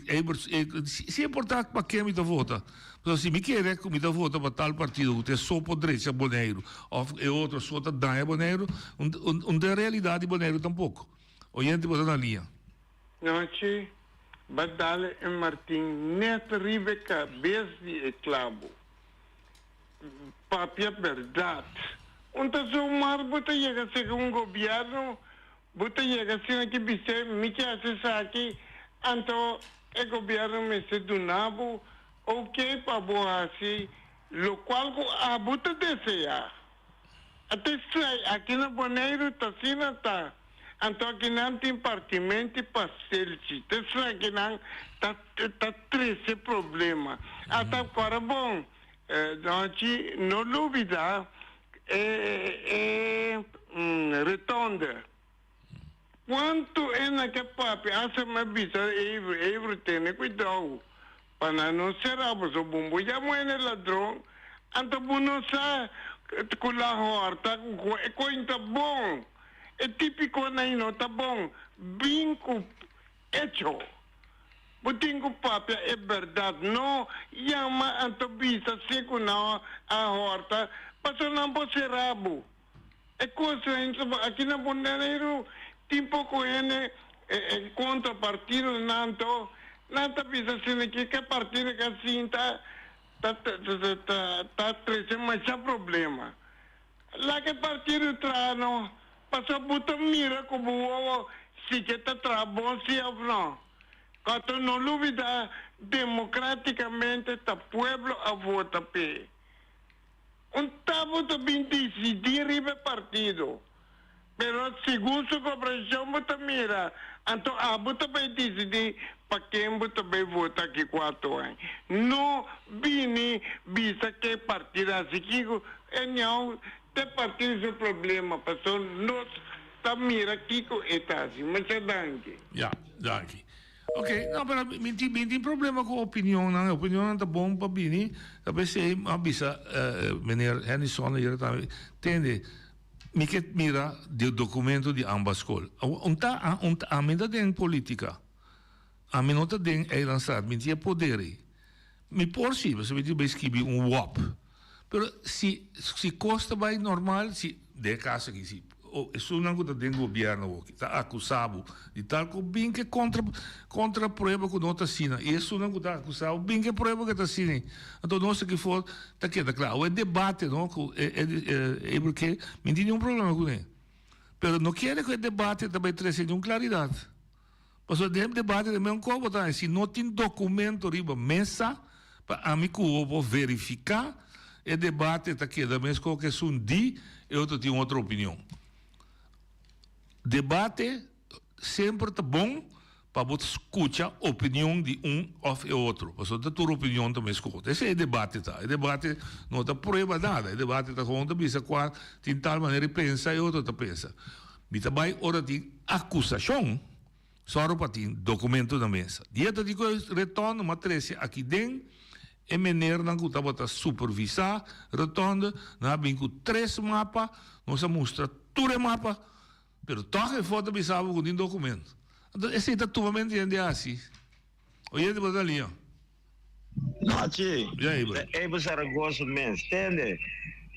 sin importa pa ken mi ta vota. Pasobra si mi kere ku mi ta vota pa tal partido ku ta e so por drecha Boneiru òf e otro so ta daña Boneiru, un ta e realidat di Boneiru tampoko. Oyente bo ta na liña. Nochi, ba dal e martin net riba e kabes di e klabo. Papia bèrdat. Un ta zomaar bo ta yega sega un gobièrnu Bo ta yega asina ki bis'é, Mi ke hasi esaki, anto e gobièrnu mester duna bo oke pa bo hasi lokual ku abo ta deseá. Ata esei aki na Boneiru ta asina ta, anto akinan tin partimenti pastelchi, ta esakinan ta ta trese problema. Ata kòrda bon, Donchi, no lubidá. E e rotonde. Kuantu e na ke papia hasta mi a bisa Avery, Avery tene kuidou pa nan no sera bo so bon bo yama hende ladron anto bo no sa ku la horta ku e koin ta bon e tipikonan ei no ta bon bin ku echo bo tin ku papia e bèrdat no yama anto bisa si ku nan a horta pasobra nan por sera bo. E kosnan aki na Boneiru tin poko hende e kontra partidonan anto nan ta bisa asina ke ke partido ke a sinta ta ta trese masha problema. Laga e partido traha no pasobra bo ta mira ku bo wowo si ke ta traha bon si of no. Kato no lubida demokratikamente ta pueblo a vota p'e. Un tabo ta bin disidí riba e partido, pero segun su kompreshon bo ta mira, anto abo ta bai disidí pa ken bo ta bai vota aki kuato aña. No bini bisa ke partido hasi kiko, anyhow ta e partido su problema, pasobra nos ta mira kiko e ta hasi. Masha danki. Ya, danki. Ok, no, pero mi tin, mi tin problema ku opinionnan. Opinionnan ta bon pa bini. Ta p'esei mi a bisa meneer Hennyson ayera tambe, tende, mi ke mira di documento di ambas skol. Un ta, un ta, ami ta den politica. Ami no ta den eilandstraat, mi tin e poder ei. Mi por si, pasobra mi tin bai skibi un wop. Pero si si kos ta bai normal, si den e kaso aki si esunnan ku ta den gobièrnu awoki ta akusá bo di tal ku bin ke kontra kontra prueba ku no ta asina i esunnan ku ta akusá bo bin ke prueba ku ta asina ei. Anto nos aki for ta keda kla. Awe e debate no ku e e e ke mi tin niun problema kuné. Pero no kere ku e debate ta bai trese niun klaridat. Pasobra den debate den men kobo ta si no tin documento riba mesa pa ami cu bo por verifica e debate ta keda mes co cu esun di e otro tin otro opinion. Debate semper ta bon pa bo scucha opinion di un of e otro pasobra ta tur opinion ta mes cu otro. Esey e debate ta. E debate no ta prueba nada. E debate ta gewoon ta bisa cua tin tal manera di pensa e otro ta pensa. Mi ta bai ora tin akusashon, sòru pa tin dokumento na mesa. Dia ta di ku e retònde m'a trese aki den, e menernan ku tabata supervisá retònde, nan a bin ku tres mapa, nos a mustra tur e mapa, pero tòg e for ta bisa bo ku tin dokumento. Anto esei ta tuma mente hende hasi. Oyente bo ta liña. Nochi, ta Ebe Zaragoza mes. Tende,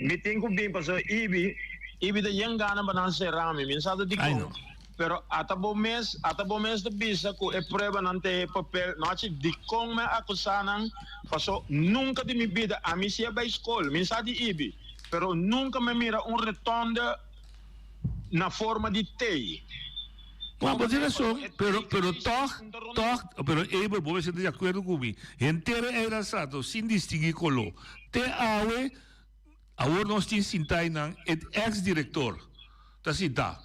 mi tin ku bin pasobra Ibi, Ibi ta yen gana pa nan sera mi. Mi no sa ta dikon, pero ata bo mes, ata bo mes ta bisa ku e pruebanan ta e papel. Nochi, dikon mi a akusá nan? Paso nunka di mi bida, ami si a bai skol, mi no sa di Ibi, pero nunka mi a mira un retonde na forma di T. Bo bo tin rason, pero pero tog, tog, pero Abel bo mester ta di akuerdo ku mi. Henter e eilandstraat sin distinguí koló. Te awe, awor nos tin sintá einan e eks direktor ta sintá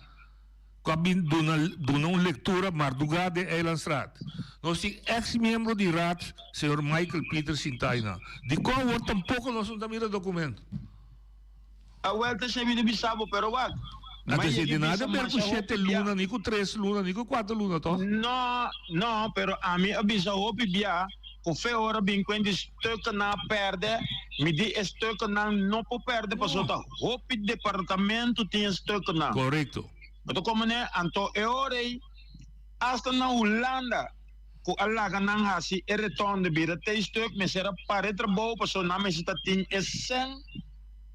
ku a bin duna duna un lektura mardugá den eilandstraat. Nos tin eks miembro di raad señor Michael Pieters sintá einan. Dikon awor tampoko nos no ta mira dokumento? Awel ta shebi di bisa bo, pero wak. Na Ma te yegi di nada bisa ber ku masha shete hopi bia. luna, ni ku tres luna, ni ku kuater luna, toch? No, no, pero ami a bisa hopi bia ku fe ora bin kuen di stuknan a perde, mi di e stuknan no por perde pasobra ta hopi departamento tin e stuknan. Korekto. Bo ta komprende? Anto e ora ei hasta na Hulanda ku a laga nan hasi e retonde bira tei stuk mester a para e trabou pasobra nan mester ta tin e sèn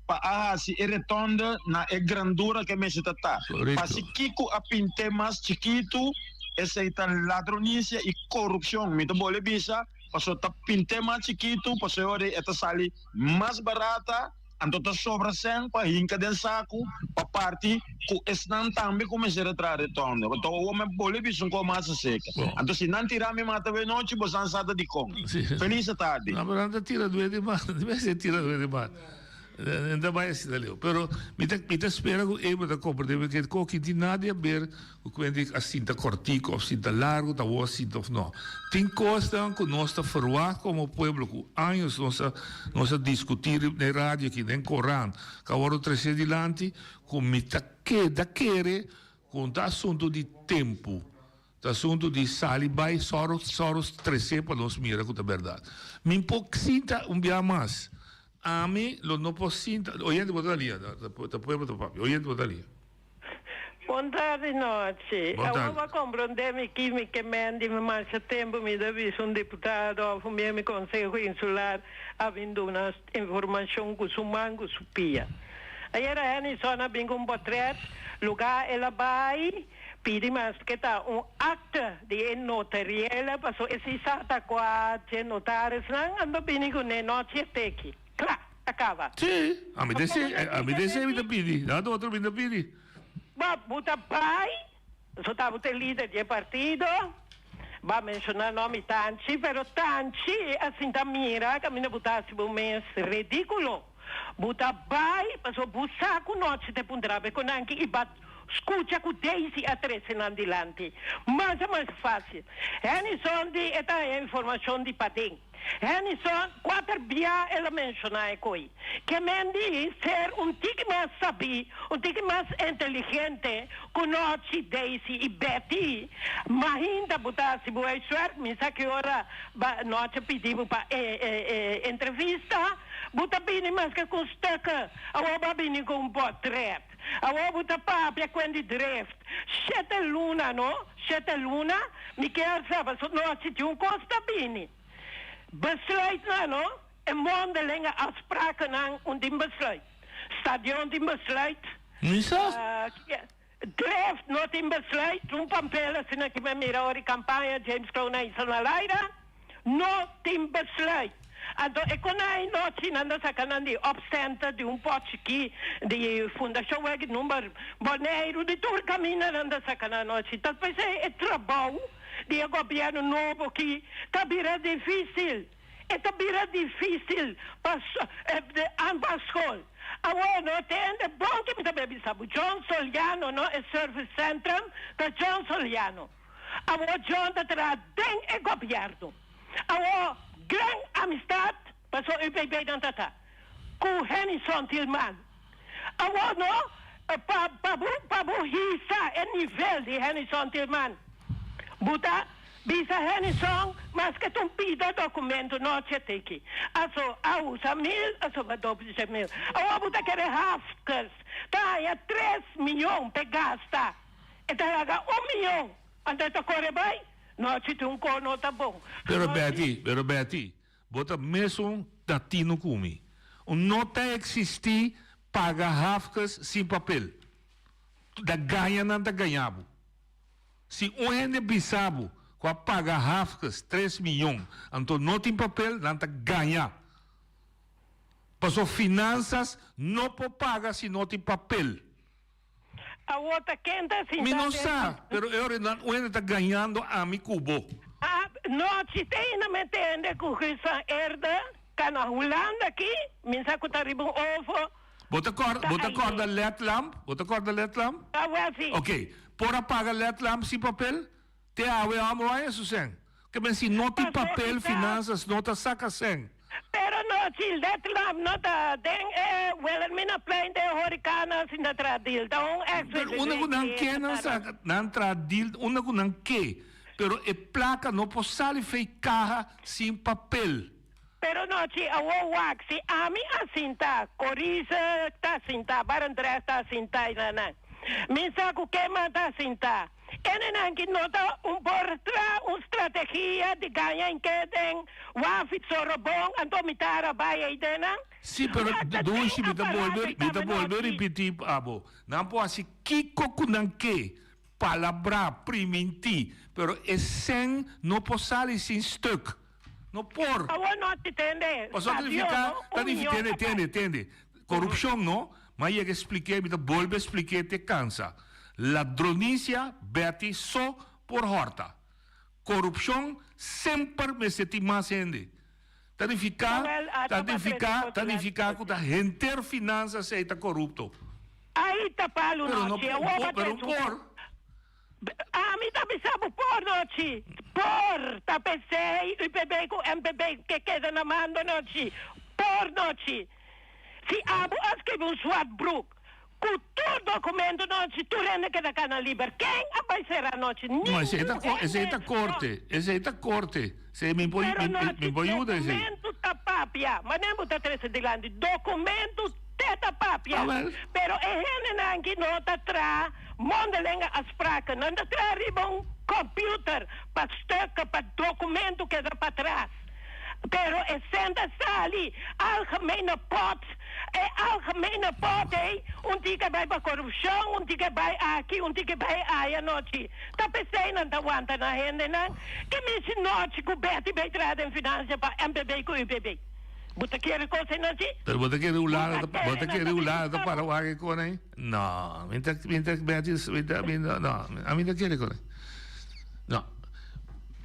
pa a hasi e retonde na e grandura ku e mester ta ta. Pasi kiko a pint'é mas chikitu esei ta ladronisia i korupshon. Mi ta bole bisa pasobra ta pint'é mas chikitu pasobra e ora ei e ta sali mas barata. Anto ta sobra sèn pa hinka den saku pa parti ku esnan tambe ku mester a traha retorno. Anto awor mi a bolbe bisa un kos mas aserka. Anto si nan tira mi mata awe nochi, bosan sa ta dikon. Felis tardi. No, pero nan ta tira due di mata. Di mester tira due di mata. No ta bai asina leu. Pero mi ta mi ta spera ku Abel ta komprendé mi ke koki tin nada di haber ku kuenta di a sinta kòrtiku òf sinta largu, ta wou a sinta òf no. Tin kosnan ku nos ta ferwagt komo pueblo ku años nos a nos a diskutí riba den radio aki, den korant, ku a wòrdu tresé dilanti ku mi ta keda kere ku un ta asuntu di tempu. Ta asuntu di sali bai sòru sòru stresé pa nos mira ku ta bèrdat. Mi por sinta un bia mas. Ami lo no por sinta. Oyente bo ta lia, ta pueblo ta papia. Oyente bo ta lia. Bon tardi nochi. Bon tardi. Awor bo a komprondé mi ki mi ke men di mi masha tempu mi ta bisa un diputado òf un bia mi konseho insular a bin duna informashon ku su man ku su pia. Ayera Hennyson a bin ku un potrèt lugá el a bai. Pidi mas ke ta un akte di e notariele paso e si sa ta kua dje notarisnan ando bini ku ne nochi e teki. Kla, a kaba. Sí, ami ta esei, ami ta esei mi ta pidi, nada otro mi ta pidi. Bo, bo ta bai, so ta bo ta e lider di e partido, bo a menshona nomi Tanchi, pero Tanchi a sinta mira kaminda bo ta hasi bo mes ridikulo. Bo ta bai, paso bo sa ku nochi ta e puntra be ku nan ki i ba Scucha cu Daisy a trece nan dilanti. Masha masha facil. Hennyson di e ta haña informacion di paden. Hennyson, cuater bia el a menciona e coy. Ke men di ser un tiki mas sabí, un tiki mas inteligente cu nochi Daisy y Betty. Mahinda bo ta haci bo huiswerk, mi sa ki ora ba nochi a pidi bo pa e e entrevista, bo ta bini maske cu stukken, awor bo a bini cu un portret. Awor bo ta papia kuen di drift. Shete luna no, shete luna, mi kier sa paso no a sinti un kos ta bini. Besluit nan no, e mondelinge afsprakennan un tin besluit. Stadion tin besluit. Mi sa. Drift no tin besluit, un pampel asina ki mi a mira ora di campaña James Kroon a hisa na laira. No tin besluit. Anto e konai nochi nan ta saka nan di opcenter di un pot chikí di Fundashon Wèk Number Boneiru di tur kaminda nan ta saka nan nochi. Ta p'esei e trabou di e gobièrnu nobo ki ta bira difísil. E ta bira difísil pa aanpak skol. Awor no tende bon ki mi ta bai bisa bo. John Soliano no e service centrum ta John Soliano. Awor John ta traha den e gobièrnu. Awor gran amistad paso UPB nan ta ta ku Hennyson Tilman. Awor no pa pa bo pa bo hisa e nivel di Hennyson Tilman bo ta bisa Hennyson maske ta un pida documento no tiki. Aso a usa mil aso ba doble mil. Awor bo ta kere hafkes ta haña tres miyon p'e gasta. E ta laga un miyon, anto e ta kore bai? No, si tin un ko no ta bon. Pero Betty, pero Betty, bo ta mesun latino ku mi. Un no ta eksistí paga hafkes sin papel. Ta gaña nan ta gaña bo. Si un hende bisa bo ku a paga hafkes tres miyon anto no tin papel, nan ta gaña. Paso finansas no por paga si no tin papel. Awor ta ken ta sinta Mi no den sa, pero e ora nan un hende ta gañando ami ku bo. A nochi te ainda mi tende ku Guus van Eerde ka na Hulanda aki, mi sa ku ta riba un ovo. Bo ta kòrda, Ta bo ta ahi. kòrda ledlamp? Bo ta kòrda ledlamp? Awel si. Ok, por a paga ledlamp sin papel? Te awe amo a eso sèn. Ke men si no tin Paso papel i ta. finansas no ta saka sèn. Pero no si ledlamp no ta den e Wilhelminaplein den horicana sin ta traha deal ta un ex Pero unda ku nan ke nan saka nan traha deal unda ku nan ke pero e plaka no por sali fei kaha sin papel. Pero no si awor wak si ami a sinta Coriza ta sinta Barendrecht ta sinta y nan nan mi sa ku keman ta sinta. Enenan ki no ta un por tra un strategia di gaña en ke den wafi Sorobon anto mi ta arabay ei denan. Sí, pero Dushi, mi ta bolbe, mi ta bolbe ripití pa bo. Nan por hasi kiko ku nan ke, palabrá, primintí, pero e sèn no por sali sin stuk. No por. Awor no ti tende. Pasobra ta nifiká, ta nifiká, tende, tende, tende. Korupshon no, m'a yega splik'é, mi ta bolbe splik'é te kansa. Ladronisia, Betty, so por hòrta. Korupshon semper mester tin mas hende. Ta nifiká, Wel, a ta ta nifiká, pa ta nifiká ku ta henter finansa esei ta korupto. Ai ta palu Pero no nochi, por, awor pero bo por. Ami ta bisa bo por nochi, por ta pesey UPB ku MPB ke keda na mando nochi, por nochi. Si abo a skribi un zwart broek ku tur dokumento nochi, tur hende keda kana liber. Ken a bai sera nochi? No, esei ta Ningun ko, esei ta hende. korte, esei ta korte. Esei mi por, Pero mi, mi, nochi mi por yuda esei. dokumento ta papia, manera bo ta trese dilanti, dokumento te ta papia. Ah, wel. Pero e hendenan ki no ta traha mondelinge afspraken, nan ta traha riba un computer pa stukken, pa dokumento keda patras. Pero e cent a sali algemene pot, e algemene pot ei, un tiki a bai pa corupcion, un tiki a bai aki, un tiki a bai aya nochi. Ta pesey nan ta wanta nan hendenan. Ke misi nochi ku Betty bay traha den financia pa MPB ku UPB? Bo ta kere cos ei nochi? Pero bo ta kere Hulanda Bo ta ta, bo kere ta nan kere ta Hulanda ta bisa para bo. wak e con ei? No, mi ta, mi ta, Betty, mi ta, mi no, no, ami ta kere con ei. No.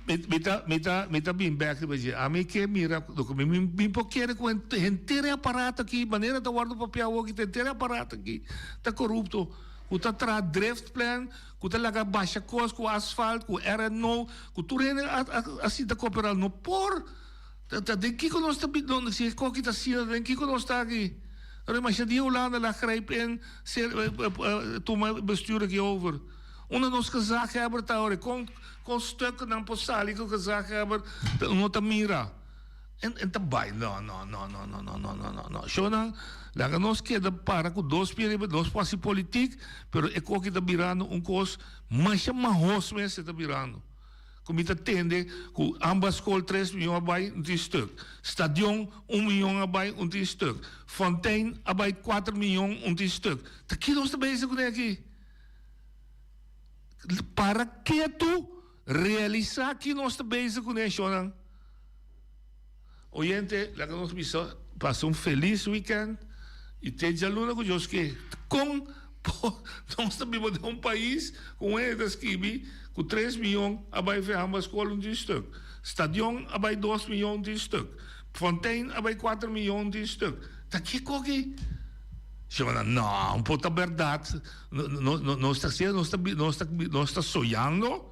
Mi, mi ta, mi ta, mi ta bin bek riba dje. Ami ke mira loke mi, mi, mi por kere ku henter e aparato aki, manera ta wòrdu papia awoki, henter e aparato aki ta korupto, ku ta traha driftplan, ku ta laga basha kos ku asfalt, ku RNO, ku tur hende a, a, a sinta koperá. No por! Ta, ta den kiko nos ta bi, no, si e koki ta asina, den kiko nos ta aki? Ora masha dia Hulanda la grijp in, ser, tuma e bestuur aki over. Unda nos gezaghebber ta ora? Kon kon stuknan por sali ku gezaghebber no ta mira? En en ta bai no no no no no no no no no no. Shownan laga nos keda para ku dos pia riba nos por hasi politik pero e koki ta birando un kos masha mahos mes e ta birando. Ku mi ta tende ku ambas skol tres miyon a bai un tin stuk. Stadion un miyon a bai un tin stuk. Fontein a bai kuater miyon un tin stuk. Ta ki nos ta bezig kuné aki? Para ketu realisá ki nos ta bezig kuné, shonnan. Oyente, laga nos bisa pasa un felis weekend i te djaluna ku Dios ke. Kon por nos ta biba den un pais ku un hende ta skibi ku tres miyon a bai Vehamba skol un tin stuk, stadion a bai dos miyon un tin stuk, fontein a bai kuater miyon un tin stuk. Ta kiko aki? Shemana, No, un por ta berdad. Nos ta haciendo, nos ta, nos ta, nos ta soñando?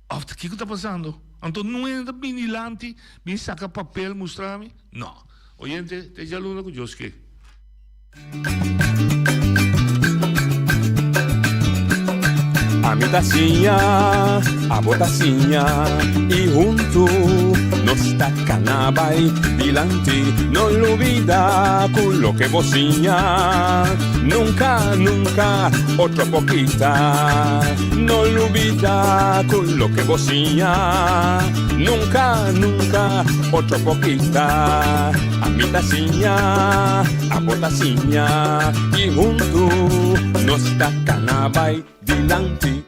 Of ta kiko ta pasando? Anto nuen ta bini dilanti, bin saca papel mustra mi? No. Oyente, te djaluna cu Dios ke. Ami ta siña, abo ta siña y huntu nos ta cana bay dilanti. No lubida cu loke bo siña nunca, nunca otro por kita. No lubida cu loke bo siña nunca, nunca otro por kita. Ami ta siña, abo ta siña y huntu nos ta cana bay dilanti.